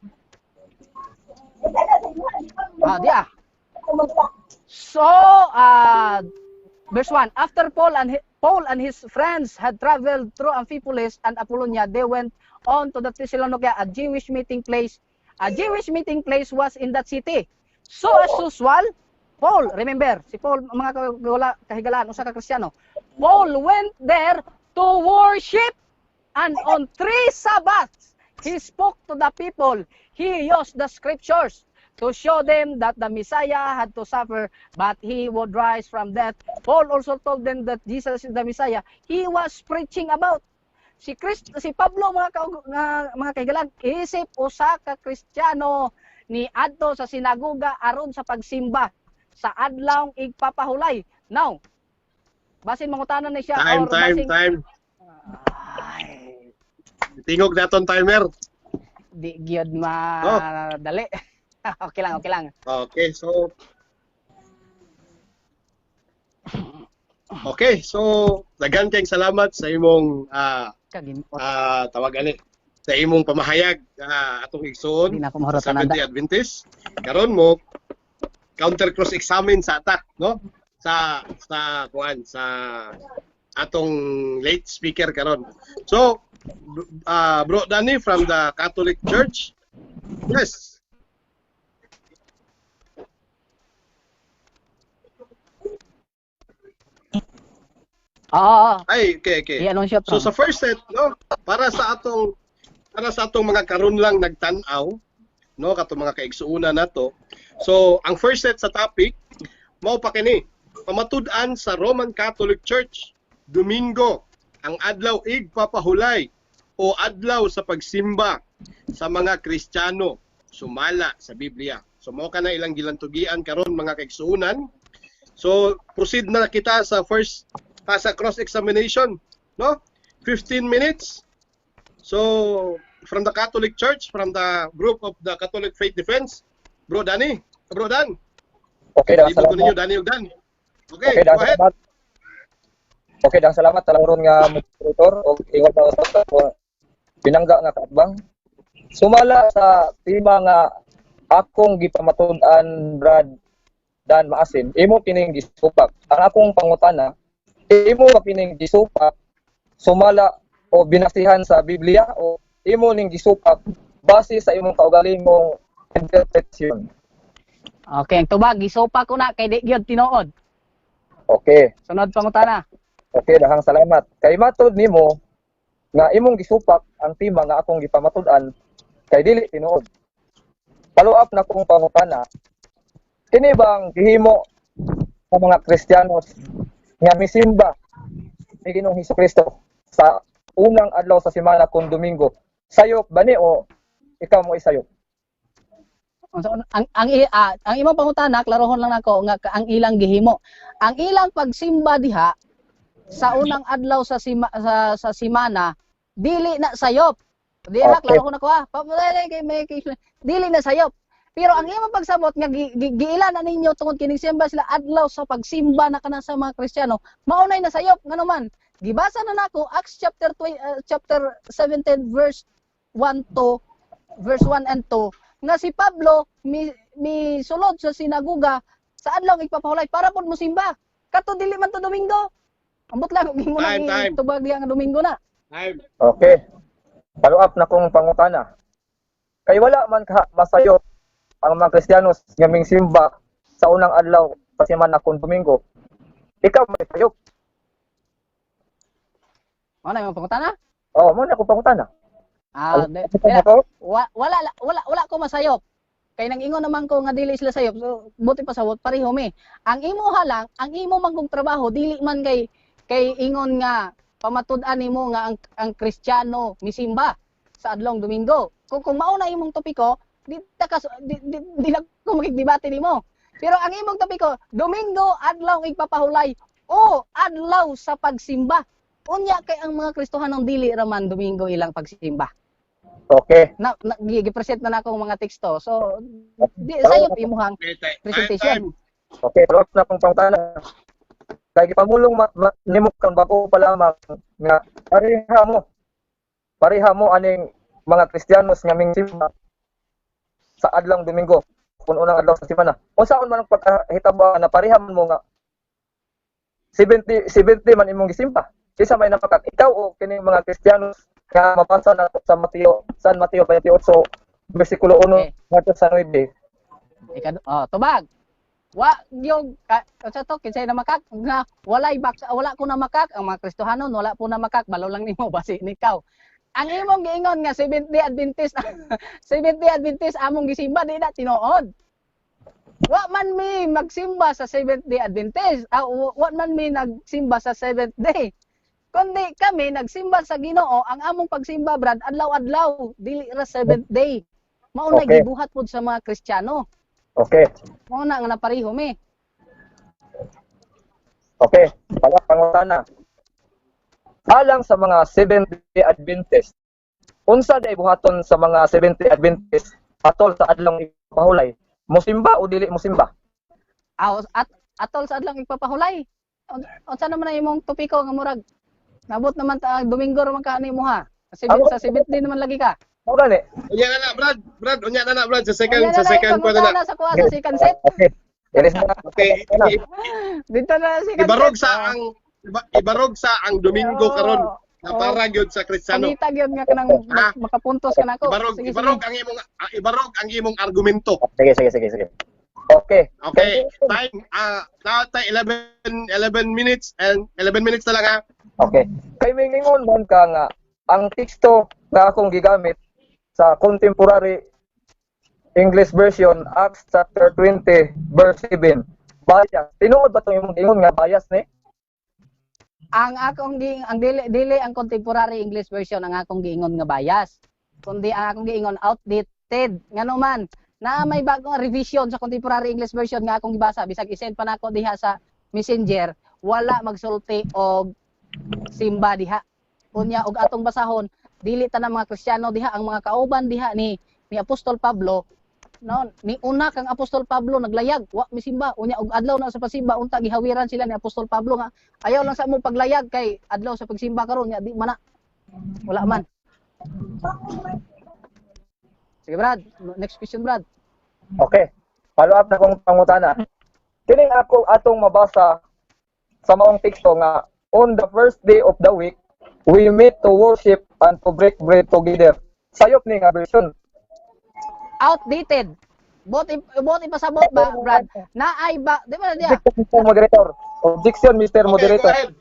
Ah, diya. So, verse 1, after Paul and his friends had traveled through Amphipolis and Apollonia, they went on to the Thessalonica, a Jewish meeting place. A Jewish meeting place was in that city. So as usual, Paul, remember, si Paul, mga kahigalaan, usa ka Kristiyano. Paul went there to worship and on three Sabbaths, he spoke to the people. He used the scriptures to show them that the Messiah had to suffer, but he would rise from death. Paul also told them that Jesus is the Messiah he was preaching about. Si Pablo, mga kahigalaan, isip usa ka Kristiyano ni adto sa sinagoga aron sa pagsimba sa adlaw igpapahulay. Now, basin mangutana ni siya Time, or time, basin time. Ay, Tingog naton timer. Di gyud madali. Okay lang, okay lang. Okay, so daghan kayong salamat sa imong Kagimot. Tawag ani sa imong pamahayag, atong igsoon Di na ako mahurot sa Seventh-day tananda. Adventist. Karon mo counter cross examine sa attack, no, sa kuan sa atong late speaker karon. So Bro Danny from the Catholic Church. Yes. Oo. Ay, okay. I-anunsyo So sa first set, no, para sa atong mga karon lang nagtan-aw, no, katong mga kaigsuonan nato. So ang first set sa topic mao pa kini: Pamatud-an sa Roman Catholic Church, Domingo ang adlaw igpapahulay o adlaw sa pagsimba sa mga Kristiyano sumala sa Biblia. So mao kana ilang gilantugian karon, mga kaigsuonan. So proceed na kita sa first sa cross examination, no? 15 minutes. So from the Catholic Church, from the group of the Catholic Faith Defense, Bro Danny, Bro Dan. Okay, daghang Libo ko salamat. ninyo, Danny ug Dan. Okay, Okay, go daghang ahead. salamat. Okay, daghang salamat talawron nga moderator og ingon pa usab sa pinangga nga kaatbang. Sumala sa tema nga akong gipamatud-an, Brad Dan Maasin, imo kining gisupak. Ang akong pangutana, imo ba kining gisupak sumala o binasihan sa Biblia o imo ning gisupak base sa imong kaugalingong interpretasyon? Okay, ang tubag gisupak ko na kay di gyud tinuod. Okay. Sunod pangutana. Okay, daghang salamat. Kay matod nimo nga imong gisupak ang tema nga akong gipamatud-an kay dili tinuod. Follow up na kong pangutana. Kini bang gihimo sa mga Kristiyanos nga misimba ni Ginoong Hesukristo sa unang adlaw sa semana kung Domingo? Sayop ba ni o ikaw mo isayop? So, ang imong pangutana, klarohon lang nako nga ang ilang gihimo. Ang ilang pagsimba diha sa unang adlaw sa simana dili na sayop. Diha klarohon nako ha. Kay dili na sayop. Pero ang imong pagsabot nga giila na ninyo tungod kining simba sila adlaw sa pagsimba na kana sa mga Kristiyano, maunay na sayop ngano man. Gibasa na nako Acts chapter 17 verse 1 to verse 1 and 2 nga si Pablo mi sulod sa sinagoga sa adlaw igpapahulay para pod mosimba. Kato dili man to Domingo. Ambot lang kung imo Time, nang time. tubag diha nga Domingo na. Time. Okay. Follow up na kong pangutana. Kay wala man ka masayop ang mga Kristiyanos nga mingsimba sa unang adlaw sa semana kung Domingo. Ikaw may sayop. Mao na imong pangutana? Oh, mo na akong pangutana. Ah, Alam di, ko ako. wala ko masayop. Kay nang ingon naman ko nga dili sila sayop. So buti pa sawot pareho mi. Ang imo halang, ang imo man kong trabaho dili man kay ingon nga pamatud-an nimo nga ang Kristiyano misimba sa adlong Domingo. Kung mao na imong topiko, Di ta ka di, di, di lang ko makigdebate nimo. Pero ang imong topiko, Domingo adlaw igpapahulay o adlaw sa pagsimba. Unya kay ang mga Kristohanong dili raman Domingo ilang pagsimba. Okay. Na gi-present na akong mga teksto. So di sayop imuhang Okay, presentation. time. Okay, pero na akong pangutana. Kay gipamulong nimo kan bago pa lamang nga pareha mo aning mga Kristiyanos nga ming simba sa adlong Domingo kung unang adlaw sa semana. Unsaon man ang pagkahitabo na pareha man mo nga 70 70 man imong gisimba? Kinsa may namakak, ikaw o kining mga Kristiyanos nga mabasa nato sa Mateo, San Mateo 28 bersikulo 1 ngadto sa 9? Oh, tubag. Wa yung unsa to, kinsay na makak nga walay bak, wala ko na makak, ang mga Kristohanon wala po na makak, balo lang nimo basi nikaw. Ang imong giingon nga Seventh Day Adventist, Seventh Day Adventist among gisimba, di na tinuod. Wa man mi magsimba sa Seventh Day Adventist. Ah, wa man mi nagsimba sa Seventh Day. Kundi kami nagsimba sa Ginoo, ang among pagsimba, Brad, adlaw-adlaw, dili ra Seventh Day. Mao na gibuhat pod sa mga Kristiyano. Mao na nga napareho mi. Okay, pala pangutana. Alang sa mga Seventh-day Adventist, unsa day buhaton sa mga Seventh-day Adventist atol sa adlong ipahulay? Musimba o dili musimba? Aw, at atol sa adlong igpapahulay. Unsa naman ang imong topiko nga murag nabot naman ta Domingo ra man ka nimo ha. Sa Seventh Day naman lagi ka. Mao gani. Unya na na, Brad. Brad, unya na na, Brad. Sa second, Unya sa na na, second ko na na. ipangutana sa kuha sa second set. Okay. Ilis na. Okay. Dito na second Ibarog set. sa ang ibarog sa ang Domingo karon na para gyud sa Kristiyano. Pangita gyud nga kanang Ah. makapuntos ka nako. Ibarog, Sige, ibarog sige. ang imong ibarog ang imong argumento. Sige. Okay. Okay, time naa 11 11 minutes and 11 minutes na lang ha. Okay. Kay mingingon man ka nga ang teksto nga akong gigamit sa Contemporary English Version, Acts chapter 20 verse 7, bias. Tinuod ba itong imong ingon nga bias ni? Ang akong gi ang dili dili ang Contemporary English Version ang akong giingon nga bias. Kundi ang akong giingon, outdated. Ngano man na may bagong revision sa Contemporary English Version nga akong gibasa, bisag isend pa nako diha sa Messenger, wala magsulti og simba diha. Unya og atong basahon, dili ta mga Kristiyano diha ang mga kauban diha ni Apostol Pablo, no? Ni una kang Apostol Pablo naglayag, wa misimba. Unya og adlaw na sa pasimba unta, gihawiran sila ni Apostol Pablo nga ayaw lang sa mo paglayag kay adlaw sa pagsimba karon. Nya di man na, wala man. Sige, Brad, next question, Brad. Okay. Follow up na kong pangutana. Kining ako atong mabasa sa maong teksto nga on the first day of the week we meet to worship and to break bread together. Sayop ni nga version? Outdated. Bot ipasabot ba, Brad? Naay ba di ba diya? Objection, Mr. Moderator. Objection, Mr. Okay, go Moderator. ahead.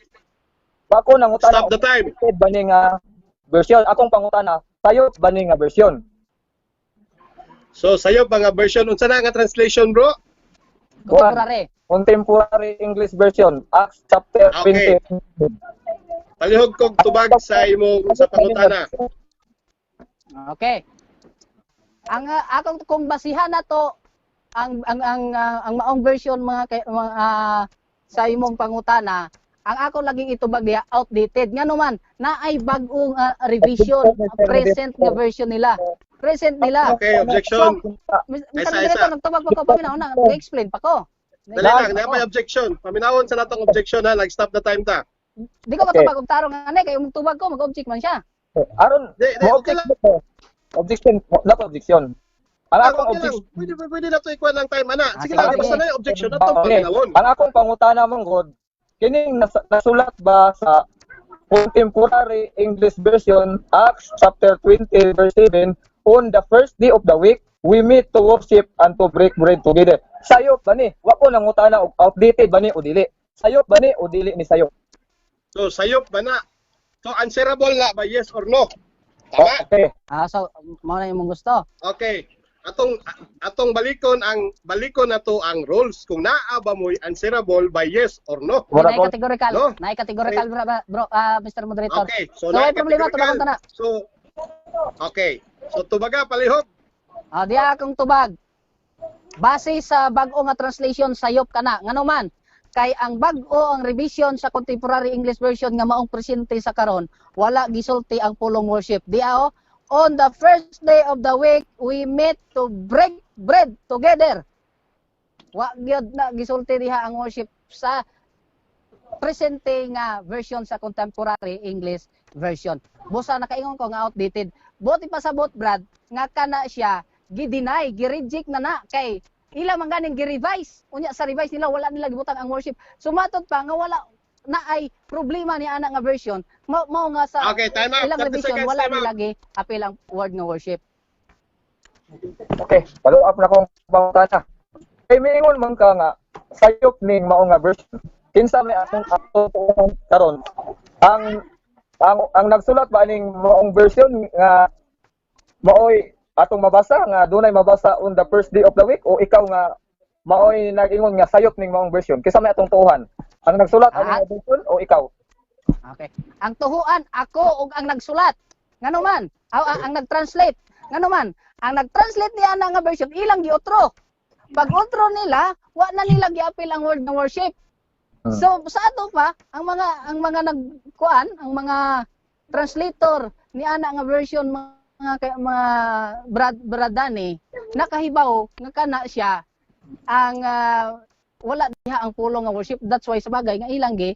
Bako nangutana Stop the time. outdated ba ni nga version? Akong pangutana, sayop ba ni nga version? So sayo pa nga version, unsa na nga translation, bro? Contemporary. Contemporary English Version, Acts chapter 20. Palihog kog tubag sa imong sa pangutana. Okay. Ang akong kung basihan na to ang maong version mga kay, mga, sa imong pangutana, ang ako laging itubag diha, outdated. Ngano man naay bag-ong revision, present nga version nila. Present nila. Okay, objection. Mr. Isa, Moderator, isa. nagtubag pa ko, paminaw na, explain pa ko. Dali lang, naa pa objection. Paminawon sa natong objection ha, nag-stop the time ta. Di ko matubag og tarong nga kay imong tubag ko, mag-object man siya. Aron, Di, di, mo okay lang. object mo. Objection, na objection. Ang akong Okay lang. objection, Pwede, pwede na to ikuha ng time ana. Ah, Sige sige, lang, sige. basta na yung objection na to, Okay. paminawon. Ang akong pangutana man god, kining nasulat ba sa Contemporary English Version, Acts chapter 20 verse 7, "On the first day of the week, we meet to worship and to break bread together"? Sayop ba ni? Wa ko nangutana og outdated ba ni o dili. Sayop ba ni o dili ni sayop? So sayop ba na? So answerable na ba yes or no? Tama? Okay. Ah, so mao na imong gusto. Okay. Atong balikon nato ang rules kung naa ba mo'y answerable by yes or no. Mura Naay ko- categorical. No? Naay categorical, bro, bro, Mr. Moderator. Okay. So, So, naay may problema, categorical. tubagon ta na. So okay. So tubaga palihog. Ah, diha akong tubag. Base sa bag-o nga translation, sayop kana. Ngano man, kay ang bag-o ang revision sa Contemporary English Version nga maong presente sa karon, wala gisulti ang pulong "worship". Diha oh, "On the first day of the week, we meet to break bread together." Wa gyud na gisulti diha ang worship sa presente nga version sa Contemporary English Version. Busa nakaingon ko nga outdated. Buot ipasabot, Brad, nga kana siya gi-deny, gi-reject na na kay ila man ganing gi-revise. Unya sa revise nila, wala nila gibutang ang worship. Sumatod pa nga wala na ay problema ni ana nga version. Mao nga sa Okay, time out. ilang 30 revision, seconds, wala time out. nila gi-apil ang word nga worship. Okay, follow up na kong pangutana. Kay miingon man ka nga sayop ning mao nga version. Kinsa may atong ato karon? Ang nagsulat ba ning maong version nga maoy atong mabasa nga dunay mabasa "on the first day of the week" o ikaw nga maoy nag-ingon nga sayop ning maong version? Kinsa may atong tuohan? Ang nagsulat ani nga version o ikaw? Okay. Ang tuhuan, ako ug ang nagsulat. Ngano man, aw, ang nag-translate. Ngano man, ang nag-translate niya ana nga version, ilang giotro. Pag otro nila, wa na nila giapil ang word ng worship. So sa ato pa, ang mga nagkuan, ang mga translator ni ana nga version, mga bradani, nakahibaw nga kana siya ang wala diha ang pulong nga worship. That's why sa bagay nga ilang gi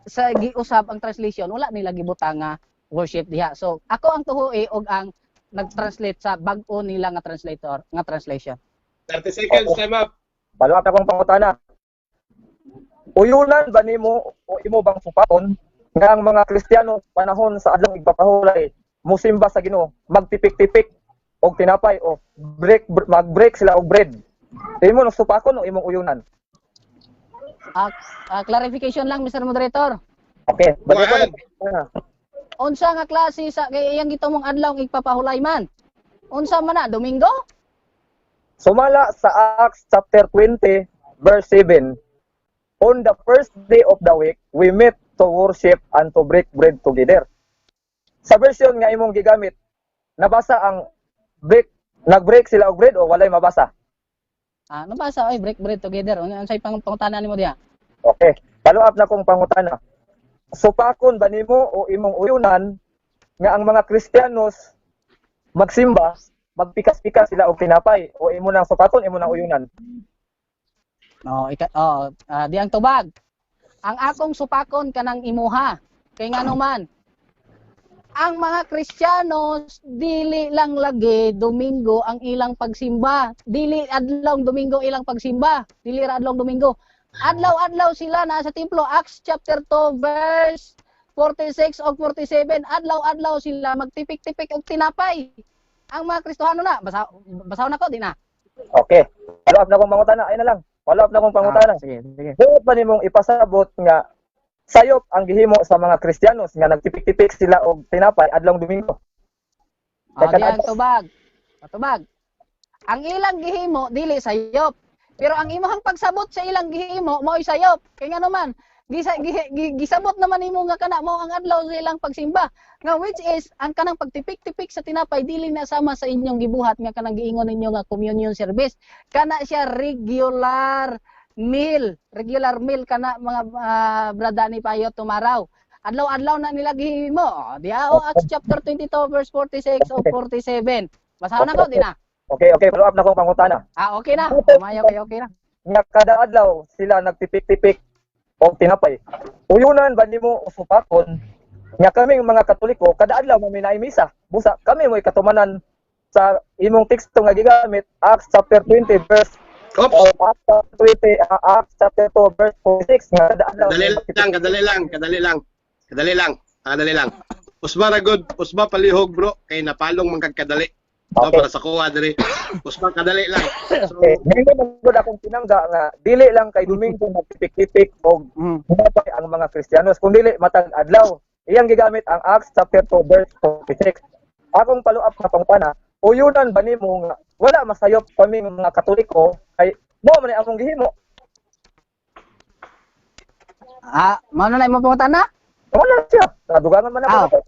sa giusab ang translation, wala nila gibutang nga worship diha. So ako ang tuhoe og ang nag-translate sa bag-o nila nga translator nga translation. 30 seconds, time up. Follow up akong pangutana. Uyunan ba nimo o imo bang supakon nga ang mga Kristiyano panahon sa adlaw igpapahulay musimba sa Ginoo, magtipik-tipik og tinapay o break mag-break sila og bread? Imo nang supakon o imong uyunan? Clarification lang, Mr. Moderator. Okay, Go ahead. Unsa nga klase sa kay iyang gitumong adlaw igpapahulay man? Unsa man na, Domingo? Sumala sa Acts chapter 20 verse 7, "On the first day of the week, we meet to worship and to break bread together." Sa version nga imong gigamit, nabasa ang break, nag-break sila og bread o walay mabasa? Ah, nabasa oy, break bread together. Unsay pang pangutana nimo diha? Okay. Follow up na kong pangutana. Supakon ba nimo o imong uyunan nga ang mga Kristiyanos magsimba, magpikas-pikas sila og tinapay o imo nang supakon, imo nang uyunan? Oh, ika, oh, di ang tubag. Ang akong supakon kanang imuha. Kay ngano man, ang mga Kristiyanos dili lang lagi Domingo ang ilang pagsimba. Dili adlaw Domingo ilang pagsimba. Dili ra adlaw Domingo. Adlaw-adlaw sila naa sa templo. Acts chapter 2 verse 46 o 47. Adlaw-adlaw sila magtipik-tipik og tinapay. Ang mga Kristohano na, basa basahon nako di na. Okay. Follow up na kong pangutana. Ayun na lang. Follow up na kong pangutana. Ah, sige, sige. Buot ba nimong ipasabot nga sayop ang gihimo sa mga Kristiyanos nga nagtipik-tipik sila og tinapay adlong Domingo? Ah, di ang tubag. Tubag. Ang ilang gihimo dili sayop. Pero ang imong pagsabot sa ilang gihimo mao'y sayop. Kay ngano man, gisabot naman nimo nga kana mao ang adlaw sa ilang pagsimba. Nga which is ang kanang pagtipik-tipik sa tinapay dili na sama sa inyong gibuhat nga kanang giingon ninyo nga communion service. Kana siya regular meal, regular meal kana, mga bradani payo tumaraw. Adlaw-adlaw na nila gihimo. Oh, di o Acts chapter 22 verse 46 o 47. Basahon nako di na. Okay, follow up na kong pangutana. Ah, okay na. Umayo kay okay na. Nga kada adlaw sila nagtipik-tipik og tinapay. Uyunan ba nimo o supakon nga kaming mga Katoliko kada adlaw mo naay misa? Busa kami mo'y katumanan sa imong teksto nga gigamit, Acts chapter 20 verse Oops. Acts chapter 20, Acts chapter 2 verse 46 nga kada adlaw Kadali lang, kadali lang, kadali lang. Kadali lang, kadali lang. Usba ra good, usba palihog, bro, kay napalong man kag kadali. No, para sa kuha diri. Usba kadali lang. So, Okay, ngayon man gud akong pinangga nga dili lang kay Domingo nagtipik-tipik og tinapay ang mga Kristiyanos, kun dili matag adlaw. Iyang gigamit ang Acts chapter 2 verse 46. Akong follow up na pangutana, uyunan ba nimo nga wala masayop kami mga Katoliko kay mo man ay among gihimo? Ah, mao na na imong pangutana? Wala siya. Nadugangan man ako.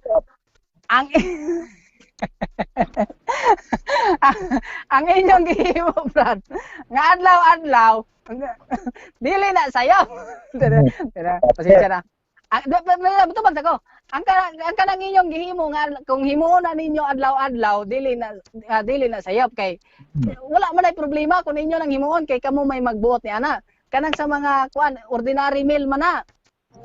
Ang Ang inyong gihimo, Brad, nga adlaw-adlaw, dili na sayop. Pasensya na. Ang tubag sa ko. Ang kanang inyong gihimo nga kung himuon na ninyo adlaw-adlaw, dili na sayop kay wala man ay problema kung ninyo nang himuon kay kamo may magbuot ni ana. Kanang sa mga kuan, ordinary meal man na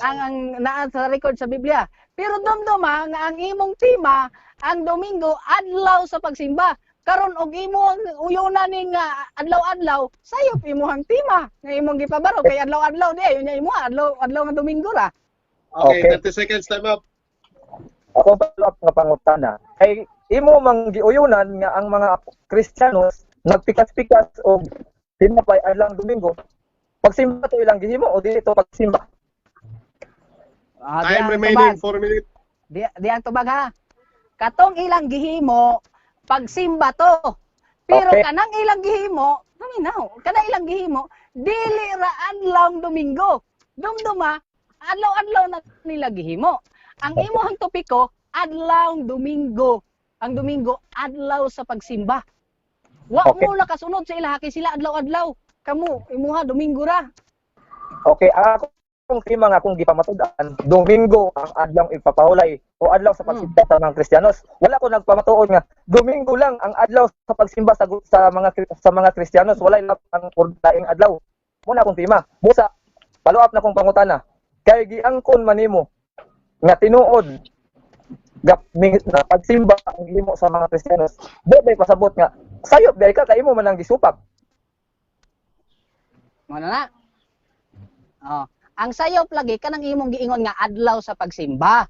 ang naa sa record sa Biblia. Pero dumduma nga ang imong tema ang Domingo, adlaw sa pagsimba. Karon og imo uyona ni nga adlaw-adlaw, sayop imuhang tema nga imong gipabaro kay adlaw-adlaw di ayo nya imo adlaw adlaw nga Domingo ra. Okay, Okay. 30 seconds, time up. Ako follow up nga pangutana. Kay imo mang giuyunan nga ang mga Kristiyanos nagpikas-pikas og tinapay adlang Domingo. Pagsimba to ilang gihimo o dili to pagsimba? Ah, di Time ang remaining tubag. 4 minutes. Di ang tubag ha. Katong ilang gihimo, pagsimba to. Pero kanang ilang gihimo, paminaw, kanang ilang gihimo, dili ra adlaw Domingo. Dumduma, adlaw-adlaw na nila gihimo. Ang imuhang topiko, adlaw Domingo. Ang Domingo, adlaw sa pagsimba. Wa mo nakasunod sa ilaha kay sila adlaw-adlaw. Kamo, imuha Domingo ra. Okay, ang akong tema nga akong gipamatud-an, Domingo ang adlaw ipapahulay o adlaw sa pagsimba sa mga Kristiyanos. Wala ko nagpamatuod nga Domingo lang ang adlaw sa pagsimba sa mga Kristiyanos, wala ang laing adlaw. Muna akong tema. Busa, follow up na kong pangutana. Kay giangkon man nimo nga tinuod gap na pagsimba ang gihimo sa mga Kristiyanos. Di bay pasabot nga sayop dahil ka kay imo man ang gisupak? Mo na na. Oh, ang sayop lagi kanang imong giingon nga adlaw sa pagsimba.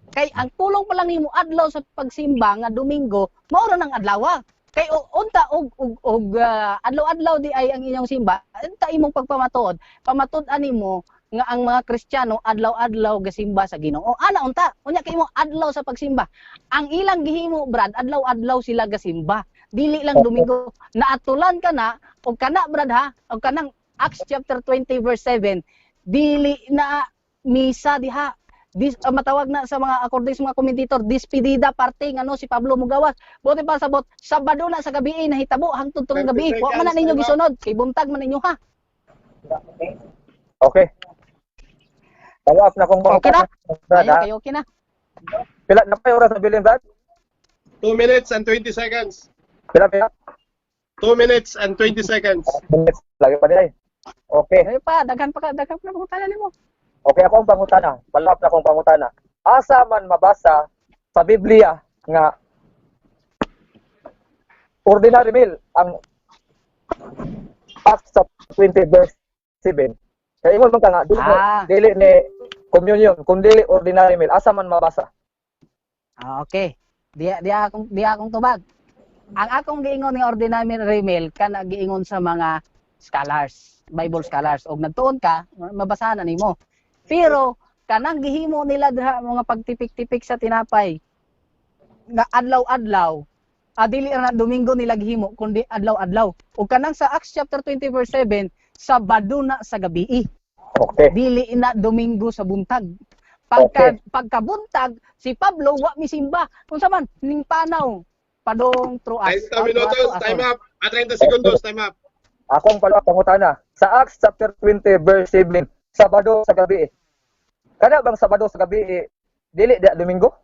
Kay ang pulong pa lang nimo adlaw sa pagsimba nga Domingo, mao ra nang adlaw. Kay unta og adlaw-adlaw di ay ang inyong simba, unta imong pagpamatuod, pamatud-an nimo nga ang mga Kristiyano adlaw-adlaw gasimba sa Ginoo. Ana unta, unya kay imo adlaw sa pagsimba. Ang ilang gihimo, Brad, adlaw-adlaw sila gasimba. Dili lang Domingo. Naatulan ka na og kana, Brad, ha, og kanang Acts chapter 20 verse 7, dili na misa diha. Matawag na sa mga, according sa mga commentator, despedida party ngano si Pablo mugawas. Buti pa sabot, Sabado na sa gabi nahitabo hangtod tong 30 gabi. Wa man na seconds, ninyo time up. gisunod kay buntag man ninyo ha. Okay. Follow up na kong Okay na? Brad, Ayo ha? kayo, okay na. Pila na pa oras na bilin, Brad? 2 minutes and 20 seconds. Pila pila? 2 minutes and 20 seconds. Minutes lagi pa nila. Okay. Ayo pa, daghan pa ka, daghan pa pangutana nimo. Okay, ako ang pangutana. Follow up na akong pangutana. Asa man mabasa sa Biblia nga ordinary meal ang Acts chapter 20 verse 7? Kaya ingon man ka nga, dili, dili ni communion, kung dili ordinary meal, asa man mabasa? Ah, okay. Di akong tubag. Ang akong giingon nga ordinary meal kana giingon sa mga scholars, Bible scholars. Og nagtuon ka, mabasahan na nimo. Pero kanang gihimo nila diha mga pagtipik-tipik sa tinapay nga adlaw-adlaw, dili na Domingo nila gihimo kundi adlaw-adlaw. Ug kanang sa Acts chapter 20 verse 7, Sabado na sa gabi. Dili na Domingo sa buntag. Pagkabuntag si Pablo wa misimba. Unsa man ning panaw padong Troas. 30 minutos, time up. Ah, 30 segundos, time up. Akong follow up pangutana. Sa Acts chapter 20 verse 7, Sabado sa gabi. Kana bang Sabado sa gabi dili di Domingo?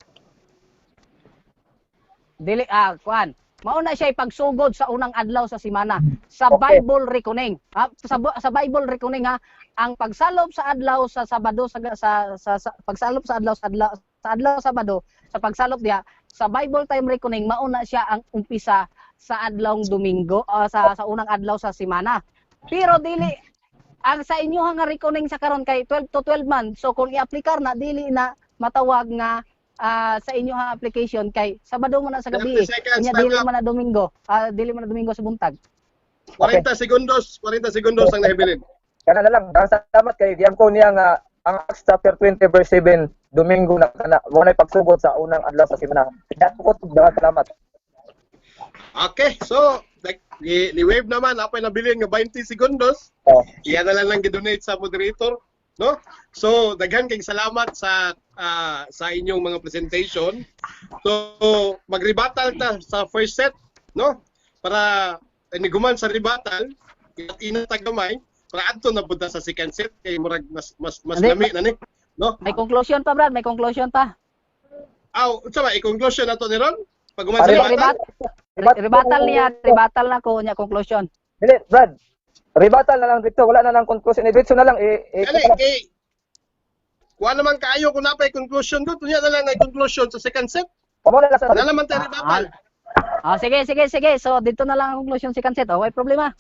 Dili, kuan. Mao na siya pagsugod sa unang adlaw sa semana sa Bible reckoning. Ha, sa Bible reckoning ha, ang pagsalop sa adlaw sa Sabado sa pagsalop sa adlaw Sabado, sa pagsalop diha sa Bible time reckoning, mao na siya ang umpisa sa adlawng Domingo, sa unang adlaw sa semana. Pero dili ang sa inyo nga reckoning sa karon kay 12 to 12 man. So kung i-aplikar na, dili na matawag nga sa inyo ha application kay Sabado man na sa gabi. 30 seconds, Unya time dili up. man na Domingo. Dili man na Domingo sa buntag. 40 segundos, 40 segundos ang nahibilin. Kana na lang. Daghang salamat kay giyam ko niya nga ang Acts chapter 20 verse 7, Domingo na kana mo na pagsugod sa unang adlaw sa semana. Kaya ko, daghang salamat. Okay, so like, ni-wave naman, apay nabilin nga 20 segundos. Oh. Iyan na lang lang gi-donate sa moderator. No? So, daghan kay salamat sa inyong mga presentation. So, magrebuttal ta sa first set, no? Para iniguman sa rebuttal, inat gamay para adto na pud ta sa second set kay murag mas mas mas Hindi. Lami na ni, no? May conclusion pa, Brad, may conclusion pa. Aw, unsa ba i-conclusion nato ni ron? Pag human sa Re- rebuttal? Rebuttal niya, rebuttal na ko niya conclusion. Dili, Brad. Rebuttal na lang dito, wala na lang conclusion. Diretso na lang i Kani kay kuha naman kaayo kung napay conclusion doon, tunya na lang ay conclusion sa second set. Pamo na lang sa Wala naman tayo rebuttal. Ah, sige, sige, sige. So dito na lang ang conclusion second set. Oh, way problema.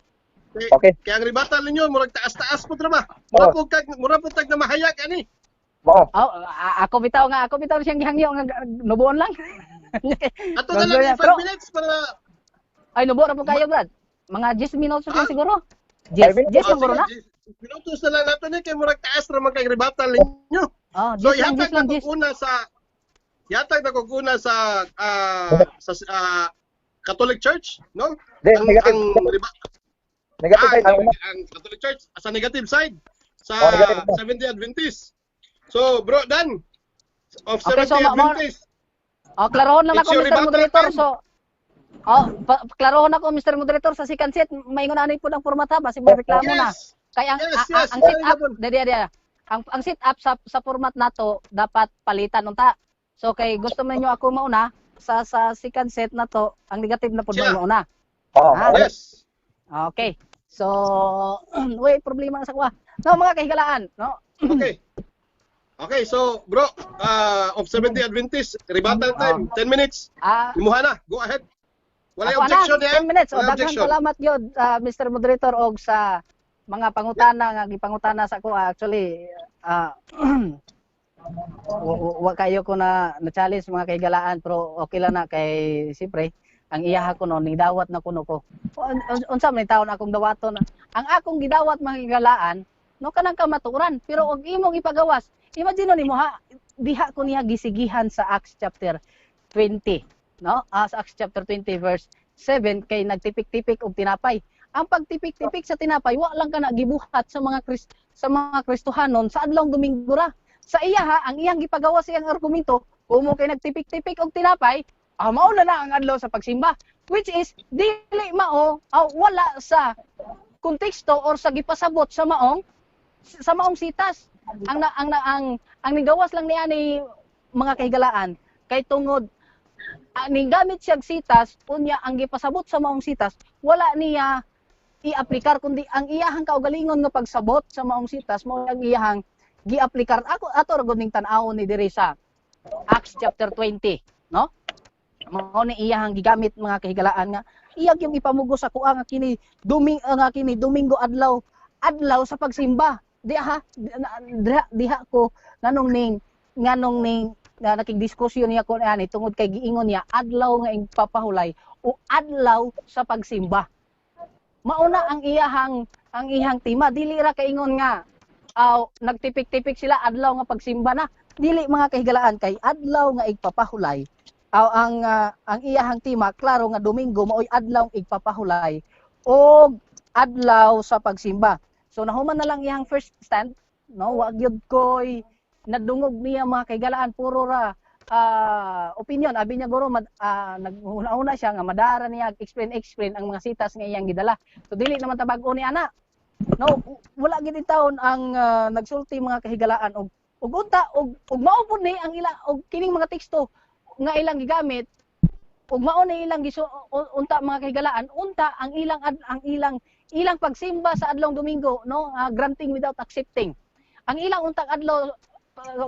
Okay. Kaya ang rebuttal ninyo murag taas-taas po tra ba? Mura po tag na mahayag ani. Mao. Oh, ako bitaw siyang gihangyo nga nubuon lang. Ato na lang Pero- yung 5 minutes para Ay, nubo ra po kayo, Brad. Mga 10 minutos lang Ah? siguro. 5 10, minutes? 10 siguro na. Minutos na lang nato ni kay murag taas ra man kay rebuttal ninyo. Oh, So 10 lang, ihatag 10 lang, na 10. kog una sa ihatag na kog una sa Catholic Church, no? Di, Ang negative. ang Negative side ang una. ang Catholic Church sa negative side sa Oh, negative side. Seventh-day Adventist. So, bro Dan of Okay, so Seventh-day Adventist. Oh, klarohon lang It's ako, your Mr. rebuttal Moderator. time. So, oh, klarohon ako, Mr. Moderator, sa second set, maingon ani po ng format ha, basig may reklamo na. Yes. Kaya ang Yes, yes, ang sit up, very good. di di di. Ang sit up sa format nato dapat palitan unta. So kay gusto man niyo ako mauna sa second set na to, ang negative na pud Siya. mauna. Oo. Ah. Yes. Okay. So, wait, problema na sa kuha. No, mga kahigalaan, no? Okay. Okay, so bro, of Seventh-day Adventist, rebuttal time, 10 minutes. Ah, Imuha na, go ahead. Wala ako objection na, ya. 10 minutes. O, Wala daghang objection. salamat yun, Mr. Moderator, og sa mga pangutana nga gipangutana sa ko. Actually, wa kayo ko na na-challenge, mga kahigalaan, pero okay lang na kay siyempre ang iyaha ko no nidawat na kuno ko. Unsa man taon akong dawaton? Ang akong gidawat, mga kahigalaan, no, kanang kamatuoran, pero og imong ipagawas, imagine nimo ha, diha ko niya gisigihan sa Acts chapter 20, no, sa Acts chapter 20 verse 7, kay nagtipik-tipik og tinapay. Ang pagtipik-tipik sa tinapay, wa lang kana gibuhat sa mga Kristohanon sa adlawng Domingo ra. Sa iya ha, ang iyang gipagawas, iyang argumento, kung kay nagtipik-tipik og tinapay, mao na na ang adlaw sa pagsimba, which is dili mao, wala sa konteksto or sa gipasabot sa maong sitas. Ang na, ang na, ang ang nigawas lang niya ni, mga kahigalaan, kay tungod ning gamit siyang sitas, unya ang gipasabot sa maong sitas wala niya i-aplikar, kundi ang iyahang kaugalingon nga pagsabot sa maong sitas mao ang iyahang giaplikar. Ako ato ra gud ning tan-awon ni diri sa Acts chapter 20, no? Mao ni iyahang gigamit, mga kahigalaan, nga iyag yung ipamugos sa kuha nga kini duming nga kini Domingo adlaw adlaw sa pagsimba. Diha diha, diha ko nganong ning na nakigdiskusyon niya ko ani tungod kay giingon niya adlaw nga ing papahulay o adlaw sa pagsimba. Mauna ang iyahang tema. Dili ra kaingon nga aw nagtipik-tipik sila, adlaw nga pagsimba na. Dili, mga kahigalaan, kay adlaw nga igpapahulay aw ang iyahang tema, klaro nga Domingo maoy adlaw igpapahulay og adlaw sa pagsimba. So nahuman na lang iyang first stand, no? Wa gyud koy nadungog niya, mga kahigalaan, puro ra opinion. Abi niya guro naghuna-huna siya nga madara niya explain explain ang mga sitas nga iyang gidala. So dili naman ta bag-o ni ana, no? Wala gid taon ang nagsulti, mga kahigalaan, og unta og mao pud ni ang ila og kining mga teksto nga ilang gigamit ug mao ni ilang gisu unta, mga kahigalaan, unta ang ilang ang ilang ilang pagsimba sa adlong Domingo, no, granting without accepting. Ang ilang untang adlaw,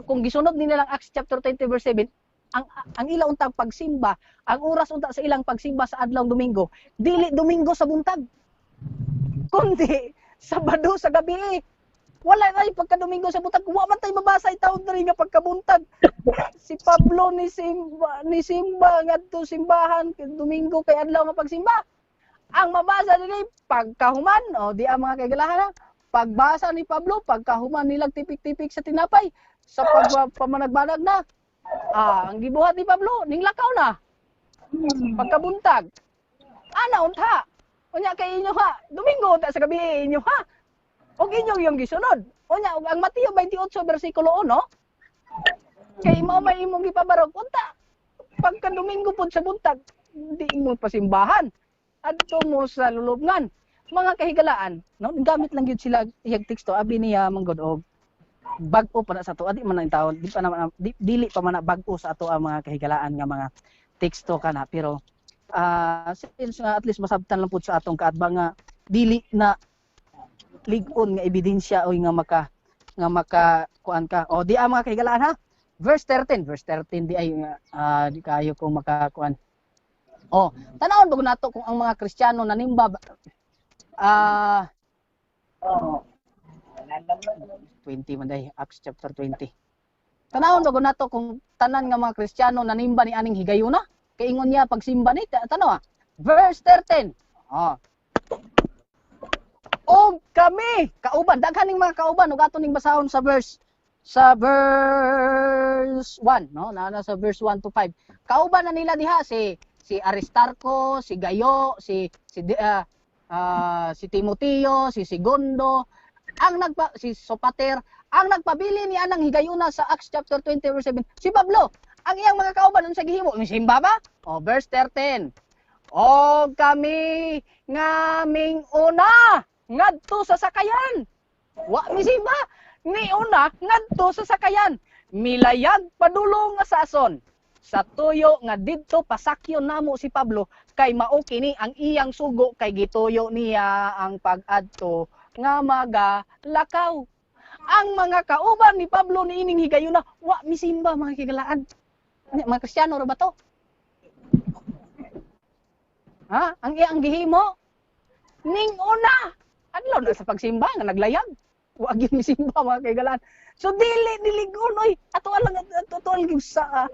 kung gisunod ni nilang Acts chapter 20 verse 7, ang ilang untang pagsimba, ang oras unta sa ilang pagsimba sa adlong Domingo, dili Domingo sa buntag kundi Sabado sa gabi. Wala na yung pagka-Domingo sa buntag. Wa man tay mabasa taon diri nga pagkabuntag. Si Pablo ni simba ngadto simbahan kay Domingo kay adlaw nga pagsimba. Ang mabasa dinhi pagkahuman, o di ang mga kaigalahan ha, pagbasa ni Pablo, pagkahuman nilang tipik-tipik sa tinapay, sa pagpamanagbanag na. Ang gibuhat ni Pablo, ninglakaw na. Pagkabuntag. Ana unta. Unya kay inyo ha, Domingo unta sa gabi inyo ha. Og inyong yung gisunod. Unya og ang Mateo 28 bersikulo 1 kay mao may imong gipabarog, unta pagka Domingo pod sa buntag di mo pasimbahan, adto mo sa lulubngan. Mga kahigalaan, no, gamit lang gyud sila iyag teksto, abi niya manggod og bag-o pa na sa ato, di man na taon, di pa naman di, dili pa man na bag-o sa ato ang mga kahigalaan nga mga teksto kana, pero since nga at least masabtan lang pud sa atong kaatbang nga dili na lig-on nga ebidensya oy nga maka kuan ka. O di ang mga kahigalaan ha, verse 13, verse 13 di ay di kayo kung makakuan. O tanawon ba nato kung ang mga Kristiyano nanimba 20 man day, Acts chapter 20. Tanawon ba nato kung tanan nga mga Kristiyano nanimba ni aning higayuna? Kay ingon niya pagsimba ni, tanaw ah. Verse 13. Oh. Og kami, kauban, daghan ning mga kauban ug ato ning basahon sa verse 1, no? Naa sa verse 1 to 5. Kauban na nila diha si si Aristarco, si Gayo, si si si Timoteo, si Segundo, ang nagpa si Sopater, ang nagpabili ni anang higayuna sa Acts chapter 20 verse 7, si Pablo. Ang iyang mga kauban, unsa gihimo? Misimba ba? Oh, verse 13. O kami nga ming una ngadto sa sakayan. Wa misimba, ni una ngadto sa sakayan. Milayag padulong nga sa Ason. Sa tuyo nga didto pasakyon namo si Pablo, kay mao kini ang iyang sugo, kay gituyo niya ang pag-adto nga magalakaw. Ang mga kauban ni Pablo niining higayuna wa misimba, mga kigalaan. Mga Kristiyano ra ba to? Ha? Ang iyang gihimo ning una adlaw na sa pagsimba nga naglayag. Wa gyud misimba, mga kaigalaan. So dili diligon oy. Ato lang, ato lang sa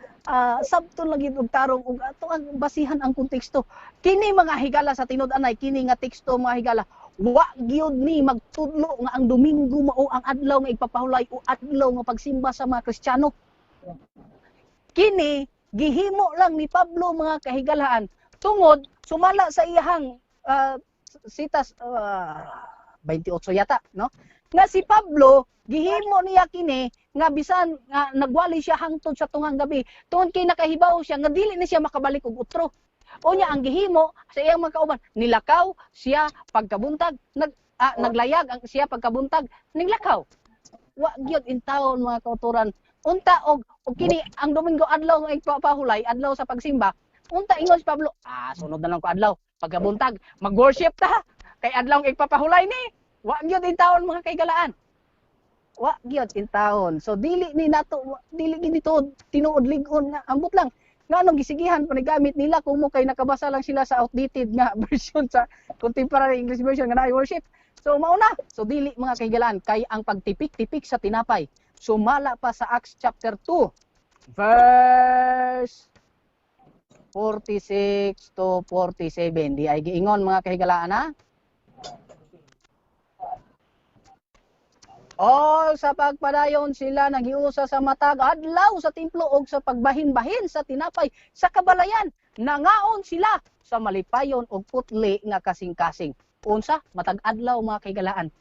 sabton lang gyud og tarong ug ato ang basihan ang konteksto. Kini mga higala, sa tinud-anay kini nga teksto, mga higala, wa gyud ni magtudlo nga ang Domingo mao ang adlaw nga igpapahulay o adlaw nga pagsimba sa mga Kristiyano. Kini gihimo lang ni Pablo, mga kahigalaan, tungod sumala sa iyahang sitas 28 yata, no, nga si Pablo gihimo niya kini nga bisan nga nagwali siya hangtod sa tungang gabi tungod kay nakahibaw siya nga dili ni siya makabalik og utro. Unya ang gihimo sa iyang mga kauban, nilakaw siya pagkabuntag, naglayag ang siya pagkabuntag, niglakaw. Wa gyud in taon, mga kauturan. Unta og kini ang Domingo adlaw nga igpapahulay, adlaw sa pagsimba, unta ingon si Pablo, "Sunod na lang ko adlaw pagkabuntag, mag-worship ta kay adlaw nga igpapahulay ni." Wa gyud in taon, mga kaigalaan. Wa gyud in taon. So dili ni nato, dili gid ito tinuod lig-on nga ambot lang nga anong gisigihan pa gamit nila kung mo kay nakabasa lang sila sa outdated nga version, sa Contemporary English Version nga naay worship. So mauna. So dili, mga kahigalaan, kay ang pagtipik-tipik sa tinapay sumala pa sa Acts chapter 2 verse 46 to 47. Di ay giingon, mga kahigalaan ha. All sa pagpadayon sila nagiusa sa matag adlaw sa templo og sa pagbahin-bahin sa tinapay sa kabalayan. Nangaon sila sa malipayon og putli nga kasing-kasing. Unsa matag adlaw, mga kahigalaan.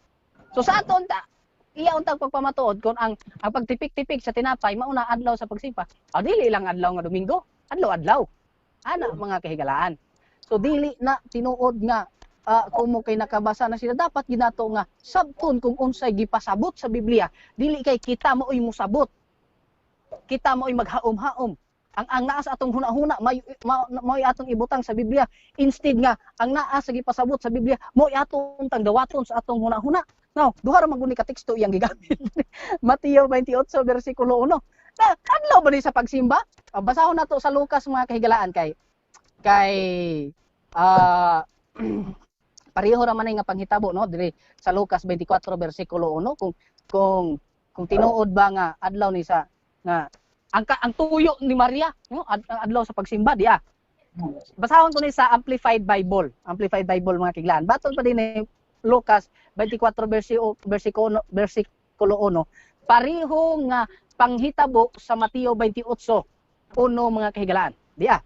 So sa aton ta iya untang pagpamatuod kung ang pagtipik-tipik sa tinapay mauna adlaw sa pagsimba. Ah, dili lang adlaw nga Domingo, adlaw-adlaw. Ana, mga kahigalaan. So dili na tinuod nga kung mo kay nakabasa na sila, dapat ginato nga sabton kung unsay gipasabot sa Biblia. Dili kay kita maoy mosabot. Kita maoy maghaom-haom. Ang naa sa atong huna-huna may maoy atong ibutang sa Biblia instead nga ang naa sa gipasabot sa Biblia maoy atong tang dawaton sa atong huna-huna. Now, duha ra man guni ka teksto iyang gigamit. Mateo 28 bersikulo 1. Na, adlaw ba ni sa pagsimba? Basahon nato sa Lucas, mga kahigalaan, kay kay pareho ra man nga panghitabo, no, diri sa Lucas 24 bersikulo 1, kung tinuod ba nga adlaw ni sa nga ang tuyo ni Maria, no, adlaw sa pagsimba diya. Basahon ko ni sa Amplified Bible. Amplified Bible, mga kiglaan. Baton pa din ni Lucas 24 versikulo versikulo 1. Pareho nga panghitabo sa Mateo 28:1, mga kahigalaan. Diya.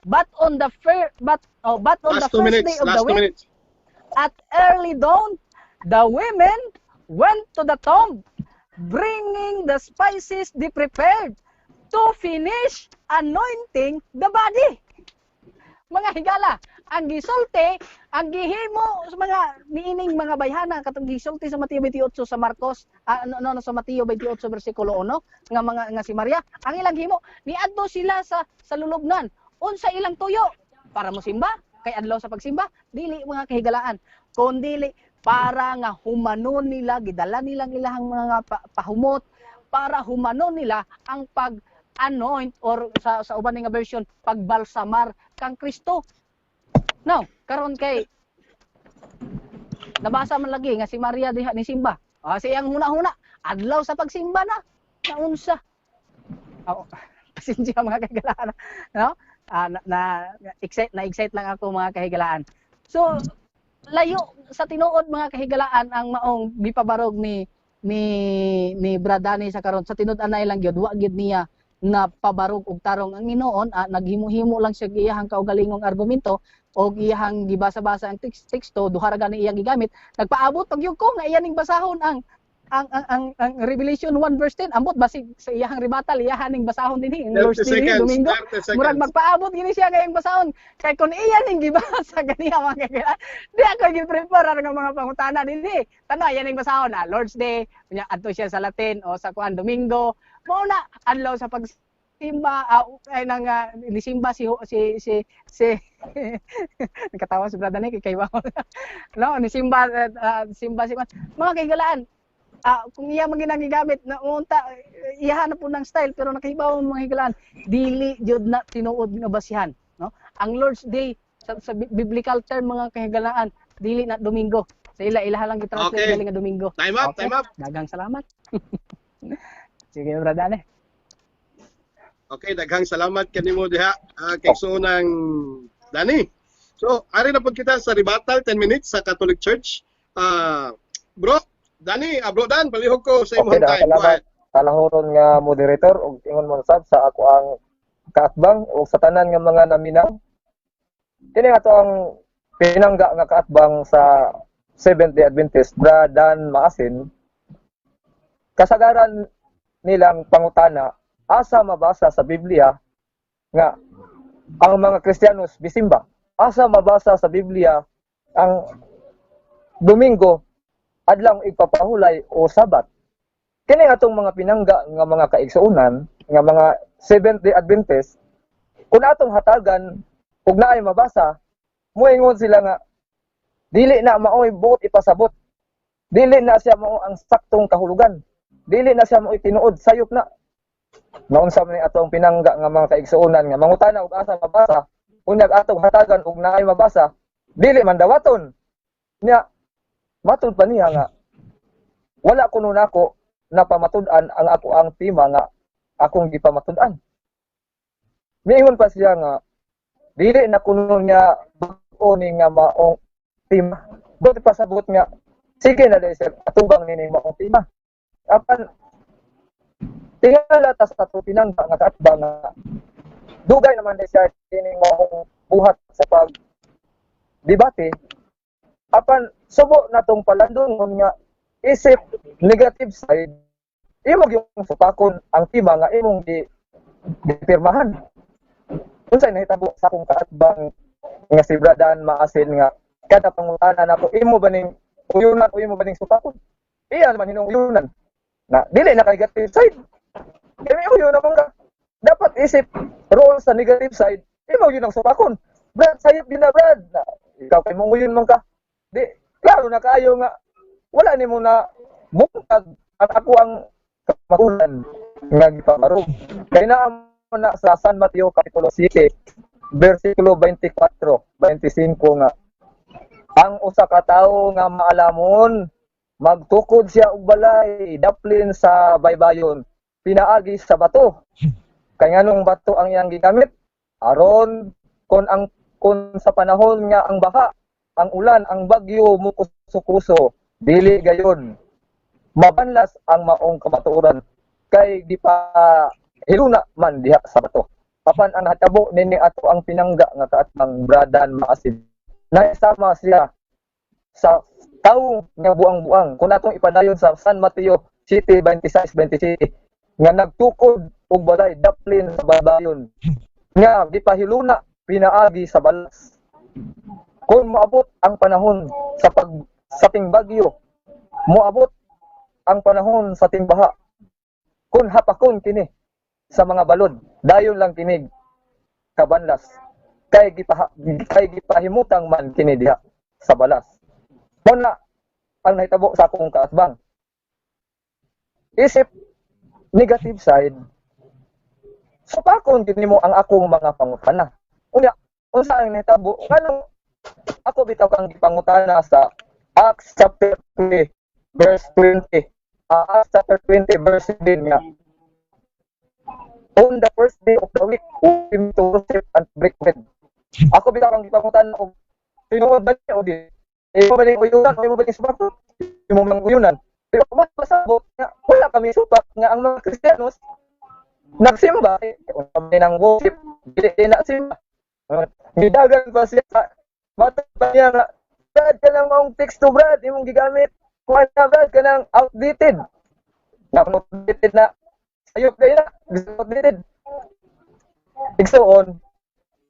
But on Last the 2 first minutes. day of Last the 2 week minutes. at early dawn, The women went to the tomb, bringing the spices they prepared to finish anointing the body. Mga higala, ang gisulti, ang gihimo sa mga niining mga bayhana katong gisulti sa Mateo 28 sa Marcos, no, no, no, sa Mateo 28 bersikulo 1 nga mga nga si Maria, ang ilang himo, niadto sila sa lulubngan. Unsa ilang tuyo? Para mosimba? Kay adlaw sa pagsimba? Dili, mga kahigalaan. Kon dili para nga humanon nila, gidala nilang ilahang mga pahumot para humanon nila ang pag anoint or sa uban nga version, pagbalsamar kang Kristo. Now, karon kay nabasa man lagi nga si Maria diha ni simba. Ah, sa iyang huna-huna, adlaw sa pagsimba na. Naunsa? Oh, pasensya, mga kahigalaan. No? Ah, na excite lang ako, mga kahigalaan. So, layo sa tinuod, mga kahigalaan, ang maong gipabarog ni Bradani sa karon. Sa tinud-anay lang gyud, wa gyud niya na pabarog og tarong ang Ginoo. Naghimo-himo lang siya iyahang kaugalingong argumento og iyahang gibasa-basa ang teksto. Duha ra gani iyang gigamit. Nagpaabot pag ko nga iya ning basahon ang Revelation 1 verse 10. Ambot basig sa iyahang rebuttal, iyahan ning basahon dinhi ang 30 Lord's Day seconds. Domingo. 30 seconds. Murag magpaabot gini siya kayong basahon kay kun iya ning gibasa ganiya, mga kaibigan, di ako gi-prepare nga mga pangutana dinhi. Tanaw, iya ning basahon na Lord's Day, unya adto siya sa Latin o sa kuan, Domingo, mao na adlaw sa pagsimba, ay nang nisimba si si si si nakatawa si Brother Nick kay ba, no? Nisimba, simba si mga kahigalaan. Kung iya man ginagamit na unta iya na po ng style, pero nakahibaw, mga higalaan, dili jud na tinuod nga basihan, no? Ang Lord's Day sa biblical term, mga kahigalaan, dili na Domingo. Sa ila, ilaha lang gitranslate galing nga Domingo. Time up, Okay. time up. Daghang salamat. Sige, Brother Ane. Okay, daghang salamat kanimo diha, kay ng Dani. So, ari na pud kita sa rebuttal, 10 minutes sa Catholic Church. Bro, Dani, bro Dan, palihog ko sa imong Okay, time. Go salamat. ahead. Talahoron nga moderator ug ingon mo sad sa ako ang kaatbang ug sa tanan nga mga naminaw. Kini ato ang pinangga nga kaatbang sa Seventh Day Adventist, Bra Dan Maasin. Kasagaran nilang pangutana, asa mabasa sa Biblia nga ang mga Kristiyanos bisimba? Asa mabasa sa Biblia ang Domingo adlaw igpapahulay o Sabat? Kini atong mga pinangga nga mga kaigsuonan nga mga Seventh Day Adventist, kung atong hatagan ug naay mabasa, moingon sila nga dili na maoy buot ipasabot, dili na siya mao ang saktong kahulugan, dili na siya maoy tinuod, sayop na. Naunsa man ni atong pinangga nga mga kaigsuonan nga mangutana og asa mabasa, unyag atong hatagan og naay mabasa, dili man dawaton niya. Matud pa niya nga wala kuno nako napamatud-an ang ako ang tema nga akong gipamatud-an. Miingon pa siya nga dili na kuno niya bag-o ni nga maong tema. Buot pasabot nga sige na dai sir, atubang nining maong tema. Apan tingala ta sa ato pinangga nga kaatbang nga dugay naman dai siya kining maong buhat sa pag debate, apan subo natong palandong nga isip negative side, imo yung supakon ang tema nga imong gi gipirmahan. Unsay nahitabo sa akong kaatbang nga si Bradan Maasin nga kada pangutana nako, imo ba ning uyunan o imo ba ning supakon? Iya naman hinong uyunan na dili na kay negative side. Kay may uyon naman ka. Dapat isip roon sa negative side, imo yun ang supakon. Brad, sayop yun na, Brad. Na, ikaw kay mong uyon man ka. Di, klaro na kaayo nga wala nimo na bungkag ang ako ang kamatulan nga gipabarog. Kay naa man na sa San Mateo kapitulo 7 versikulo 24, 25 nga ang usa ka tawo nga maalamon, magtukod siya og balay daplin sa baybayon pinaagi sa bato. Kay nganong bato ang iyang gigamit? Aron kon sa panahon nga ang baha, ang ulan, ang bagyo mukuso-kuso, dili gayon mabanlas ang maong kamatuoran kay di pa hiluna man diha sa bato. Apan ang natabo nini ato ang pinangga nga kaatbang Bradan Maasin, naisama siya sa Tawo nga buang-buang. Kung atong ipadayon sa San Mateo 7:26-27 nga nagtukod og balay daplin sa baybayon nga gipahiluna pinaagi sa balas. Kung moabot ang panahon sa tingbagyo, moabot ang panahon sa tingbaha. Kung hapakon kini sa mga balod, dayon lang kini kabanlas. Kay gipahimutang man kini diha sa balas. Mao na ang nahitabo sa akong kaatbang. Isip negative side, supakon gid nimo ang akong mga pangutana. Unya, unsa ang nahitabo? Ngano ako bitaw kang gipangutana sa Acts chapter 3 verse 20? Acts chapter 20 verse 7 nga, "On the first day of the week, we meet to worship and break bread." Ako bitaw kang gipangutana og tinuod ba ni o di? Imo ba ni uyunan o imo ba ni supakon? Imo mang uyunan. Pero mas pasabot nga wala kami supak nga ang mga Kristiyanos nagsimba, eh, kami nang worship, dili din na simba. Gidagan pa siya, matod pa niya nga, "Brad, kanang maong teksto, Brad, imong gigamit. Kuan na, Brad, kanang outdated." Na outdated na. Sayop kayo na, outdated. Igsuon,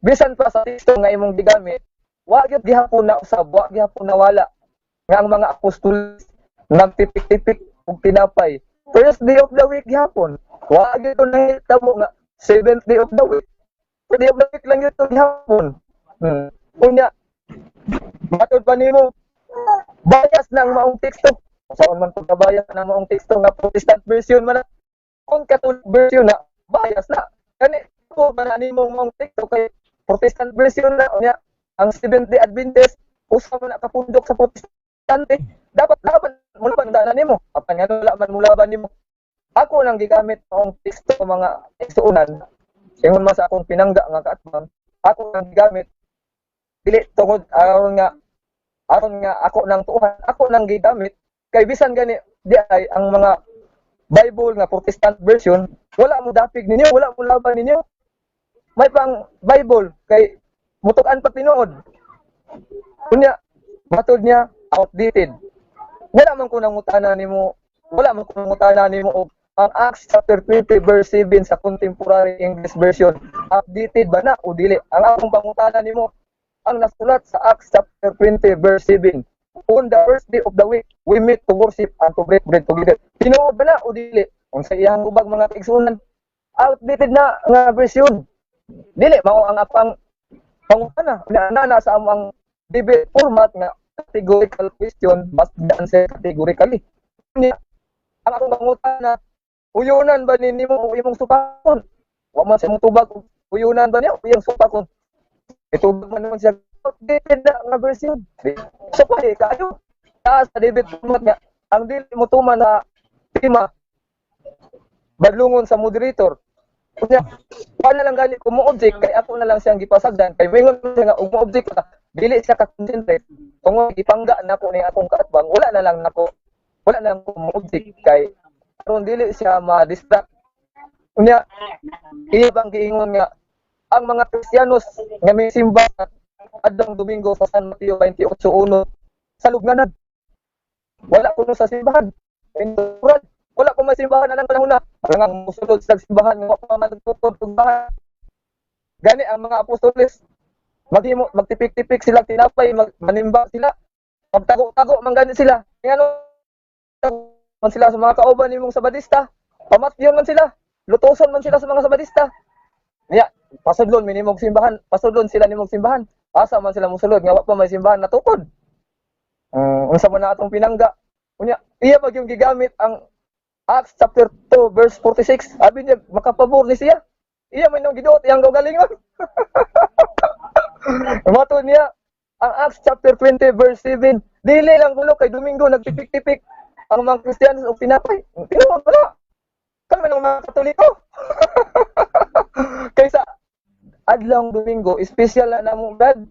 bisan pa sa teksto nga imong gigamit, wa gyud gihapon na usab, wa gihapon nawala nga ang mga apostoles nagtipik-tipik og tinapay. First day of the week gihapon. Wa gyud nahitabo nga seventh day of the week. First day of the week lang gyud to gihapon. Unya, matod pa nimo, bias na ang maong teksto. Saan man pagkabias na ang maong teksto nga Protestant version man na. Kung Catholic version na, bias na. Kani, ko man na nimo maong teksto kay Protestant version na. Unya, ang Seventh-day Adventist, usa man na kapundok sa Protestante. Dapat laban mo laban na nimo. Apan nga wala man mo laban nimo. Ako nang gigamit ang teksto, mga igsuonan. Ingon man sa akong pinangga nga kaatbang, ako nang gigamit dili tungod aron nga ako nang tuuhan, ako nang gigamit kay bisan gani di ay ang mga Bible nga Protestant version wala mo dapig ninyo, wala mo laban ninyo. May pang Bible kay mutukan pa tinuod. Unya, matod niya outdated. Wala man ko nangutana nimo, wala man ko nangutana nimo og ang Acts chapter 20 verse 7 sa Contemporary English Version, updated ba na o dili? Ang akong pangutana nimo, ang nasulat sa Acts chapter 20 verse 7, "On the first day of the week, we meet to worship and to break bread together." Tinuod ba na o dili? Unsa iyang ubag, mga kaigsuonan? Outdated na nga version. Dili mao ang apang pangutana. Na na sa amo ang debate format nga categorical question must be answered categorically. Unya, ang akong pangutana, uyunan ba ni nimo o imong supakon? Wa man sa imong tubag, uyunan ba niya o iyang supakon? Itubag man naman siya, outdated na nga version. So pa eh, kayo. Taas sa debate format nga, ang dili mo tuman na tema, badlungon sa moderator. Unya, wala lang gani ko mo object kay ako na lang siyang gipasagdan kay moingon siya nga ug mo object ka, dili siya ka-concentrate tungod gipangga nako ni akong kaatbang. Wala na lang nako, wala na lang ko mo object kay aron dili siya ma-distract. Unya, iya bang giingon nga ang mga Kristiyanos nga may simba adlong Domingo sa San Mateo 28:1 sa lubnganan? Wala kuno sa simbahan. Brad, wala ko may simbahan anang panahon na. Ang musulod sa simbahan nga wa pa man nagtukod simbahan. Gani ang mga apostoles maghimo magtipik-tipik sila tinapay, manimba sila. Magtago-tago man gani sila. Ngano man sila sa mga kauban nimong Sabadista? Pamatyon man sila. Lutoson man sila sa mga Sabadista. Niya, pasudlon minimong simbahan, pasudlon sila nimong simbahan. Asa man sila musulod nga wa pa may simbahan natukod? Unsa man na atong pinangga? Unya, iya pag yung gigamit ang Acts chapter 2 verse 46. Abi niya makapabor ni siya. Iya man yung giduot iyang kaugalingon. Matod niya ang Acts chapter 20 verse 7. Dili lang kuno kay Domingo nagtipik-tipik ang mga Kristiyanos og tinapay. Tinuod wala. Kami ng mga Katoliko. Kaysa adlawng Domingo, espesyal na namo, Brad.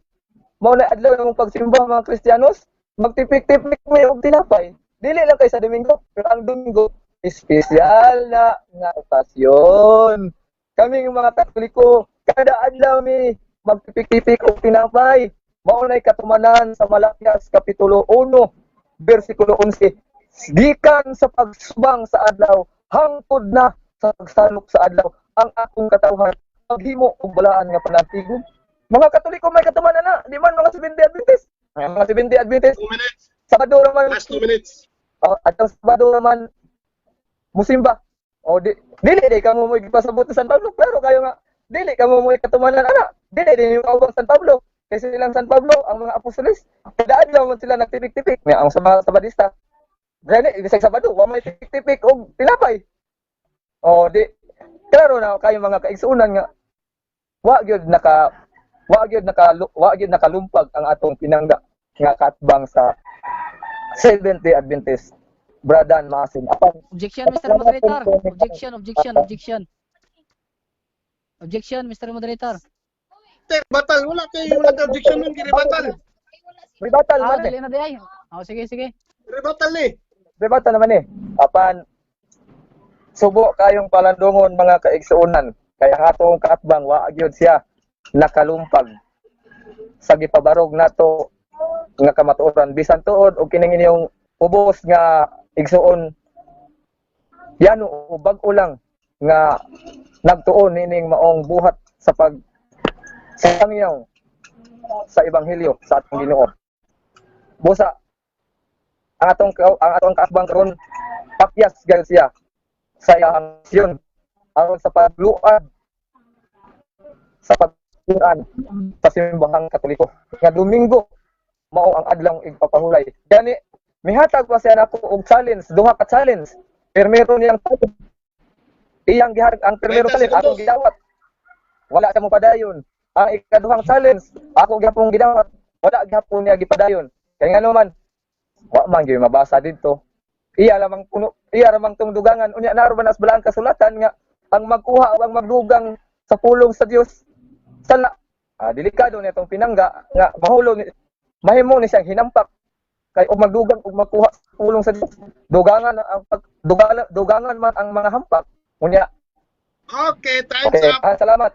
Mao na adlaw namong pagsimba, mga Kristiyanos, magtipik-tipik mi og tinapay. Dili lang kay sa Domingo, pero ang Domingo espesyal na nga okasyon. Kami ng mga Katoliko, kada adlaw mi magtipik-tipik og tinapay. Mao nay katumanan sa Malakias kapitulo 1 versikulo 11, gikan sa pagsubang sa adlaw hangtod na sa pagsalop sa adlaw, ang akong katawhan maghimo og balaan nga panantigon. Mga Katoliko may katumanan na, di man mga Seventh-day Adventist. Ang mga Seventh-day Adventist, 2 minutes. Sabado naman, Last 2 minutes. At ang Sabado naman musimba. O di dili di kamo mo ipasabot sa San Pablo, pero kayo nga dili kamo mo katumanan ana. Dili din yung kaubang San Pablo. Kasi silang San Pablo, ang mga apostoles, kada adlaw man sila nagtipik-tipik. May ang sa mga Sabadista. Gani, bisag Sabado, wa may tipik-tipik og tinapay. O di klaro na kayo, mga kaigsuonan, nga wa gyud nakalumpag ang atong pinangga nga kaatbang sa Seventh Day Adventist, Bradan Maasin. Apan Objection, Mr. Moderator. Objection, objection, objection. Objection, Mr. Moderator. Te, batal wala kay wala kay objection nun, rebuttal. Rebuttal Ah, man eh. dili na di ay. Oh, sige, sige. Rebuttal ni. Rebuttal naman eh. Apan subo kayong palandungon, mga kaigsuonan, kaya ang atong kaatbang wa gyud siya nakalumpag sa gipabarog nato nga kamatuoran, bisan tuod og kining inyong ubos nga igsuon yano o bag-o lang nga nagtuon nining maong buhat sa pag sangyaw sa ebanghelyo sa atong Ginoo. Busa ang atong kaatbang karon pakyas gyud siya sa iyang misyon aron sa pagluad sa pagtuan sa simbahang Katoliko nga Domingo mao ang adlawng igpapahulay. Gani mihatag pa siya nako og challenge, duha ka challenge. Primero niyang challenge, iyang gihatag ang primero 30 challenge, akong segundos. Gidawat, wala siya mopadayon. Ang ikaduhang challenge, ako gihapon gidawat, wala gihapon niya gipadayon. Kay ngano man, wa man gyud mabasa didto. Iya lamang puno, iya ramang tong dugangan. Unya naro ba nas balaan kasulatan nga ang magkuha o ang magdugang sa pulong sa Dios sala? Delikado na itong pinangga nga mahulog ni, mahimo ni siyang hinampak, kay og magdugang og magkuha sa pulong sa Dios, dugangan ang pag, dugangan man ang mga hampak unya. Okay, time's Okay. up. Salamat.